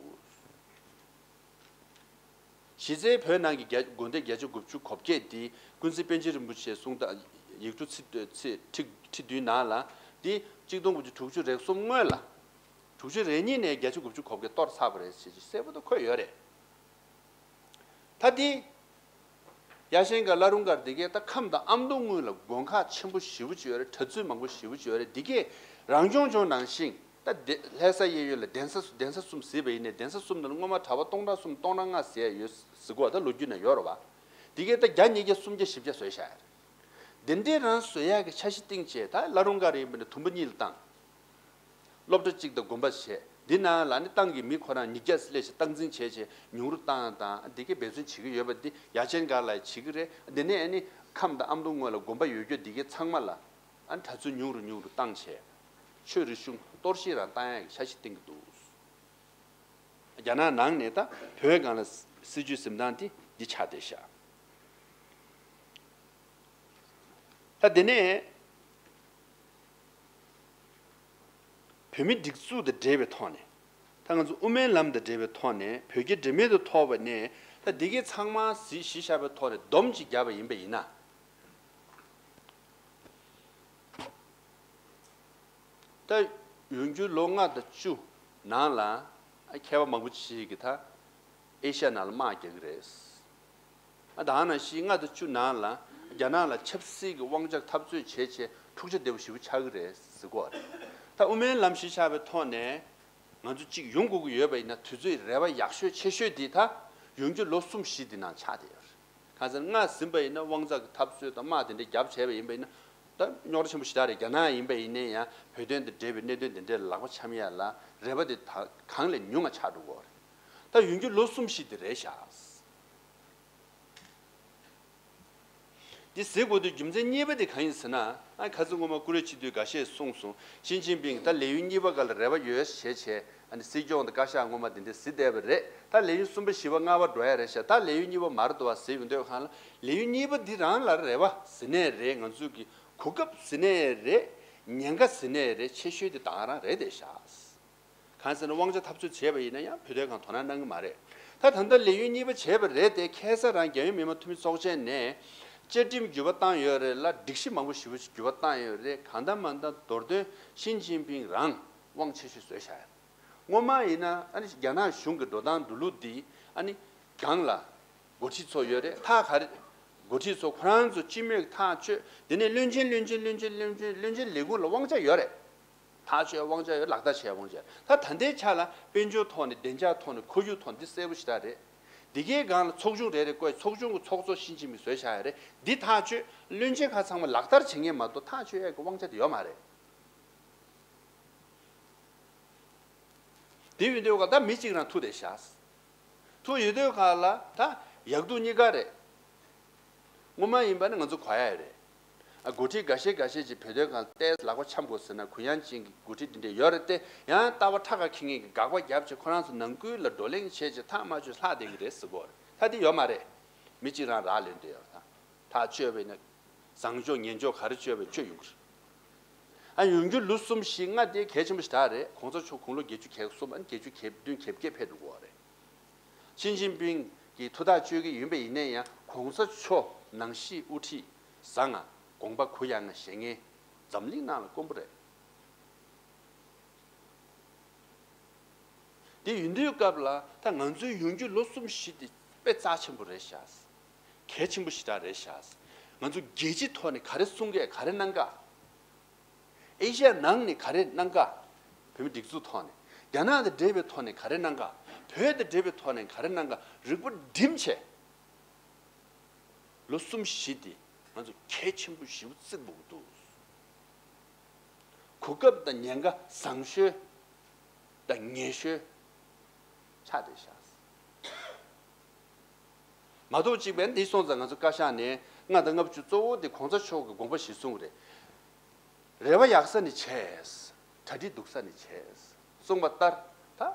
གཞི་རྩའི་བོད་ནང་གི་རྒྱ་དགོན་སྡེ་བརྒྱད་ཅུ་གོ་བཅུ་གོ་བརྒྱད་འདི་ཀུན་གཟིགས་པཎ་ཆེན་རིན་པོ་ཆེའི་གསུང་དང་ཡིག་འབྲུ་ཚིག་ཚིག་ཁྲི་ཁྲི་བདུན་ནང་ལ་འདི་གཅིག་སྟོང་དགུ་བརྒྱ་དྲུག་ཅུ་རེ་གསུམ་སྔོན་ལ་དྲུག་ཅུ་རེ་གཉིས་ནས་བརྒྱད་ཅུ་གོ་བཅུ་གོ་བརྒྱད་གཏོར་ཚར་བ་རེད་ཞེས་གསལ་པོ་དུ་འཁོད་ཡོད་རེད། ད་འདི་ཡ་ཤན་ག་བླ་རུང་སྒར་འདི་གས་ད་ཁམས་དང་ཨ་མདོ་སྔོན་ལ་དགོན་ཁག་ཆེན་པོ་ཞེ་པོ་ཅིག་ཡོད་རེད། གྲྭ་བཙུན་མང་པོ་ཞེ་པོ་ཅིག་ཡོད་རེད། འདི་གས་རང་སྐྱོང་ལྗོངས་ནང་བཞིན་ད་དེ་ལྷ་ས་གཡས་གཡོན་ལ་གདན་ས་གདན་ས་གསུམ་ཟེར་བ་ཡིན་ནའི་གདན་ས་གསུམ་ནང་སྔོན་མ་གྲྭ་པ་སྟོང་ཕྲག་གསུམ་སྟོང་ཕྲག་ལྔ་ཟེར་ཡ་ཡོད་ཟེར་གོ་ད་ལོ་རྒྱུས་ནང་ཡོད་རེད་བ། འདི་གས་ད་བརྒྱ་ཉིས་བརྒྱ་སུམ་བརྒྱ་བཞི་བརྒྱ་བཟོས་བཞག་ཡ་རེད། འདི་འདྲའི་རང་བཟོ་ཡག་གི་འཆར་གཞི་བཏིང་བྱས་ད་བླ་རུང་སྒར་ཡིན་པ་ནི་དུམ་བུ་གཉིས་ལ་བཏང་། སློབ་གྲྭ་གཅིག་དང་དགོན་པ་བྱས། འདི་ནང་ལ་ནི་ཏང་གི་མི་ཁོ་རང་ཉིས་བརྒྱ་སླེབས་ཤིང་སྟངས་འཛིན་བྱས་བྱས་ཉུང་རུ་བཏང་དང་འདི་གའི་འབད་བརྩོན་བྱེད་ཀྱི་ཡོད་པ་འདི་ཡ་ཆེན་སྒར་ལ་བྱེད་ཀྱི་རེད། འདི་ནས་ནི་ཁམས་དང་ཨ་མདོ་སྔོན་ལ་དགོན་པ་ཡོད་རྒྱུ་འདི་གའི་ཚང་མ་ལ་ཨ་གྲྭ་བཙུན་ཉུང་རུ་ཉུང་རུ་བཏང་བྱས། ཆོས་རིག་གཞུང་གཏོར་བཤིག་རང་བཏང་ཡག་གི་འཆར་གཞི་བཏིང་གི་འདུག་རྒྱ་ནག་ནང་ནས་ད་བོད་སྒང་ལ་སྲིད་ཇུས་འཛིན་སྟངས་དེ་འདི་ཆགས་བསྡད་ཤག་ད་དེ་ནས་བོད་མི་སྒྲིག་འཛུགས་དང་འབྲེལ་བའི་ཐོག་ནས་ད་ང་ཚོ་དབུ་མའི་ལམ་དང་འབྲེལ་བའི་ཐོག་ནས་བོད་རྒྱ་འབྲེལ་མོལ་དུ་ཐོག་པ་ནས་ད་འདི་གའི་ཚང་མ་གཟིགས་གཞི་བཞག་པའི་ཐོག་ནས་སྡོམ་ཅིག་བརྒྱབ་པ་ཡིན་པ་ཡིན་ན། ད་ཡོང་རྒྱུ་ལོ་ལྔ་དང་བཅུ་ནང་ལ་མཁས་པ་མང་པོ་ཅིག་གིས་ད་ཨེ་ཤ་ཡ་ནང་ལ་དམག་རྒྱག་གི་རེད། ད་ནང་བཞིན་ལྔ་དང་བཅུ་ནང་ལ་རྒྱ་ནག་ལ་ཆབ་སྲིད་ཀྱི་དབང་ཆ་འཐབ་རྩོད་བྱས་བྱས་འཁྲུག་ཆ་དེ་བ་ཞེ་པོ་ཆགས་ཀྱི་རེད་ཟེར་གོ་རེད། ད་དབུ་མའི་ལམ་གཞི་བཞག་པའི་ཐོག་ནས་ང་ཚོ་གཅིག་ཡོང་དགོས་ཀྱི་ཡོད་པ་ཡིན་ན་དུས་ཚོད་རེ་བ་ཡག་ཤོས་ཆེ་ཤོས་འདི་ད་ཡོང་རྒྱུ་ལོ་གསུམ་བཞི་འདི་ནང་ཆགས་བསྡད་ཡོད་རེད། གང་ཟེར་ན་སྔར་ཟིན་པ་ཡིན་ན་དབང་ཆ་གི་འཐབ་རྩོད་དང་དམག་དེ་འདྲ་བརྒྱབ་བྱས་པ་ཡིན་པ་ཡིན་ན་ད་རྙོག་དྲ་ཆེན་པོ་ཞེ་དྲག་རེད། རྒྱ་ནག་ཡིན་པ་ཡིན་ནའི་ཡང་བོད་དོན་དང་འབྲེལ་བའི་གནད་དོན་དེ་འདྲའི་ལག་པ་འཆང་ཡ་ལ་རེ་བ་དེ་ད་གང་ལས་ཉུང་ང་ཆགས་འགྲོ་གི་རེད། ད་ཡོང་རྒྱུ་ལོ་གསུམ་བཞི་དེ་རེད་ཤག་འདི་ཟེར་དགོས་དུས་རྒྱུ་མཚན་གཉིས་པ་དེ་གང་ཡིན་ཟེར་ན། ཨ་ཁ་སང་སྔོན་མ་ཀུ་རེ་སྤྱི་འཐུས་འགའ་ཤས་གསུངས་སོང་། ཞི་ཅིན་ཕིང་ད་ལས་ཡུན་གཉིས་པ་སྒང་ལ་རེ་བ་ཡོད་ཞེས་བྱས་ཨ་ནི་སྲིད་སྐྱོང་དང་བཀའ་ཤག་སྔོན་མ་དེ་འདྲ་ཟེར་བསྡད་པ་རེད། ད་ལས་ཡུན་གསུམ་པ་བཞི་པ་ལྔ་པ་འགྲོ་ཡ་རེད་ཤག་ད་ལས་ཡུན་གཉིས་པ་མ་རེད་འདུག་བ་ཟེར་ཡོང་དུས་གང་ལ་ལས་ཡུན་གཉིས་པ་འདི་རང་ལ་རེ་བ་ཟེར་ནའི་རེད། ང་ཚོས་ཀྱི་གོ་སྐབས་ཟེར་ནའི་རེད། ཉེན་ཁ་ཟེར་ནའི་རེད། ཆེ་ཤོས་དེ་ད་ག་རང་རེད་བསྡད་ཤག་གང་ཟེར་ན་དབང་ཆ་འཐབ་རྩོད་བྱས་པ་ཡིན་ན་ཡང་བོད་དོན་གང་དོ་སྣང་གནང་གི་མ་རེད། ད་ད་ལྟ་ལས་ཡུན་གཉིས་པ་བྱས་པ་རེད་དེ་ཁ་སང་རང་རྒྱལ་ཡོངས་མི་དམངས་འཐུས་མི་ཚོགས་ཆེན་ནས་བཅའ་ཁྲིམས་འགྱུར་བ་བཏང་ཡོད་རེད་ལ་སྒྲིག་གཞི་མང་པོ་ཞེ་པོ་ཞིག་འགྱུར་བ་བཏང་ཡོད་རེད། གང་ལྟར་མ་ལྟར་མདོར་དོན་ཞི་ཅིན་ཕིང་རང་དབང་ཆེ་ཤོས་བཟོས་བཞག་ཡོད། སྔོན་མ་ཡིན་ན་ཨ་ནི་རྒྱ་ནག་གཞུང་གི་འགྲོ་སྟངས་འགྲོ་ལུགས་འདི་ཨ་ནི་སྒང་ལ་འགོ་ཁྲིད་ཚོ་ཡོད་རེད། ཐག་ག་རེ་འགོ་ཁྲིད་ཚོ་ཁོ་རང་ཚོ་སྤྱི་མོས་ཐག་ཆོད། དེ་ནས་བློན་ཆེན་བློན་ཆེན་བློན་ཆེན་བློན་ཆེན་བློན་ཆེན་ལས་ཁུངས་ལ་དབང་ཆ་ཡོད་རེད། ཐག་ཆོད་དབང་ཆ་ཡོད། ལག་བསྟར་བྱས་དབང་ཆ་ཡོད། ད་ད་ལྟའི་ཆ་ལ་དཔལ་འབྱོར་ཐོག་ནས་བདེ་འཇགས་ཐོག་ནས་ཁོར་ཡུག་ཐོག་ནས་འདི་གསལ་པོ་ཞེ་དྲག་རེད། འདི་གའི་སྒང་ལ་ཚོགས་ཆུང་རེ་རེ་བསྐོས། ཚོགས་ཆུང་གི་ཚོགས་གཙོ་ཞི་ཅིན་ཕིང་བཟོས་བཞག་ཡོད་རེད། འདི་ཐག་ཆོད། བློན་ཆེན་ཁག་ཚང་མ་ལག་བསྟར་བྱེད་མཁན་མ་གཏོགས་ཐག་ཆོད་ཡས་ཀྱི་དབང་ཆ་དེ་ཡོད་མ་རེད། དེ་ཡོད་དུས་ག་ད་མི་གཅིག་རང་ཐུག་བསྡད་ཤག་ཐུག་ཡོད་དུས་ག་ལ་ད་ཡག་སྡུག་གཉིས་ཀ་རེད། སྔོན་མ་ཡིན་པ་ནི་ང་ཚོ་གོ་ཡ་རེད། ཨ། འགོ་ཁྲིད་འགའ་ཤས་འགའ་ཤས་ཀྱིས་བོད་དོན་སྒང་ལ་ཏོག་ཙམ་ལག་པ་འཆང་དགོས་ཟེར་ན། གུ་ཡངས་ཅན་གྱི་འགོ་ཁྲིད་འདི་འདྲ་ཡོད་རེད་དེ། ཡང་ལྟ་བ་ཁྲ་ཁ་འཁྱེར་མཁན་གྱིས་དགག་པ་བརྒྱབ་བྱས། ཁོ་རང་ཚོ་ནང་ཁུལ་ལ་བགྲོ་གླེང་བྱས་བྱས་ཐག་མ་ཆོད་ལྷག་བསྡད་ཀྱི་རེད་ཟེར་གོ་རེད། ད་དེ་ཡོད་མ་རེད། མི་གཅིག་རང་རག་ལས་འདོད་ཡོད་ད། ཐག་གཅོད་པ་ཡིན་ན། བཟང་ཕྱོགས་ངན་ཕྱོགས་ག་རེ་གཅོད་པའི་གཅོད་ཡོང་གི་རེད། ཨ། ཡོང་རྒྱུ་ལོ་གསུམ་བཞི་ལྔ་དེ་གལ་ཆེན་པོ་ཞེ་དྲག་རེད། གོང་ས་མཆོག་དགུང་ལོ་བརྒྱད་ཅུ་གྱ་གསུམ། ཨ། བརྒྱད་ཅུ་གྱ་བདུན་གྱ་བརྒྱད་ཕེབས་འགྲོ་གི་ཡོད་རེད། ཞི་ཅིན་ཕིང་གིས་ཐུགས་ཐག་གཅོད་ཀྱི་ཡིན་པ་ཡིན་ན་ཡང་། གོང་ས་མཆོག་ནང་བཞིན་དབུ་ཁྲིད་བཟང་ང་། དགོངས་པ་གུ་ཡངས་ང་བཞེངས་མཁན་འཛམ་གླིང་ནང་ལ་དཀོན་པོ་རེད། དེ་ཡིན་དུས་སྐབས་ལ་ད་ང་ཚོའི་ཡོང་རྒྱུ་ལོ་གསུམ་བཞི་དེ་དཔེ་རྩ་ཆེན་པོ་རེད་ཤག། གལ་ཆེན་པོ་ཞེ་དྲག་རེད་ཤག། ང་ཚོ་རྒྱལ་སྤྱིའི་ཐོག་ནས་ག་རེ་གསུང་གི། ག་རེ་གནང་ག། ཨེ་ཤ་ཡ་ནང་ནས་ག་རེ་གནང་ག། བོད་མི་སྒྲིག་འཛུགས་ཐོག་ནས། རྒྱ་ནག་དང་འབྲེལ་བའི་ཐོག་ནས་ག་རེ་གནང་ག། བོད་དང་འབྲེལ་བའི་ཐོག་ནས་ག་རེ་གནང་ག། རིག་པ་བསྒྲིམས་བྱས། ལོ་གསུམ་བཞི་དེ་ང་ཚོ་གལ་ཆེན་པོ་ཞེ་པོ་བརྩི་དགོས་ཀྱི་འདུག། གོ་སྐབས་དང་ཉེན་ཁ་བཟང་ཤོས་དང་ངན་ཤོས་ཆགས་བསྡད་ཤག། མ་གཏོགས་གཅིག་པས་འདི་སོང་ཙང་ང་ཚོ་བཀའ་ཤག་ནས་ལྔ་དང་ལྔ་བཅུ་གཙོ་བོ་དེ་གོང་ས་མཆོག་གི་དགོངས་པ་གཞིར་བཟུང་རེད། རེ་བ་ཡག་ས་ནས་བྱས། གྲ་སྒྲིག་སྡུག་ས་ནས་བྱས། གསུངས་པ་ལྟར་ད་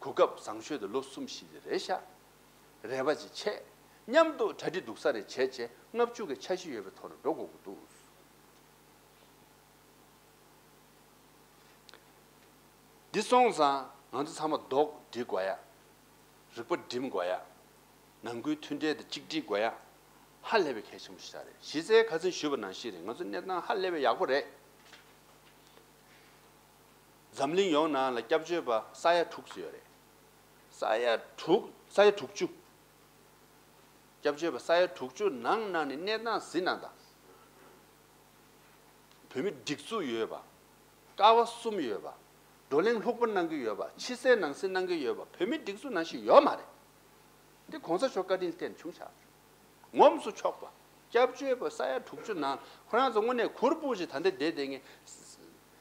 གོ་སྐབས་བཟང་ཤོས་དེ་ལོ་གསུམ་བཞི་དེ་རེད་ཤག། རེ་བ་ཅིག་བྱས། མཉམ་དུ་གྲ་སྒྲིག་སྡུག་ས་རེ་བྱས་བྱས། ལྔ་བཅུ་གི་འཆར་གཞི་ཡོད་པའི་ཐོག་ནས་འགྲོ་དགོས་ཀྱི་འདུག། འདི་སོང་ཙང་ང་ཚོ་ཚང་མ་རྡོག་སྒྲིལ་དགོས་ཡ། རིག་པ་སྒྲིམ་དགོས་ཡ། ནང་ཁུལ་མཐུན་སྒྲིལ་དང་གཅིག་སྒྲིལ་དགོས་ཡ། ཧ་ལས་པའི་གལ་ཆེན་པོ་ཞིག་རེད། གཞི་རྩའི་ཁ་སང་ཞུས་པ་ནང་བཞིན་རེད། ང་ཚོ་གནས་སྟངས་ཧ་ལས་པའི་ཡག་པོ་རེད། འཛམ་གླིང་ཡོངས་ནང་ལ་སྐྱབས་བཅོལ་བ་ས་ཡ་དྲུག་ཙམ་ཡོད་རེད། ས་ཡ་དྲུག་ས་ཡ་དྲུག་ཅུ། སྐྱབས་བཅོལ་བ་ས་ཡ་དྲུག་ཅུ་ནང་ནང་ནས་གནས་སྟངས་གཟིགས་ན་ད། བོད་མི་སྒྲིག་འཛུགས་ཡོད་པ། ཀ་བ་གསུམ་ཡོད་པ། བགྲོ་གླེང་ལྷུག་པོ་གནང་གི་ཡོད་པ། ཕྱི་གསལ་ནང་གསལ་གནང་གི་ཡོད་པ། བོད་མི་སྒྲིག་འཛུགས་ནང་བཞིན་ཡོད་མ་རེད། འདི་གོང་ས་མཆོག་བཀའ་དྲིན་བརྟེན་བྱུང་ཆགས། ངོམས་སུ་ཆོག་པ། སྐྱབས་བཅོལ་བ་ས་ཡ་དྲུག་ཅུ་ནང་ཁོ་རང་ཚོ་དངོས་གནས་གུར་སྤུ་ཞིག་ད་ལྟ་བསྡད་བསྡད་མཁན།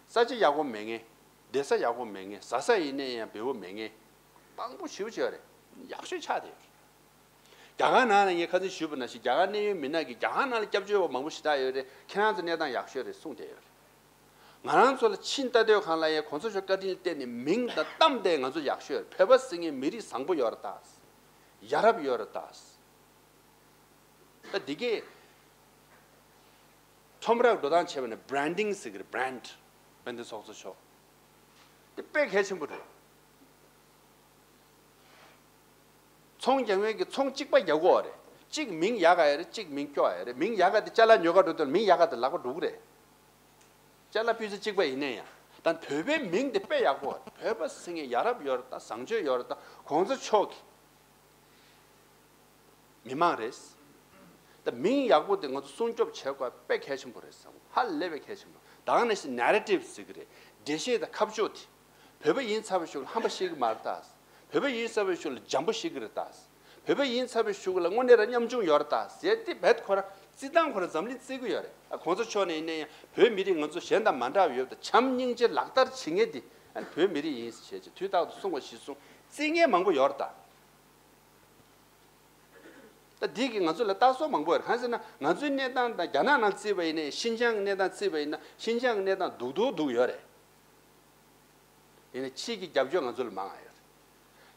ས་ཆ་ཡག་པོ་མེད་མཁན། བསྡད་ས་ཡག་པོ་མེད་མཁན། ཟ་ས་ཡིན་ནའི་ཡང་འབེལ་པོ་མེད་མཁན། མང་པོ་ཞེ་པོ་ཅིག་ཡོད་རེད། ཡག་ཤོས་ཆགས་བསྡད་ཡོད་རེད། རྒྱ་གར་ནང་ལ་ངས་ཁ་སང་ཞུས་པ་ནང་བཞིན་རྒྱ་གར་གནད་ཡོད་མི་སྣ་གིས་རྒྱ་གར་ནང་ལ་སྐྱབས་བཅོལ་བ་མང་པོ་ཞེ་དྲག་ཡོད་རེད། ཁྱེད་རང་ཚོ་གནས་སྟངས་ཡག་ཤོས་རེད་གསུངས་བསྡད་ཡོད་རེད། ང་རང་ཚོ་ལ་ཕྱིན་ལྟ་དུས་སྒང་ལ་ཡང་གོང་ས་མཆོག་བཀའ་དྲིན་བརྟེན་ནས་མིང་དང་གཏམ་དེ་ང་ཚོ་ཡག་ཤོས་རེད། བོད་པ་ཟེར་མཁན་མི་རིགས་བཟང་པོ་ཡོད་རེད་ད། ཡ་རབས་ཡོད་རེད་ད། ད་འདི་གས་ཁྲོམ་ར་འགྲོ་སྟངས་བྱས་པ་ནས་བྷི་རན་ཌིང་ཟེར་གི་རེད། བྷི་རན་ཌི། དཔལ་ལྡན་ཚོགས་གཙོ་མཆོག་དེ་དཔེ་གལ་ཆེན་པོ་རེད། ཚོང་རྒྱག་མཁན་གྱིས་ཚོང་གཅིག་པ་རྒྱག་དགོས་རེད། གཅིག་མིང་ཡག་ག་ཡོད་རེད། གཅིག་མིང་སྐྱོ་བ་ཡོད་རེད། མིང་ཡག་ག་དེ་ཅ་ལག་ཉོ་ག་འགྲོ་དུས་མིང་ཡག་ག་དེ་ལག་པ་འགྲོ་གི་རེད། ཅ་ལག་སྤུས་ཚད་གཅིག་པ་ཡིན་ནའི་ཡང་། ད་བོད་པའི་མིང་དེ་དཔེ་ཡག་པོ་རེད། བོད་པ་ཟེར་མཁན་ཡ་རབས་ཡོད་རེད་ད། བཟང་སྤྱོད་ཡོད་རེད་ད། གོང་ས་མཆོག་གི་མི་མང་རེད། ད་མིང་ཡག་པོ་དེ་ང་ཚོ་སྲུང་སྐྱོབ་བྱེད་དགོས་དཔེ་གལ་ཆེན་པོ་རེད་བསམ། ཧ་ལས་པའི་གལ་ཆེན་པོ། ད་ག་ནང་བཞིན་ནེ་རེ་ཊིབ་ཟེར་གི་རེད། འགྲེལ་བཤད་དང་ཁ་ཕྱོགས་དེ། བོད་པ་ཡིན་ཚར་བའི་གཞུག་ལ་ཧམ་པ་བཤད་གི་མ་རེད་ད། བོད་པ་ཡིན་ཚར་བའི་གཞུག་ལ་འཇམ་པོ་བཤད་གི་རེད་ད། བོད་པ་ཡིན་ཚར་བའི་གཞུག་ལ་དངོས་གནས་རང་ཉམ་ཆུང་ཡོད་རེད་ད་ཟེར་ཏེ། བེད་ཁོ་རང་རྩི་སྟངས་ཁོ་རང་འཛམ་གླིང་རྩི་གི་ཡོད་རེད། ཨ། གོང་ས་མཆོག་ནས་ཡིན་ན་ཡང་བོད་མི་རིགས་ང་ཚོ་གཞན་དང་མ་འདྲ་བ་ཡོད་ད། བྱམས་སྙིང་རྗེ་ལག་བསྟར་བྱེད་མཁན་དེ་ཨ་ནི་བོད་མི་རིགས་ཡིན་ཟེར་བྱས་དུས་རྟག་ཏུ་གསུང་བ་གཞིར་བཟུང་རྩི་མཁན་མང་པོ་ཡོད་རེད་ད། ད་འདི་གིས་ང་ཚོ་ལ་ལྟ་ཚོད་མང་པོ་ཡོད་རེད། གང་ཟེར་ན་ང་ཚོའི་གནས་སྟངས་དང་རྒྱ་ནག་ནང་བརྩིས་པ་ཡིན་ན། ཤིན་ཅང་གི་གནས་སྟངས་བརྩིས་པ་ཡིན་ན། ཤིན་ཅང་གི་གནས་སྟངས་སྡུག་ཏུ་སྡུག་ཡོད་རེད། ཡིན་ནའི་ཕྱིའི་གི་རྒྱབ་སྐྱོར་ང་ཚོ་ལ་མང་ང་ཡོད་རེད།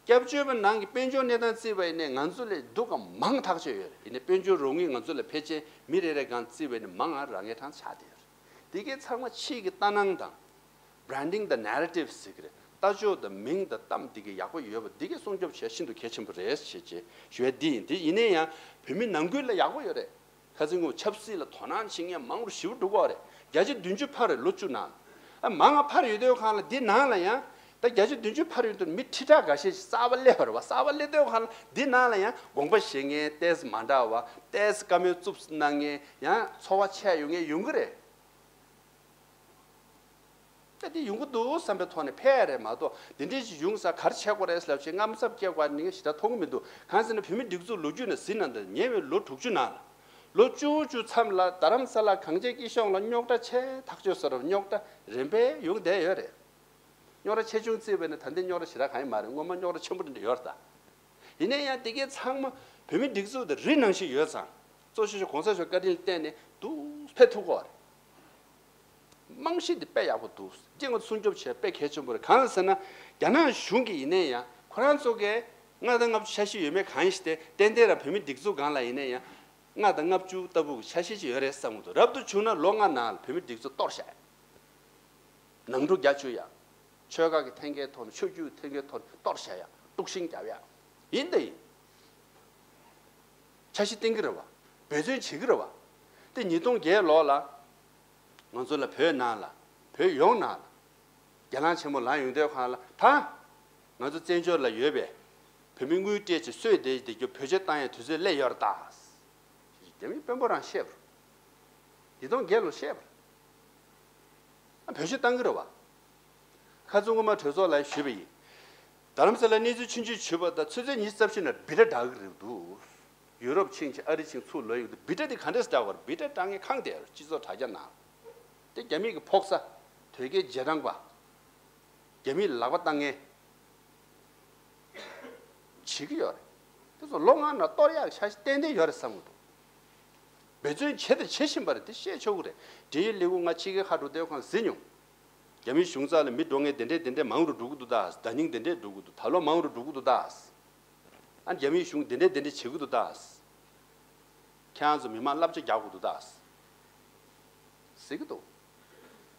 སྐྱབས་བཅོལ་བ་ནང་གི་དཔལ་འབྱོར་གནས་སྟངས་བརྩིས་པ་ཡིན་ནའི་ང་ཚོ་ལས་སྡུག་ག་མང་ཐག་ཆོད་ཡོད་རེད། ཡིན་ནའི་དཔལ་འབྱོར་རོགས་དངུལ་ང་ཚོ་ལ་ཕལ་ཆེར་མི་རེ་རེ་སྒང་བརྩིས་པ་ཡིན་ན་མང་ང་རང་ངེས་གྲངས་ཆགས་བསྡད་ཡོད་རེད། དེ་གའི་ཚང་མ་ཕྱིའི་གི་ལྟ་སྣང་དང་། བྷི་རན་ཌིང་དང་ནེ་རེ་ཊིབ་ཟེར་གི་རེད། ལྟ་ཕྱོགས་དང་མིང་དང་གཏམ་འདི་གི་ཡག་པོ་ཡོད་པ་འདི་གི་སྲུང་སྐྱོབ་བྱེད་ཤིན་ཏུ་གལ་ཆེན་པོ་རེད་ཞེས་ཅེས་ཞུ་བ་འདི་ཡིན། དེ་ཡིན་ན་ཡང་བོད་མི་ནང་ཁུལ་ལ་ཡག་པོ་ཡོད་རེད། ཁ་སང་ངོ་ཆབ་སྲིད་ལ་དོ་སྣང་བྱེད་མཁན་མང་རུ་ཞེ་པོ་འགྲོ་གི་རེད། བརྒྱ་ཆ་བདུན་ཅུ་ཕར་རེད་ལོ་བཅུ་ནང་། ཨ། མང་ང་ཕར་ཡོད་དུས་སྒང་ལ་འདི་ནང་ལ་ཡང་ད་བརྒྱ་ཆ་བདུན་ཅུ་ཕར་ཡོད་དུས་མི་ཁྲི་ཕྲག་འགའ་ཤས་ཤིག་གསར་པ་སླེབས་པ་རེད་བ། གསར་པ་སླེབས་དུས་སྒང་ལ་འདི་ནང་ལ་ཡང་དགོངས་པ་བཞེས་མཁན་ཏོག་ཙམ་མ་འདྲ་བ། ཏོག་ཙམ་བཀའ་མོལ་རྩུབ་གནང་མཁན། ཡང་ཚོར་བ་ཆེ་ཡོང་མཁན་ཡོང་གི་རེད། ད་འདི་ཡོང་གི་འདུག་བསམ་པའི་ཐོག་ནས་ཕེབས་རེད་མ་གཏོགས། འདི་འདྲ་ཞིག་ཡོང་ས་ག་རེ་བྱེད་དགོས་རེད་ལབ་བྱས་དངངས་འཚབ་སྐྱེ་དགོས་ནི་ཞེ་དྲག་མཐོང་གི་མི་འདུག། གང་ཟེར་ན་བོད་མི་སྒྲིག་འཛུགས་ལོ་རྒྱུས་ནང་གཟིགས་ན། ད་ཉེ་བའི་ལོ་དྲུག་ཅུ་ནང་ལ། ལོ་བཅུ་བཅུ་མཚམས་ལ་རྡ་རམ་ས་ལ་གངས་ཅན་སྐྱིད་གཤོངས་ལ་རྙོག་དྲ་ཆེ་ཐག་ཆོད་ས་རུ་རྙོག་དྲ་རིམ་པས་ཡོང་བསྡད་ཡོད་རེད། རྙོག་དྲ་ཆེ་ཆུང་བརྩིས་པ་ཡིན་ན་ད་ལྟའི་རྙོག་དྲ་ཞེ་དྲག་གང་ཡང་མ་རེད། སྔོན་མ་རྙོག་དྲ་ཆེན་པོ་འདི་འདྲ་ཡོད་རེད་ད། ཡིན་ན་ཡང་དེ་གའི་ཚང་མ་བོད་མི་སྒྲིག་འཛུགས་དེ་རི་ནང་བཞིན་ཡོད་ཙང་། གཙོ་ཆེ་ཤོས་གོང་ས་མཆོག་བཀའ་དྲིན་ལ་བརྟེན་ནས་འདུག་ཕེབས་ཐུབ་ཀྱི་ཡོད་རེད། རྨང་གཞི་འདི་དཔེ་ཡག་པོ་འདུག་སྤྱི་ངོ་སྲུང་སྐྱོབ་བྱེད་དཔེ་གལ་ཆེན་པོ་རེད། གང་ལ་ཟེར་ན། རྒྱ་ནག་གཞུང་གིས་ཡིན་ནའི་ཡང་ཁོ་རང་ཚོ་གིས་ལྔ་དང་ལྔ་བཅུ་འཆར་གཞི་ཡོད་མེད་གང་ཡིན་ཞིག་དེ་ཏན་ཏན་རང་བོད་མི་སྒྲིག་འཛུགས་སྒང་ལ་ཡིན་ནའི་ཡང་ལྔ་དང་ལྔ་བཅུ་ལྟ་བུ་གི་འཆར་གཞི་ཅིག་ཡོད་རེད་བསམ་གྱི་འདུག་རབ་ཏུ་བྱུང་ན་ལོ་ལྔ་ནང་ལ་བོད་མི་སྒྲིག་འཛུགས་གཏོར་བཞག་ཡ། ནང་འཁྲུག་རྒྱག་བཅུག་ཡ། ཆོལ་ཁ་གི་འཐེན་འཁྱེར་ཐོག་ནས་ཆོས་བརྒྱུད་འཐེན་འཁྱེར་ཐོག་ནས་གཏོར་བཞག་ཡ། དཀྲུག་ཤིང་རྒྱབ་ཡ། ཡིན་ད་ཡིན། འཆར་གཞི་བཏིང་གི་རེད་བ། འབད་བརྩོན་བྱེད་ཀྱི་རེད་བ། དེ་ཉིས་སྟོང་བརྒྱད་ལོ་ལ། ང་ཚོ་ལ་བོད་ནང་ལ། བོད་ཡོངས་ནང་ལ། རྒྱ་ལམ་ཆེན་མོ་ལམ་ཡོང་དུས་སྒང་ལ་ད། ང་ཚོ་བཙན་བྱོལ་ལ་ཡོད་པའི་བོད་མི་དངུལ་སྤྲད་ཅིག་གསོས་བསྡད་བསྡད་རྒྱུ་བེད་སྤྱོད་བཏང་ཡའི་དུས་ཚོད་སླེབས་ཡོད་རེད་ད། རྒྱ་མི་དཔོན་པོ་རང་བཤད་པ་རེད། ཉིས་སྟོང་བརྒྱད་ལོ་བཤད་པ་རེད། ཨ་བེད་སྤྱོད་བཏང་གི་རེད་བ། ཁ་རྩང་སྔོན་མ་གྲོས་ཚོགས་ལ་ཞུས་པ་ཡིན། རྡ་རམ་ས་ལ་གནས་ཚུལ་ཆུང་ཆུང་ཞུས་པ་དང་ཆུ་ཚོད་ཉི་ཤུ་རྩ་བཞི་ནང་བི་ཊ་བསྒྲགས་ཀྱི་རེད་འདུག་ཡུ་རོབ་ཕྱིན་ཆད་ཨ་རི་ཕྱིན་ཚུར་ལོག་ཡོང་དུས་བི་ཊ་དེ་ག་འདྲས་བསྒྲགས་པ་རེད། བི་ཊ་བསྒྲགས་མཁན་ཁེངས་བསྡད་ཡོད་རེད། སྤྱི་ཚོགས་དྲ་རྒྱ་ནང་། དེ་རྒྱ་མི་གི་ཕོག་ས། དོལ་རྒྱལ་རྗེས་འབྲང་པ། རྒྱ་མིས་ལག་པ་བཏང་མཁན། བྱེད་ཀྱི་ཡོད་རེད། དེ་ཚོ་ལོ་ལྔ་ནང་གཏོར་ཡག་འཆར་གཞི་ཏན་ཏན་ཡོད་རེད་བསམ་གྱི་འདུག་འབད་བརྩོན་བྱས་དང་བྱེད་བཞིན་པ་རེད། དེ་བཤད་ཆོག་གི་རེད། འབྲེལ་ཡོད་ལས་ཁུངས་ང་ཕྱི་རྒྱལ་ཁག་འགྲོ་དུས་སྒང་གཟིགས་མྱོང་། རྒྱ་མིའི་གཞུང་རྩ་ལ་མི་འགྲོ་མཁན་དེ་འདྲས་དེ་འདྲས་མང་རུ་འགྲོ་གི་འདུག་ད། ཟླ་ཉིན་དེ་འདྲས་འགྲོ་གི་འདུག་ད་ལོ་མང་རུ་འགྲོ་གི་འདུག་ད། ཨ་རྒྱ་མིའི་གཞུང་དེ་འདྲས་དེ་འདྲས་བྱེད་ཀྱི་འདུག་ད། ཁྱེད་རང་ཚོ་མི་མང་བསླབ་བྱ་རྒྱག་དགོས་འདུག་ད། ཟེར་གྱི་འདུག་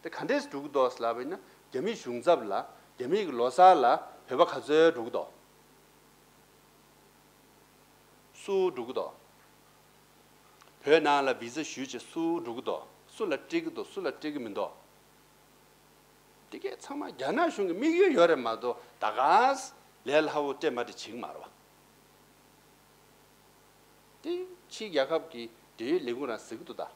དེ་ག་འདྲས་འགྲོ་གི་འདུག་ལབ་པ་ཡིན་ན། རྒྱ་མིའི་གཞུང་ཚབ་ལ། རྒྱ་མིའི་ལོ་གསར་ལ་བོད་པ་ག་ཚོད་འགྲོ་གི་འདུག་སུ་འགྲོ་གི་འདུག་བོད་ནང་ལ་བི་ཟ་ཞུས་བྱས་སུ་འགྲོ་གི་འདུག་སུ་ལ་སྤྲད་ཀྱི་འདུག་སུ་ལ་སྤྲད་ཀྱི་མི་འདུག་དེ་གས་ཚང་མ་རྒྱ་ནག་གཞུང་གི་དམིགས་ཡུལ་ཡོད་རེད་མ་གཏོགས། ད་ག་ལས་སླ་བོ་སྤྲད་མ་སྤྲད་བྱེད་ཀྱི་མ་རེད་བ། དེ་ཕྱིའི་རྒྱལ་ཁབ་ཀྱི་འབྲེལ་ཡོད་ལས་ཁུངས་རང་ཟེར་གྱི་འདུག་ད།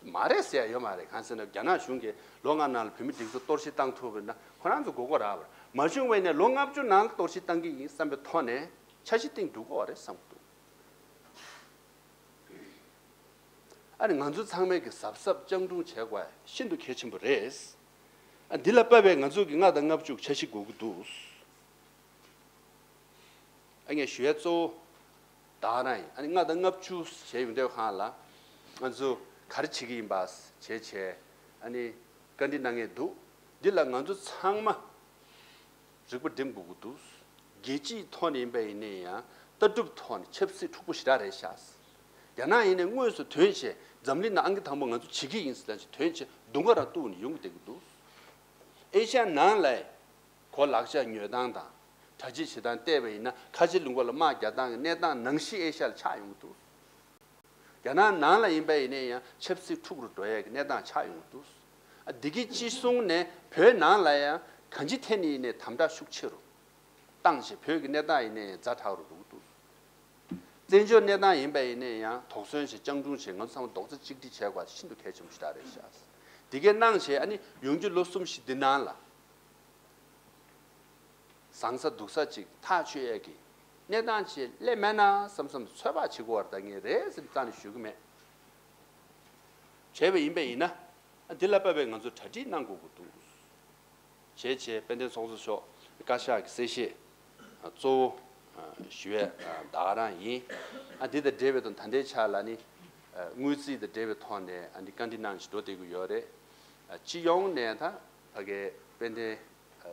མ་རེད་ཟེར་ཡ་ཡོད་མ་རེད། གང་ཟེར་ན་རྒྱ་ནག་གཞུང་གིས་ལོ་ལྔ་ནང་ལ་བོད་མི་སྒྲིག་འཛུགས་གཏོར་བཤིག་བཏང་ཐུབ་པ་ཡིན་ན་ཁོ་རང་ཚོ་མགོ་སྐོར་རག་པ་རེད། མ་བྱུང་བ་ཡིན་ན་ལོ་ལྔ་བཅུ་ནང་ལ་གཏོར་བཤིག་བཏང་གི་ཡིན་བསམ་པའི་ཐོག་ནས་འཆར་གཞི་བཏིང་འགྲོ་དགོས་པ་རེད་བསམ་གྱི་འདུག་ཨ་ནི་ང་ཚོ་ཚང་མས་ཀྱི་གཟབ་གཟབ་སྤྱང་གྲུང་བྱེད་དགོས་ཤིན་ཏུ་གལ་ཆེན་པོ་རེད། ཨ་འདི་ལ་དཔག་པའི་ང་ཚོ་གི་ལྔ་དང་ལྔ་བཅུ་འཆར་གཞི་དགོས་ཀྱི་འདུག་ཨ་ངས་ཞུ་ཡ་གཙོ་བོ་ད་ག་རང་ཡིན། ཨ་ནི་ལྔ་དང་ལྔ་བཅུ་བྱས་ཡོང་དུས་སྒང་ལ་ང་ཚོ་ག་རེ་བྱེད་ཀྱི་ཡིན་པ་བྱས་བྱས་ཨ་ནི་བཀའ་འདྲི་གནང་མཁན་འདུག་འདི་ལ་ང་ཚོ་ཚང་མ་རིག་པ་སྒྲིམ་དགོས་ཀྱི་འདུག་རྒྱལ་སྤྱིའི་ཐོག་ནས་ཡིན་པ་ཡིན་ནའི་ཡང་ལྟ་གྲུབ་ཐོག་ནས་ཆབ་སྲིད་འཁྲུག་པོ་ཞེ་དྲག་རེད་ཤག་རྒྱ་ནག་ཡིན་ནའི་དངོས་སུ་ཐོན་བྱས་འཛམ་གླིང་ནང་ཨང་ཀི་དང་པོ་ང་ཚོ་བྱེད་ཀྱི་ཡིན་ཟེར་ལབ་བྱས་ཐོན་བྱས་མདུང་ཁ་རང་གཏུགས་ནས་ཡོང་གི་བསྡད་ཀྱི་འདུག་ཨེ་ཤ་ཡ་ནང་ལ་གོ་ལག་ཆ་ཉོ་སྟངས་དང་གྲ་སྒྲིག་བྱེད་སྟངས་བལྟས་པ་ཡིན་ན། ཁ་ཆེ་ལུང་པ་ལ་དམག་རྒྱག་སྟངས་ཀྱི་གནས་སྟངས་ནང་བཞིན་ཨེ་ཤ་ཡ་ལ་ཆགས་ཡོང་གི་འདུག་རྒྱ་ནག་ནང་ལ་ཡིན་པ་ཡིན་ནའི་ཡང་ཆབ་སྲིད་འཁྲུག་རུ་འགྲོ་ཡས་ཀྱི་གནས་སྟངས་ཆགས་ཡོང་གི་འདུག་ཨ་འདི་གི་ཅི་གསུངས་ནས་བོད་ནང་ལ་ཡང་གང་ཅི་ཐད་ནས་ཡིན་ནའི་དམ་དྲག་ཤུགས་ཆེ་རུ་བཏང་བྱས་བོད་ཀྱི་གནས་སྟངས་ཡིན་ནའི་ཛ་དྲག་རུ་འགྲོ་གི་འདུག་བཙན་བྱོལ་གནས་སྟངས་ཡིན་པ་ཡིན་ནའི་ཡང་དོགས་ཟོན་བྱས་སྤྱང་གྲུང་བྱས་ང་ཚོ་ཚང་མ་རྡོག་རྩ་གཅིག་སྒྲིལ་བྱས་དགོས་པ་ཤིན་ཏུ་གལ་ཆེན་པོ་ཞིག་རེད་ཤག་འདི་གའི་གནང་བྱས་ཨ་ནི་ཡོང་རྒྱུ་ལོ་གསུམ་བཞི་འདི་ནང་ལ། བཟང་ས་སྡུག་ས་ཅིག་ཐག་ཆོད་ཡས་ཀྱི་གནས་སྟངས་ཅིག་སླེབས་མེད་ན་བསམ་བསམ་ཚོད་དཔག་བྱེད་དགོས་པ་རེད། ད་ངས་རེད་ཟེར་རྩ་ནས་ཞུ་གི་མེད། བྱས་པ་ཡིན་པ་ཡིན་ན་འདི་ལ་དཔག་པའི་ང་ཚོ་གྲ་སྒྲིག་གནང་དགོས་ཀྱི་འདུག་བྱས་བྱས་དཔལ་ལྡན་ཚོགས་གཙོ་མཆོག་བཀའ་ཤག་གི་གསལ་བཤད་གཙོ་བོ་ཞུ་ཡས་ད་ག་རང་ཡིན། ཨ་འདི་དང་འབྲེལ་བའི་དང་ད་ལྟའི་ཆ་ལ་ནི་དངུལ་རྩིས་དང་འབྲེལ་བའི་ཐོག་ནས་ཨ་འདི་བཀའ་འདྲི་གནང་བཞིན་འགྲོ་བསྡད་ཀྱི་ཡོད་རེད། སྤྱི་ཡོངས་ནས་ད་ཕ་གའི་དཔལ་ལྡན་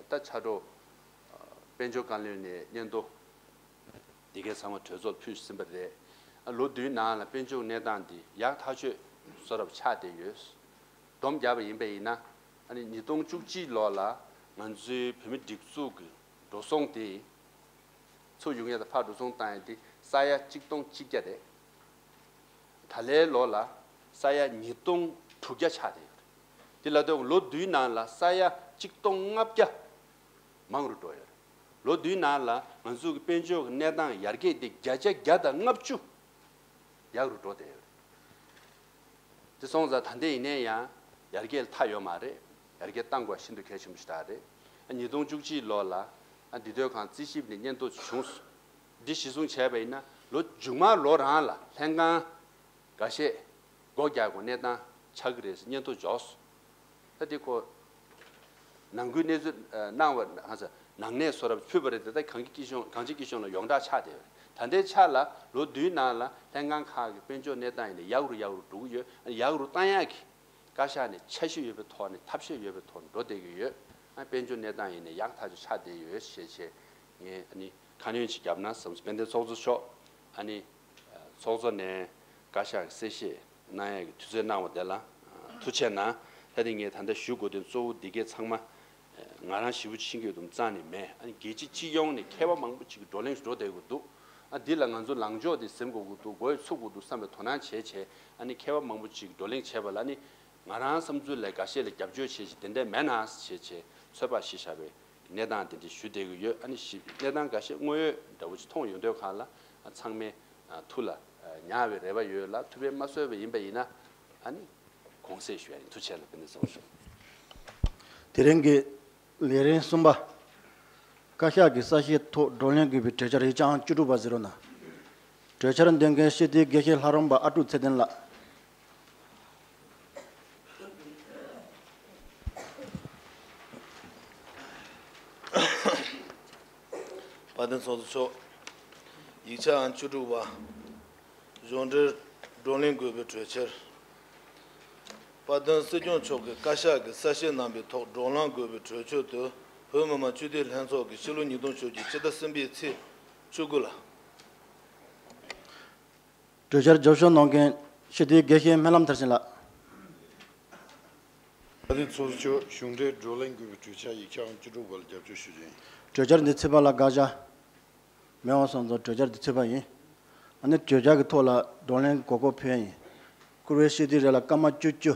ད་ཕྱག་རོགས་དཔལ་འབྱོར་བཀའ་བློན་ནས་སྙན་ཐོ་འདི་གའི་ཚང་མ་གྲོས་ཚོགས་ཕུལ་ཟིན་པ་རེད། ཨ་ལོ་བདུན་ནང་ལ་དཔལ་འབྱོར་གནས་སྟངས་འདི་ཡག་ཐག་ཆོད་བཟོ་འདྲ་ཆགས་བསྡད་ཡོད། སྡོམ་བརྒྱབ་པ་ཡིན་པ་ཡིན་ན་ཨ་ནི་ཉིས་སྟོང་བཅུ་གཅིག་ལོ་ལ་ང་ཚོའི་བོད་མི་སྒྲིག་འཛུགས་ཀྱི་འགྲོ་སོང་དེ་ཚུར་ཡོང་ཡ་དང་ཕར་འགྲོ་སོང་བཏང་ཡ་དེ་ས་ཡ་གཅིག་སྟོང་གཅིག་བརྒྱ་རེད། ད་ལའི་ལོ་ལ་ས་ཡ་ཉིས་སྟོང་དྲུག་བརྒྱ་ཆགས་བསྡད་ཡོད་རེད། དེ་ལ་ལྟོས་ལོ་བདུན་ནང་ལ་ས་ཡ་གཅིག་སྟོང་ལྔ་བརྒྱ་མང་རུ་འགྲོ་ཡོད་རེད། ལོ་བདུན་ནང་ལ་ང་ཚོ་གི་དཔལ་འབྱོར་གྱི་གནས་སྟངས་ཡར་རྒྱས་དེ་བརྒྱ་ཆ་བརྒྱ་དང་ལྔ་བཅུ་ཡག་རུ་འགྲོ་བསྡད་ཡོད་རེད། དེ་སོང་ཙང་ད་ལྟ་ཡིན་ནའི་ཡང་ཡར་རྒྱས་ལ་མཐའ་ཡོད་མ་རེད། ཡར་རྒྱས་གཏང་དགོས་ཤིན་ཏུ་གལ་ཆེན་པོ་ཞིག་རེད། ཉིས་སྟོང་བཅུ་གཅིག་ལོ་ལ་འདི་དོན་ཁང་རྩིས་ཞིབ་ནས་སྙན་ཐོ་བྱུང་སོང་། འདི་གཞིར་བཟུང་བྱས་པ་ཡིན་ན་ལོ་མཇུག་མ་ལོ་རང་ལ་ལྷན་ཁང་འགའ་ཤས་སྒོ་རྒྱག་དགོས་གནས་སྟངས་ཆགས་ཀྱི་རེད་ཟེར་སྙན་ཐོ་འབྱོར་སོང་། ད་དེ་ཁོ་ནང་ཁུལ་གནས་ཚུལ་གནང་བ་ཧ་ས་ནང་གནས་སོ་རབ་ཕུད་པ་རེད་དེ། ད་གངས་སྐྱིད་སྐྱིད་གཤོངས་གངས་སྐྱིད་སྐྱིད་གཤོངས་ལ་ཡོངས་གྲགས་ཆགས་བསྡད་ཡོད་ ད་ལྟའི་ཆ་ལ་ལོ་བདུན་ནང་ལ་ལྷན་ཁང་ཁག་གི་དཔལ་འབྱོར་གནས་སྟངས་ཡིན་ན་ཡག་རུ་ཡག་རུ་འགྲོ་གི་ཡོད། ཡག་རུ་བཏང་ཡག་གི་བཀའ་ཤག་ནས་འཆར་གཞི་ཡོད་པའི་ཐོག་ནས་ཐབས་ཤེས་ཡོད་པའི་ཐོག་ནས་འགྲོ་བསྡད་ཀྱི་ཡོད། ཨ་དཔལ་འབྱོར་གནས་སྟངས་ཡིན་ན་ཡག་ཐག་ཆོད་ཆགས་བསྡད་ཡོད་ཞེས་བྱས་ངས་ཨ་ནི་ཁ་སྣོན་ཅིག་བརྒྱབ་ན་བསམ། དཔལ་ལྡན་ཚོགས་གཙོ་མཆོག་ཨ་ནི་ཚོགས་གཙོ་ནས་བཀའ་ཤག་གི་གསལ་བཤད་གནང་ཡག་གི་དུས་ཚོད་གནང་བ་དེ་ལ་ཐུགས་རྗེ་གནང་། ད་དེ་ངས་ད་ལྟ་ཞུ་དགོས་དོན་གཙོ་བོ་འདི་གའི་ཚང་མ་ང་རང་ཞེ་པོ་ཤེས་ཀྱི་ཡོད་དམ་རྩ་ནས་མེད། ཨ་ནི་རྒྱལ་སྤྱི་སྤྱི་ཡོངས་ནས་མཁས་པ་མང་པོ་ཅིག་གི་བགྲོ་གླེང་འགྲོ་བསྡད་ཀྱི་འདུག་ཨ་འདི་ལ་ང་ཚོ་ལངས་ཕྱོགས་དེ་ཟིན་དགོས་ཀྱི་འདུག་མགོ་ཡི་ཚུགས་དགོས་འདུག་བསམ་པའི་དོ་སྣང་བྱས་བྱས། ཨ་ནི་མཁས་པ་མང་པོ་ཅིག་བགྲོ་གླེང་བྱས་པ་ལ་ནི་ང་རང་བསམ་ཚུལ་ལས་འགའ་ཤས་ལ་རྒྱབ་སྐྱོར་བྱས་བྱས་དེ་འདྲས་མེད་ན་བྱས་བྱས་ཚོད་དཔག་ཞིག་བཞག་པའི་གནས་སྟངས་དེ་འདྲ་ཞུ་བསྡད་ཀྱི་ཡོད། ཨ་ནི་ཞིབ་གནས་སྟངས་འགའ་ཤས་དངོས་ཡོད་འདྲ་བོ་ཅིག་མཐོང་ཡོང་དུས་གང་ལ་ཚང་མས་ཐུགས་ལ་ཉར་བའི་རེ་བ་ཡོད་ལ། ཐུགས་ཕན་མ་གསོས་པ་ཡིན་པ་ཡིན་ན་ཨ་ནི་དགོངས་སེལ་ཞུ་ཡ་ཡིན། ཐུགས་རྗེ་ཆེ་ལ་དཔེ་འདི་གསུངས་ཞུ། དེ་རིང་གི་ལས་རིམ་གསུམ་པ། བཀའ་ཤག་གི་གསལ་བཤད་ཐོག་བགྲོ་གླེང་དགོས་པའི་གྲོས་འཆར་ཡིག་ཆ་ཨང་བཅུ་དྲུག་པ་གཟིགས་རོགས་གནང་། གྲོས་འཆར་འདོན་མཁན་སྤྱི་འཐུས་དགེ་བཤེས་ལྷ་རམས་པ་ཨ་ཀྲུག་ཚེ་བརྟན་ལགས། དཔལ་ལྡན་ཚོགས་གཙོ་མཆོག་ཡིག་ཆ་ཨང་བཅུ་དྲུག་པ། གཞུང་འབྲེལ་བགྲོ་གླེང་དགོས་པའི་གྲོས་འཆར། དཔལ་ལྡན་སྲིད་སྐྱོང་མཆོག་གིས་བཀའ་ཤག་གི་གསལ་བཤད་གནང་པའི་ཐོག་བགྲོ་གླེང་དགོས་པའི་གྲོས་ཆོད་དེ་བོད་མི་མང་སྤྱི་འཐུས་ལྷན་ཚོགས་ཀྱིས་ཕྱི་ལོ་ཉིས་སྟོང་བཅུ་བཞི་ཕྱི་ཟླ་གསུམ་པའི་ཚེས་བཅུ་དགུ་ལ། གྲོས་འཆར་རྒྱབ་སྐྱོར་གནང་མཁན་སྤྱི་འཐུས་དགེ་བཤེས་སྨོན་ལམ་མཐར་ཕྱིན་ལགས། དཔལ་ལྡན་ཚོགས་གཙོ་མཆོག་གཞུང་འབྲེལ་བགྲོ་གླེང་དགོས་པའི་གྲོས་འཆར་ཡིག་ཆ་ཨང་བཅུ་དྲུག་པ་ལ་རྒྱབ་སྐྱོར་ཞུ་རྒྱུ་ཡིན། གྲོས་འཆར་འདི་ཚུད་པ་ལ་དགག་བྱ་མེད་པ་སོང་ཙང་གྲོས་འཆར་འདི་ཚུད་པ་ཡིན། ཨ་ནི་གྲོས་འཆར་གྱི་ཐོག་ལ་བགྲོ་གླེང་གོ་སྐབས་ཕུལ་ཡ་ཡིན། བཀུར་འོས་སྤྱི་འཐུས་རེ་ལ་སྐར་མ་བཅུ་བཅུ་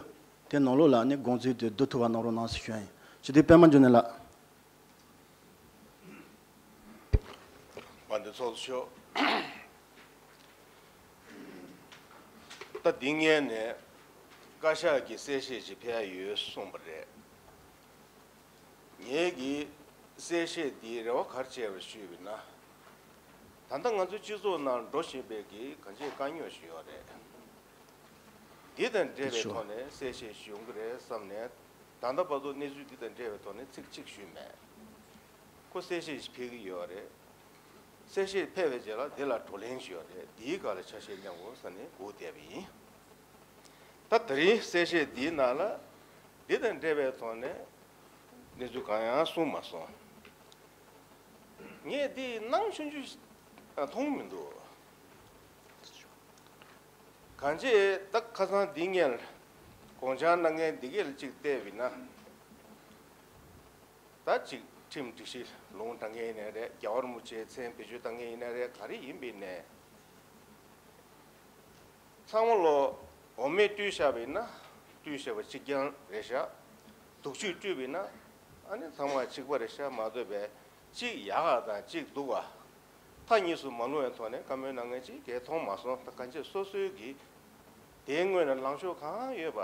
དེ་ནང་ལོགས་ལ་ཨ་ནི་དགོངས་ཚུལ་དེ་བསྡུ་ཐུབ་པ་གནང་རོགས་གནང་ཞེས་ཞུ་ཡ་ཡིན། སྤྱི་འཐུས་པད་མ་འབྱུང་གནས་ལགས། དཔལ་ལྡན་ཚོགས་གཙོ་མཆོག་ད་འདི་སྔོན་ནས་བཀའ་ཤག་གིས་གསལ་བཤད་ཅིག་ཕེབས་ཡོད་གསུངས་པ་རེད། ངེད་ཀྱིས་གསལ་བཤད་འདིའི་རེ་བ་ག་རེ་བྱས་པ་ཞུས་པ་ཡིན་ན། ད་ལྟ་ང་ཚོའི་སྤྱི་ཚོགས་ནང་འགྲོ་བཞིན་པའི་གི་གང་ཅིའི་དཀའ་རྙོག་ཞིག་ཡོད་རེད། འདི་དང་འབྲེལ་བའི་ཐོག་ནས་གསལ་བཤད་ཞིག་ཡོང་གི་རེད་བསམ་ནས་ད་ལྟ་བར་དུ་གནས་ཚུལ་འདི་དང་འབྲེལ་བའི་ཐོག་ནས་ཚིག་གཅིག་ཞུས་མེད། ཁོ་གསལ་བཤད་ཞིག་ཕེབས་ཀྱི་ཡོད་རེད། གསལ་བཤད་ཕེབས་པའི་རྗེས་ལ་འདི་ལ་བགྲོ་གླེང་ཞུས་ཡོད་རེད། འདིའི་སྒང་ལ་ཆ་ཤས་མཉམ་དགོས་ས་ནས་སྒུག་བསྡད་པ་ཡིན། ད་དེ་རིང་གསལ་བཤད་འདིའི་ནང་ལ་འདི་དང་འབྲེལ་བའི་ཐོག་ནས་གནས་ཚུལ་གང་ཡང་གསུངས་མ་སོང་། ངས་འདི་སྣང་ཆུང་ཆུང་ཞིག་མཐོང་མི་འདུག་གང་ཅི་ད་ཁ་སང་འདི་ངས་དགོངས་འཆར་གནང་མཁན་འདི་གས་ལ་གཅིག་བལྟས་པ་ཡིན་ན། ད་གཅིག་ཁྲིམས་སྒྲིག་གཞི་ལུང་དྲང་མཁན་ཡིན་ནའི་རེད། རྒྱལ་བ་རིན་པོ་ཆེའི་མཚན་བེད་སྤྱོད་བཏང་མཁན་ཡིན་ནའི་རེད། ག་རེ་ཡིན་པ་ཡིན་ནའི། ཚང་མ་ལོ་འོ་མས་སྤྲུལ་བཞག་པ་ཡིན་ན་སྤྲུལ་བཞག་པ་གཅིག་རྐྱང་རེད་ཤག་དུག་ཆུས་སྤྲུལ་བ་ཡིན་ན་ཨ་ནི་ཚང་མ་གཅིག་པ་རེད་ཤག་མ་གཏོགས་པའི་གཅིག་ཡག་ག་དང་གཅིག་སྡུག་ག་མཐའ་གཉིས་སུ་མ་ལྷུང་བའི་ཐོག་ནས་བཀའ་མོལ་གནང་མཁན་གཅིག་གས་མཐོང་མ་སོང་། ད་གང་ཅི་སོ་སོའི་གི་དེའི་སྔོན་ནས་ལངས་ཕྱོགས་གང་ཡོད་པ་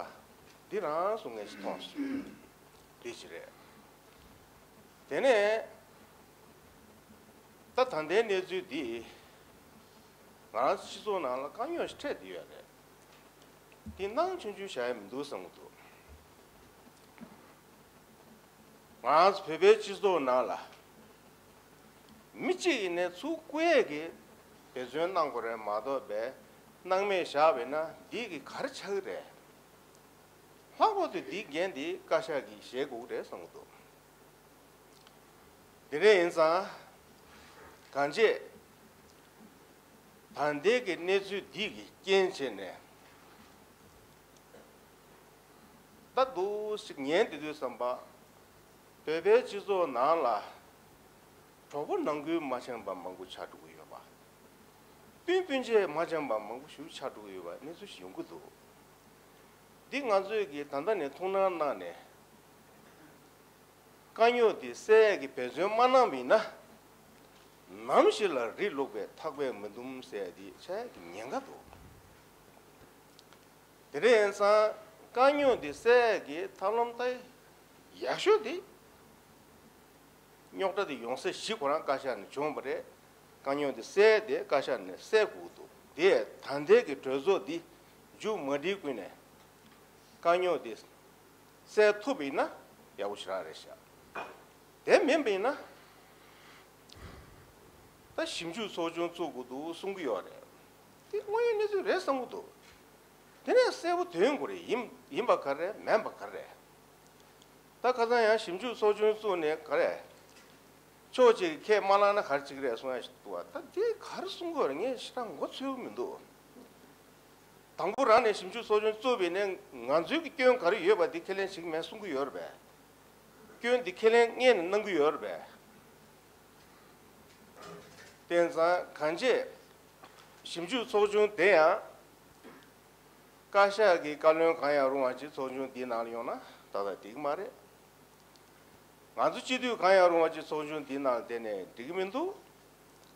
འདི་རང་སུ་ངས་ཅིག་མཐོང་སོང་། འདི་ཅི་རེད། དེ་ནས་ད་ད་ལྟའི་གནས་ཚུལ་འདི་ང་རང་ཚོ་སྤྱི་ཚོགས་ནང་ལ་དཀའ་རྙོག་ཞིག་འཕྲད་བསྡད་ཡོད་རེད། འདི་སྣང་ཆུང་ཆུང་བཞག་ཡ་མི་འདུག་བསམ་གྱི་འདུག་ང་རང་ཚོ་བོད་པའི་སྤྱི་ཚོགས་ནང་ལ་མི་གཅིག་ཡིན་ནའི་ཚུར་བཀུར་ཡས་ཀྱི་འབད་བརྩོན་གནང་དགོས་རེད་མ་གཏོགས་པའི་སྣང་མེད་བཞག་པ་ཡིན་ན་འདི་གི་ག་རེ་ཆགས་ཀྱི་རེད། ལྷག་པར་དུ་འདིའི་འགན་འདི་བཀའ་ཤག་གིས་བཞེས་དགོས་ཀྱི་རེད་བསམ་གྱི་འདུག་དེ་འདྲ་ཡིན་ཙང་། གང་ཅི། ད་ལྟའི་གི་གནས་ཚུལ་འདི་གི་རྐྱེན་བྱས་ནས། ད་འདུག་ཞིག་ཉན་བསྡད་དུས་ཙམ་པ། བོད་པའི་སྤྱི་ཚོགས་ནང་ལ། གྲོགས་པོ་ནང་ཁུལ་མ་འཆམ་པ་མང་པོ་ཆགས་འགྲོ་གི་ཡོད་པ། སྤུན་སྤུན་མཆེད་མ་འཆམ་པ་མང་པོ་ཞིག་ཆགས་འགྲོ་གི་ཡོད་པ་གནས་ཚུལ་ཞིག་ཡོང་གི་འདུག་འདི་ང་ཚོས་ཀྱིས་ད་ལྟ་ནས་ཐུགས་སྣང་གནང་ནས། དཀའ་རྙོག་འདི་སེལ་ཡས་ཀྱི་འབད་བརྩོན་མ་གནང་བ་ཡིན་ན། ནམ་ཞིག་ལ་རི་ལུག་པའི་ཐག་པས་མི་འདུམ་ཟེར་ཡ་འདི་ཆགས་ཡ་གི་ཉེན་ཁ་འདུག་དེ་འདྲ་ཡིན་ཙང་དཀའ་རྙོག་འདི་སེལ་ཡས་ཀྱི་ཐབས་ལམ་ད་ཡག་ཤོས་འདི། རྙོག་དྲ་འདི་ཡོང་ས་གཞི་ཁོ་རང་བཀའ་ཤག་ནས་བྱུང་བ་རེད། དཀའ་རྙོག་འདི་སེལ་ཏེ་བཀའ་ཤག་ནས་སེལ་དགོས་འདུག་དེ་ད་ལྟའི་གི་གྲོས་ཚོགས་འདི་མཇུག་མ་སྒྲིལ་ཀུན་ནས་དཀའ་རྙོག་འདི་སེལ་ཐུབ་པ་ཡིན་ན་ཡག་པོ་ཞེ་དྲག་རེད་ཤག་དེ་མིན་པ་ཡིན་ན་ ད་ཞིབ་འཇུག་ཚོགས་ཆུང་བཙུགས་དགོས་འདུག་གསུང་གི་ཡོད་རེད། དེ་དངོས་ཡོད་གནས་ཚུལ་རེད་བསམ་གྱི་འདུག་དེ་ནས་གསལ་པོ་འདོན་དགོས་རེད། ཡིན་ཡིན་པ་ག་རེ་རེད། མིན་པ་ག་རེ་རེད། ད་ཁ་སང་ཡང་ཞིབ་འཇུག་ཚོགས་ཆུང་བཙུགས་ནས་ག་རེ། ཕྱོགས་གཅིག་གིས་ཁས་མ་བླངས་ན་ག་རེ་བྱེད་ཀྱི་རེད་གསུང་ཡ་ཞིག་འདུག་བ། ད་དེ་ག་རེ་གསུང་དགོས་རེད། ངས་ཞེ་དྲག་མགོ་ཚོད་ཀྱི་མི་འདུག་དང་པོ་རང་ནས་ཞིབ་འཇུག་ཚོགས་ཆུང་བཙུགས་པ་ཡིན་ན་ང་ཚོའི་གི་སྐྱོན་ག་རེ་ཡོད་པ་དེ་ཁས་ལེན་བྱེད་ཀྱི་མེད་གསུང་གི་ཡོད་རེད་པས། སྐྱོན་འདི་ཁས་ལེན་སྔོན་ནས་གནང་གི་ཡོད་རེད་པས། དེ་ཙང་གང་བྱས་ཞིབ་འཇུག་ཚོགས་ཆུང་དེ་ཡང་བཀའ་ཤག་གི་བཀའ་བློན་གང་ཡང་རུང་བ་ཅིག་ཚོགས་ཆུང་འདིའི་ནང་ལ་ཡོང་ན་ཏག་ཏག་འགྲིག་གི་མ་རེད། ང་ཚོ་སྤྱི་འཐུས་གང་ཡང་རུང་བ་ཅིག་ཚོགས་ཆུང་འདིའི་ནང་ལ་བསྡད་ནས་འགྲིག་གི་མི་འདུག་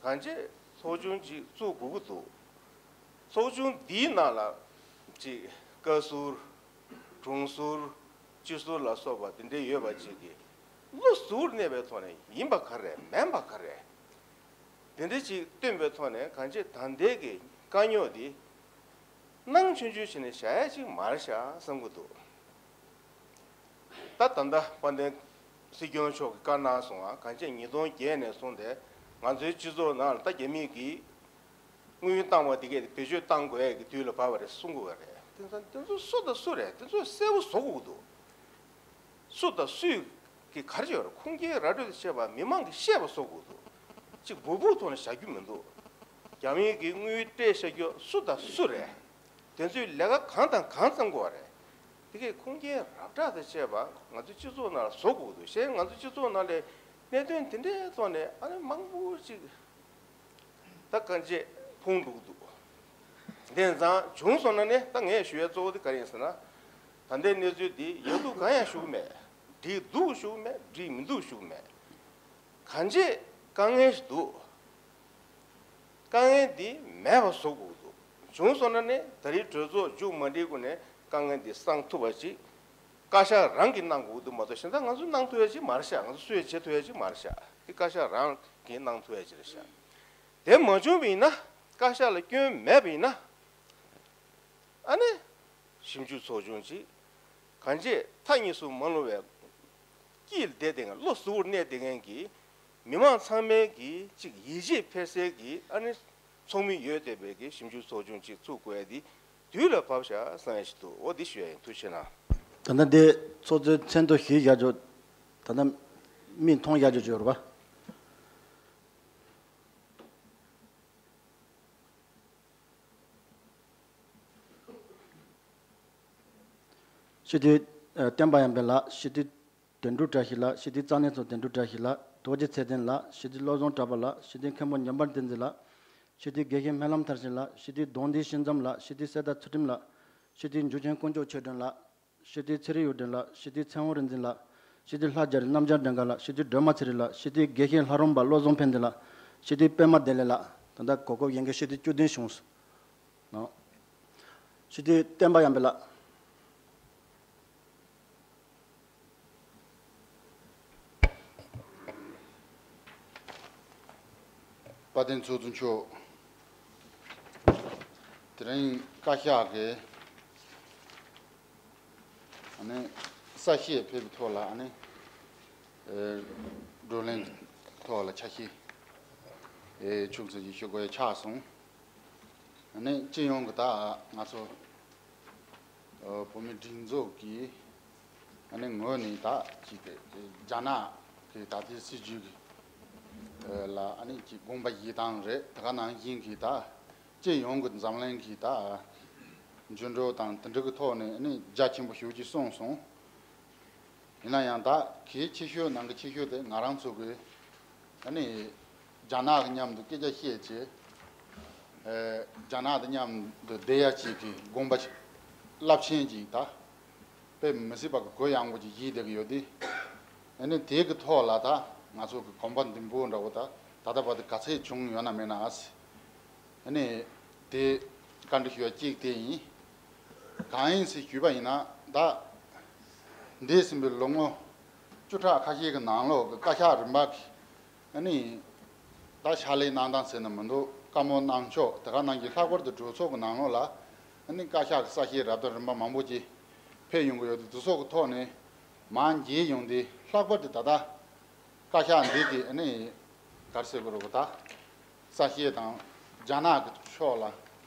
གང་བྱས་ཚོགས་ཆུང་ཅིག་བཙུགས་དགོས་ཀྱི་འདུག་ཚོགས་ཆུང་འདིའི་ནང་ལ་ཅིག་བཀའ་ཟུར། དྲུང་ཟུར། སྤྱི་ཟུར་ལ་སོགས་པ་དེ་འདྲ་ཡོད་པ་ཅིག་གིས་བློ་གཟུ་བོར་གནས་པའི་ཐོག་ནས་ཡིན་པ་ག་རེ་རེད། མིན་པ་ག་རེ་རེད། དེ་འདྲ་ཅིག་སྟོན་པའི་ཐོག་ནས་གང་བྱས་ད་ལྟའི་གི་དཀའ་རྙོག་འདི་སྣང་ཆུང་ཆུང་བྱས་ནས་བཞག་ཡ་ཅིག་མ་རེད་ཤག་བསམ་གྱི་འདུག་ད་ད་ལྟ་དཔལ་ལྡན་སྲིད་སྐྱོང་མཆོག་གིས་བཀའ་གནང་སོང་ང་། གང་བྱས་ཉིས་སྟོང་བརྒྱད་ནས་བཟུང་སྟེ་ང་ཚོའི་སྤྱི་ཚོགས་ནང་ལ་ད་རྒྱ་མི་གིས་དངུལ་བཏང་བ་དེ་གས་བེད་སྤྱོད་བཏང་དགོས་ཡ་གི་དུས་ལ་བབས་པ་རེད་གསུང་དགོས་པ་རེད། དེ་ཚོ་དེ་ཚོ་སུ་དང་སུ་རེད། དེ་ཚོ་གསལ་པོ་བཟོ་དགོས་ཀྱི་འདུག་སུ་དང་སུས་ཀྱི་ག་རེ་བྱས་པ་རེད། ཁུངས་སྐྱེལ་ར་སྤྲོད་དང་བཅས་པ་མི་མང་གིས་ཤེས་པ་བཟོ་དགོས་འདུག་ཅིག་སྦུག་སྦུག་ཐོག་ནས་བཞག་རྒྱུ་མི་འདུག་རྒྱ་མིའི་གི་དངུལ་སྤྲད་བཞག་རྒྱུ་སུ་དང་སུ་རེད། དེ་ཚོས་ལས་ཀ་གང་དང་གང་བརྩམས་དགོས་པ་རེད། དེ་གས་ཁུངས་སྐྱེལ་ར་སྤྲོད་དང་བཅས་པ་ང་ཚོའི་སྤྱི་ཚོགས་ནང་ལ་བཟོ་དགོས་འདུག་གཞན་ང་ཚོའི་སྤྱི་ཚོགས་ནང་ལ་གནད་དོན་དེ་འདྲའི་ཐོག་ནས་ཨ་ནི་མང་པོ་ཅིག་ད་གང་བྱས་ཕུང་འགྲོ་གི་འདུག་དེ་ཙང་བྱུང་སོང་ན་ནི་ད་ངས་ཞུ་ཡ་གཙོ་བོ་དེ་ག་རེ་ཡིན་ཟེར་ན། ད་ལྟའི་གནས་ཚུལ་འདི་ཡག་སྡུག་གང་ཡང་ཞུ་གི་མེད། འགྲིག་འདུག་ཞུ་གི་མེད། འགྲིག་མི་འདུག་ཞུ་གི་མེད། གང་བྱས་དཀའ་ངལ་ཞིག་འདུག་དཀའ་ངལ་འདི་མེད་པ་བཟོ་དགོས་འདུག་བྱུང་སོང་ན་ནི་ད་རེས་གྲོས་ཚོགས་མཇུག་མ་སྒྲིལ་གོང་ནས་དཀའ་ངལ་འདི་སངས་ཐུབ་པ་ཞིག་བཀའ་ཤག་རང་གིས་གནང་དགོས་འདུག་མ་གཏོགས་གཞན་དག་ང་ཚོས་གནང་ཐུབ་ཡ་ཅིག་མ་རེད་ཤག་ང་ཚོ་སུས་བྱེད་ཐུབ་ཡ་ཅིག་མ་རེད་ཤག་དེ་བཀའ་ཤག་རང་གིས་གནང་ཐུབ་ཡ་ཅིག་རེད་ཤག་དེ་མ་བྱུང་བ་ཡིན་ན། བཀའ་ཤག་ལ་སྐྱོན་མེད་པ་ཡིན་ན། ཨ་ནི་ཞིབ་འཇུག་ཚོགས་ཆུང་ཅིག་གང་བྱས་མཐའ་གཉིས་སུ་མ་ལྷུང་བའི་དཀྱིལ་བསྡད་བསྡད་མཁན། བློ་གཟུ་བོར་གནས་བསྡད་མཁན་གྱི་མི་མང་ཚང་མའི་གི་ཅིག་ཡིད་ཆེས་འཕེར་སའི་གི་ཨ་ནི་ཚོགས་མི་ཡོད་བསྡད་པའི་གི་ཞིབ་འཇུག་ཚོགས་ཆུང་ཅིག་བཙུགས་དགོས་ཡ་འདི་དུས་ལ་བབས་ཤག་བསམ་ཡ་ཞིག་འདུག་འོ་འདི་ཞུ་ཡ་ཡིན། ཐུགས་རྗེ་གནང་། ད་ལྟ་འདི་ཚོགས་གཙོའི་མཚན་ཐོ་བཞི་བཞག་ཆོག་ད་ལྟ་མིག་མཐོང་བཞག་ཆོག་ཅིག་ཡོད་རེད་པ། སྤྱི་འཐུས་ཨ་བསྟན་པ་ཡར་འཕེལ་ལགས། སྤྱི་འཐུས་དོན་གྲུབ་བཀྲ་ཤིས་ལགས། སྤྱི་འཐུས་རྩ་གནས་ཚོགས་དོན་གྲུབ་བཀྲ་ཤིས་ལགས། རྡོ་རྗེ་ཚེ་བརྟན་ལགས། སྤྱི་འཐུས་བློ་བཟང་གྲགས་པ་ལགས། སྤྱི་འཐུས་མཁན་པོ་ཉམས་པ་བསྟན་འཛིན་ལགས། སྤྱི་འཐུས་དགེ་བཤེས་སྨོན་ལམ་མཐར་ཕྱིན་ལགས། སྤྱི་འཐུས་གདུང་འདིའི་ཤིང་འཛོམས་ལགས། སྤྱི་འཐུས་གསེར་རྟ་ཚུལ་ཁྲིམས་ལགས། སྤྱི་འཐུས་འཇུ་ཆེན་དཀོན་མཆོག་ཆོས་སྒྲོན་ལགས། སྤྱི་འཐུས་ཚེ་རིང་གཡུ་སྒྲོན་ལགས། སྤྱི་འཐུས་ཚེ་དབང་རིག་འཛིན་ལགས། སྤྱི་འཐུས་ལྷ་རྒྱལ་རི་རྣམ་རྒྱལ་སྒྲོལ་དཀར་ལགས། སྤྱི་འཐུས་སྒྲོལ་མ་ཚེ་རིང་ལགས། སྤྱི་འཐུས་དགེ་བཤེས་ལྷ་རམས་པ་བློ་བཟང་ཕན་བདེ་ལགས། སྤྱི་འཐུས་པད་མ་བདེ་ལེགས་ལགས། ད་ལྟ་གོ་སྐབས་ཡིན་མཁན་སྤྱི་འཐུས་བཅུ་བདུན་བྱུང་སོང་། སྤྱི་འཐུས་བསྟན་པ་ཡར་འཕེལ་ལགས། དཔལ་ལྡན་ཚོགས་གཙོ་མཆོག་དེ་རིང་བཀའ་ཤག་གིས་ཨ་ནི་གསལ་བཤད་ཕེབས་པའི་ཐོག་ལ་ཨ་ནི་ཨེ་བགྲོ་གླེང་ཐོག་ལ་ཆ་ཤས་ཨེ་ཆུང་ཙམ་ཞིག་ཞུ་དགོས་ཆགས་སོང་། ཨ་ནི་སྤྱི་ཡོངས་ཀྱི་ད་ང་ཚོ་ཨ་བོད་མི་སྒྲིག་འཛུགས་ཀྱི་ཨ་ནི་ངོས་ནས་ད་ཅིག་རྒྱ་ནག་གི་ད་ལྟའི་སྲིད་བྱུས་ཀྱི་ཨ་ལ་ཨ་ནི་ཅིག་དགོངས་པ་བཞེས་སྟངས་རེད། དེ་ག་ནང་བཞིན་གྱི་ད་སྤྱི་ཡོངས་ཀྱི་འཛམ་གླིང་གི་ད་འགྱུར་འགྲོས་དང་དེ་འདྲ་གི་ཐོག་ནས་ཨ་ནི་རྒྱ་ཆེན་པོ་ཞེ་པོ་ཅིག་གསུངས་སོང་། ཡིན་ན་ཡང་ད་གལ་ཆེ་ཤོས་ནང་གི་ཆེ་ཤོས་དེ་ང་རང་ཚོ་གི་ཨ་ནི་རྒྱ་ནག་གི་མཉམ་དུ་སྐད་ཆ་བཤད་བྱས། ཨེ་རྒྱ་ནག་དང་མཉམ་དུ་བསྡད་ཡ་གཅིག་གི་དགོངས་པ་ཅིག་རླབས་ཆེན་ཅིག་ད་དཔེ་མི་སྲིད་པ་གི་གུ་ཡངས་པོ་ཅིག་བཞེས་བསྡད་ཀྱི་ཡོད་དེ། ཨ་ནི་དེ་གི་ཐོག་ལ་ད་ང་ཚོ་གི་གོམ་པ་མདུན་སྤོ་འདྲ་བོ་ད་ད་ལྟ་བར་དུ་ག་ཚད་བྱུང་ཡོད་ན་མེད་ན་ཨ་སི། ཨ་ནི་དེ་བཀའ་འདྲི་ཞུ་བ་གཅིག་དེ་ཡིན། གང་ཡིན་ཟེར་ཞུས་པ་ཡིན་ན་ད་འདས་ཟིན་པའི་ལོ་ངོ་བཅུ་ཕྲག་ཁ་ཤས་ཀྱི་ནང་ལོགས་ཀྱི་བཀའ་ཤག་རིམ་པ་གི་ཨ་ནི་ད་ཕྱག་ལས་གནང་སྟངས་ཟེར་ན་མི་འདུག་བཀའ་མོལ་གནང་ཕྱོགས་དེ་ག་ནང་བཞིན་ལྷག་པར་དུ་གྲོས་ཚོགས་ཀྱི་ནང་ལོགས་ལ་ཨ་ནི་བཀའ་ཤག་གི་གསལ་བཤད་རབ་དང་རིམ་པ་མང་པོ་ཅིག་ཕེབས་ཡོང་གི་ཡོད་དུས་དེ་ཚོ་གི་ཐོག་ནས་མར་མཇལ་ཡོང་དུས་ལྷག་པར་དུ་ད་ལྟ་བཀའ་ཤག་འདི་གི་ཨ་ནི་ག་རེ་ཟེར་དགོས་རེད་གོ་ད། གསལ་བཤད་དང་རྒྱ་ནག་གི་ཕྱོགས་ལ་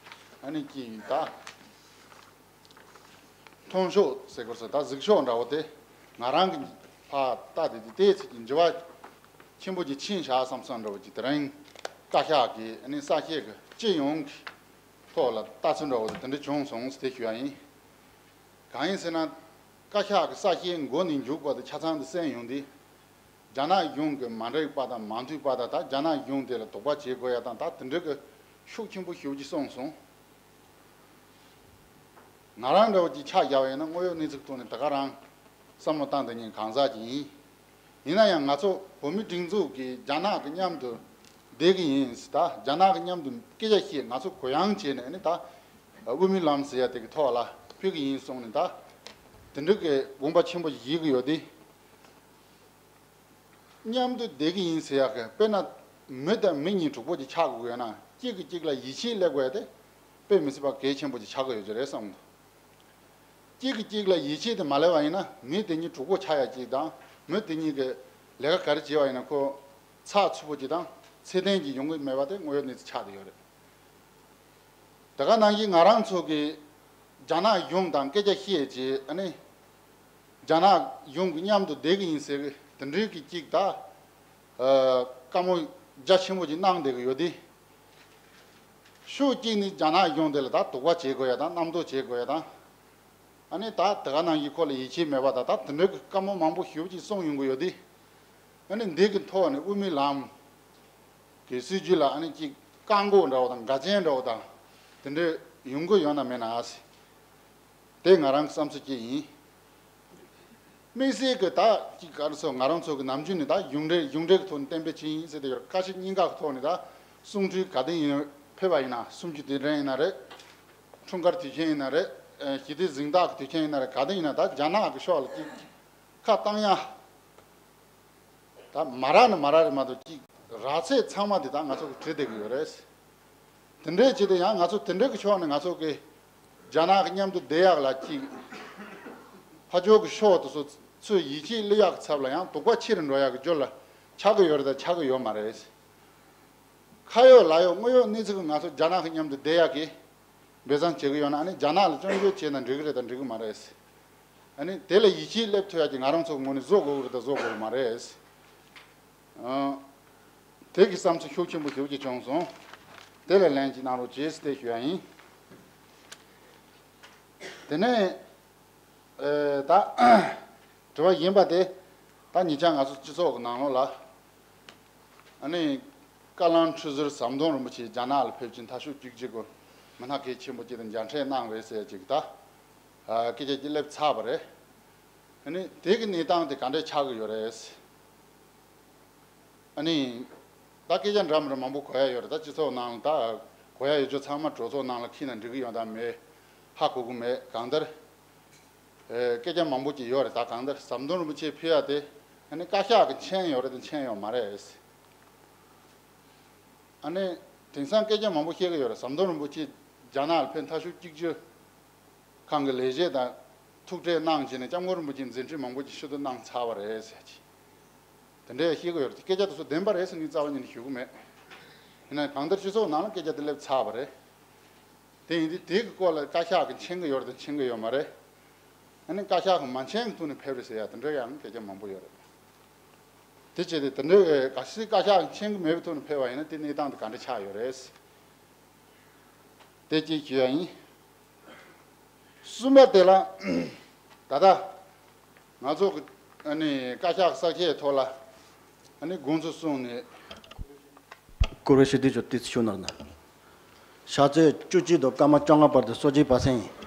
ཨ་ནི་ཅིག་ད་མཐོང་ཕྱོགས་ཟེར་དགོས་ས་ད་གཟིགས་ཕྱོགས་འདྲ་བོ་དེ་ང་རང་གི་ཕར་ལྟ་དེ་དེ་ཏོག་ཙམ་གྱི་འགྱུར་བ་ཆེན་པོ་ཅིག་ཕྱིན་བཞག་བསམ་བསམ་འདྲ་བོ་ཅིག་དེ་རིང་བཀའ་ཤག་གི་ཨ་ནི་གསལ་བཤད་ཀྱི་སྤྱི་ཡོངས་ཀྱི་ཐོག་ལ་ལྟ་ཚུལ་འདྲ་བོ་དེ་དེ་འདྲ་བྱུང་སོང་ཟེར་དེ་ཞུ་ཡ་ཡིན། གང་ཡིན་ཟེར་ན། བཀའ་ཤག་གི་གསལ་བཤད་མགོ་ནས་མཇུག་བར་དུ་ཆ་ཚང་དུ་གསན་ཡོང་དུས། རྒྱ་ནག་གཞུང་གི་མ་འགྲིག་པ་དང་མ་མཐུན་པ་དང་ད་རྒྱ་ནག་གཞུང་དེ་ལ་དོགས་པ་བྱེད་དགོས་ཡ་དང་ད་དེ་འདྲ་གི་ཤུགས་ཆེན་པོ་ཞེ་པོ་ཅིག་གསུངས་སོང་། ང་རང་འདྲ་བོ་ཅིག་ཆ་བཞག་པ་ཡིན་ན་དངོས་ཡོད་གནས་ཚུལ་ཐོག་ནས་ད་ག་རང་བསམ་བློ་བཏང་དེ་ཉིད་གང་ཟག་ཅིག་ཡིན། ཡིན་ན་ཡང་ང་ཚོ་བོད་མི་སྒྲིག་འཛུགས་ཀྱིས་རྒྱ་ནག་གི་མཉམ་དུ་བསྡད་ཀྱི་ཡིན་ཟེར་ད་རྒྱ་ནག་གི་མཉམ་དུ་སྐད་ཆ་བཤད་ང་ཚོ་གུ་ཡངས་བྱས་ནས་ནི་ད་དབུ་མའི་ལམ་ཟེར་ཡ་དེ་གི་ཐོག་ལ་ཕུལ་གྱི་ཡིན་གསུངས་ནས་ད་དེ་འདྲ་གི་དགོངས་པ་ཆེན་པོ་བཞེས་ཀྱི་ཡོད་དེ། མཉམ་དུ་བསྡད་ཀྱི་ཡིན་ཟེར་ཡག་གི་དཔེར་ན་མི་དང་མི་གཉིས་གྲོགས་པོ་ཅིག་ཆགས་དགོས་ཡོད་ན་གཅིག་གིས་གཅིག་ལ་ཡིད་ཆེས་སླེབས་དགོས་ཡ་དེ་དཔེ་མི་སྲིད་པ་གལ་ཆེན་པོ་ཅིག་ཆགས་ཀྱི་ཡོད་ཀྱི་རེད་བསམ་འདུག་གཅིག་གིས་གཅིག་ལ་ཡིད་ཆེས་དེ་མ་སླེབས་པ་ཡིན་ན་མི་དེ་གཉིས་གྲོགས་པོ་ཆགས་ཡ་གཅིག་དང་མི་དེ་གཉིས་ཀྱིས་ལས་ཀ་ག་རེ་བྱས་པ་ཡིན་ན་ཁོ་ཚགས་ཚུད་པོ་ཅིག་དང་ཚད་ལྡན་ཅིག་ཡོང་གི་མེད་པ་དེ་དངོས་ཡོད་གནས་ཚུལ་ཆགས་བསྡད་ཡོད་རེད། དེ་ག་ནང་བཞིན་ང་རང་ཚོ་གི་རྒྱ་ནག་གཞུང་དང་སྐད་ཆ་བཤད་རྗེས་ཨ་ནི་རྒྱ་ནག་གཞུང་གི་མཉམ་དུ་བསྡད་ཀྱི་ཡིན་ཟེར་གི་དེ་འདྲའི་གི་གཅིག་ད་ཨ་བཀའ་མོལ་རྒྱ་ཆེན་པོ་ཅིག་གནང་བསྡད་གི་ཡོད་དེ། ཕྱོགས་གཅིག་ནས་རྒྱ་ནག་གཞུང་དེ་ལ་ད་དོགས་པ་བྱེད་དགོས་ཡ་དང་རྣམ་རྟོག་བྱེད་དགོས་ཡ་དང་། ཨ་ནི་ད་དེ་ག་ནང་བཞིན་ཁོ་ལ་ཡིད་ཆེས་མེད་པ་དང་ད་དེ་འདྲའི་གི་བཀའ་མོལ་མང་པོ་ཞེ་པོ་ཅིག་གསུངས་ཡོང་གི་ཡོད་དེ། ཨ་ནི་འདི་གི་ཐོག་ནས་དབུ་མའི་ལམ་གི་སྲིད་བྱུས་ལ་ཨ་ནི་ཅིག་བཀག་འགོག་འདྲ་བོ་དང་འགལ་རྐྱེན་འདྲ་བོ་དང་དེ་འདྲའི་ཡོང་གི་ཡོད་ན་མེད་ན་ཨ་སི། དེ་ང་རང་གི་བསམ་ཚུལ་གཅིག་ཡིན། དམིགས་བསལ་གྱི་ད་ཅིག་ག་རེ་ཟེར་ང་རང་ཚོ་གི་ནམ་རྒྱུན་ནས་ད་གཞུང་འབྲེལ་གཞུང་འབྲེལ་གྱི་ཐོག་ནས་གཏན་འབེབས་བྱས་ཡིན་ཟེར་ཏེ་ཡོད་རེད། བཀའ་ཤག་གཉིས་ཀ་གི་ཐོག་ནས་ད་གསུང་གྲོས་ག་དེ་ཡིན་ཕེབས་པ་ཡིན་ན་གསུམ་བཅུ་དུས་དྲན་ཡིན་ན་རེད། འཁྲུངས་སྐར་དུས་ཆེན་ཡིན་ན་རེད། ཞི་བདེ་གཟེངས་རྟགས་ཀྱི་དུས་ཆེན་ཡིན་ན་རེད། ག་དེ་ཡིན་ན་ད་རྒྱ་ནག་གི་ཕྱོགས་ལ་ཅིག་ཁ་བཏང་ཡ། ད་མ་རག་ནི་མ་རག་རེད་མ་གཏོགས་ཅིག་རག་ཚད་ཚང་མ་དེ་ད་ང་ཚོ་གི་བྲིས་བསྡད་ཀྱི་ཡོད་རེད། དེ་འདྲའི་ཆེད་དུ་ཡང་ང་ཚོ་དེ་འདྲའི་གི་ཕྱོགས་ནས་ང་ཚོ་གི་རྒྱ་ནག་གི་མཉམ་དུ་བསྡད་ཡག་ལ་ཅིག་ཕ་ཕྱོགས་གི་ཕྱོགས་དེ་ཚོ་ཚོས་ཡིད་ཆེས་སླེབས་ཡག་གི་ཚབ་ལ་ཡང་དོགས་པ་ཆེ་རུ་འགྲོ་ཡག་གི་རྒྱུ་ལ་ཆགས་ཀྱི་ཡོད་རེད་ད་ཆགས་ཀྱི་ཡོད་མ་རེད། ཁ་ཡོད་ལག་ཡོད་དངོས་ཡོད་གནས་ཚུལ་གི་ང་ཚོ་རྒྱ་ནག་གི་མཉམ་དུ་བསྡད་ཡག་གི་འབད་བརྩོན་བྱེད་ཀྱི་ཡོད་ན་ཨ་ནི་རྒྱ་ནག་ལ་སྐྱོན་བརྗོད་བྱས་ན་འགྲིག་གི་རེད་དང་འགྲིག་གི་མ་རེད། ཨ་ནི་དེ་ལ་ཡིད་ཆེས་སླེབས་ཐུབ་ཡག་གི་ང་རང་ཚོ་ངོས་ནས་བཟོ་དགོས་ཀྱི་རེད་དང་བཟོ་དགོས་ཀྱི་མ་རེད། ཨང་། དེ་གི་བསམ་ཚུལ་ཤུགས་ཆེན་པོ་ཞེ་པོ་ཅིག་བྱུང་སོང་། དེ་ལ་ལན་ཅིག་གནང་རོགས་བྱེད་ཟེར་ཏེ་ཞུ་ཡ་ཡིན། དེ་ནས་ཨེ་ད་དྲི་བ་གཞན་པ་དེ་ད་ཉེ་ཆར་ང་ཚོ་སྤྱི་ཚོགས་ཀྱི་ནང་ལོགས་ལ་ཨ་ནི་བཀའ་བློན་ཁྲི་ཟུར་ཟམ་གདོང་རིན་པོ་ཆེ་རྒྱ་ནག་ལ་ཕེབས་ཀྱིན་མཐའ་ཤོག་གཅིག་གཅིག་གི་མི་སྣ་གལ་ཆེན་པོ་གཅིག་དང་མཇལ་འཕྲད་གནང་རེད་ཟེར་ཅིག་ད་སྐད་ཆ་གཅིག་སླེབས་ཚར་བ་རེད། ཨ་ནི་དེ་གི་གནས་སྟངས་དེ་ག་འདྲས་ཆགས་ཀྱི་ཡོད་རེད། ཨ་ནི་ད་སྐད་ཆ་འདྲ་མི་འདྲ་མང་པོ་གོ་ཡ་ཡོད་རེད། ད་སྤྱི་ཚོགས་ནང་ད་གོ་ཡ་ཡོད་ཆོག་ཚང་མ་གྲོས་ཚོགས་ནང་ལ་འཁྱེར་ན་འགྲིག་གི་ཡོད་དམ་མེད་ཧ་གོ་གི་མེད། གང་ལྟར་ཨེ་སྐད་ཆ་མང་པོ་ཅིག་ཡོད་རེད། ད་གང་ལྟར་ཟམ་གདོང་རིན་པོ་ཆེ་ཕེབས་ཡ་དེ་ཨ་ནི་བཀའ་ཤག་གི་མཁྱེན་ཡོད་རེད་དམ་མཁྱེན་ཡོད་མ་རེད། ཨ་ནི་དེང་སང་སྐད་ཆ་མང་པོ་བཤད་ཀྱི་ཡོད་རེད། ཟམ་གདོང་རིན་པོ་ཆེ་རྒྱ་ནག་ལ་ཕེབས་མཐའ་ཤོག་གཅིག་གྱུར་ཁང་གི་ལས་བྱེད་དང་ཐུག་འཕྲད་གནང་བྱས་ནས་སྐྱབས་མགོན་རིན་པོ་ཆེ་མཛད་འཕྲིན་མང་པོ་ཅིག་ཕྱིར་བསྡུ་གནང་ཚར་བ་རེད་ཟེར་གྱི། དེ་འདྲའི་བཤད་ཀྱི་ཡོད་རེད། སྐད་ཆ་དེ་ཚོ་བདེན་པ་རེད་ཟེར་ངས་རྩ་བ་ཉིད་ནས་ཞུ་གི་མེད། ཡིན་ན་གང་ལྟར་སྤྱི་ཚོགས་ནང་ལ་སྐད་ཆ་དེ་སླེབས་ཚར་བ་རེད། དེ་ཡིན་དུས་དེ་གི་སྐོར་ལ་བཀའ་ཤག་གིས་མཁྱེན་གྱི་ཡོད་རེད་དམ་མཁྱེན་གྱི་ཡོད་མ་རེད། ཨ་ནི་བཀའ་ཤག་གིས་མ་མཁྱེན་གྱི་ཐོག་ནས་ཕེབས་རེད་ཟེར་ཡ་དེ་འདྲའི་ཡང་སྐད་ཆ་མང་པོ་ཡོད་རེད། དེ་བྱས་ཏེ་དེ་འདྲའི་གལ་སྲིད་བཀའ་ཤག་གིས་མཁྱེན་གྱི་མེད་པའི་ཐོག་ནས་ཕེབས་པ་ཡིན་ན་དེ་གནས་སྟངས་དེ་ག་འདྲ་ཆགས་ཡོད་རེད། དེ་གཅིག་ཞུ་ཡ་ཡིན། གསུམ་པ་དེ་ལ་ད་ལྟ་ང་ཚོ་གི་ཨ་ནི་བཀའ་ཤག་གསར་བཤད་ཐོག་ལ་ཨ་ནི་དགོངས་ཚུལ་གསུངས་ནས། བཀུར་འོས་ཞུ་དུས་ཚོད་ཏོག་ཙམ་ཞུ་གནང་ན། ཕྱག་ཚོད་བཅུ་གཅིག་དང་སྐར་མ་བཅོ་ལྔ་བར་དུ་གསོལ་ཇའི་བར་གསེང་ཡིན།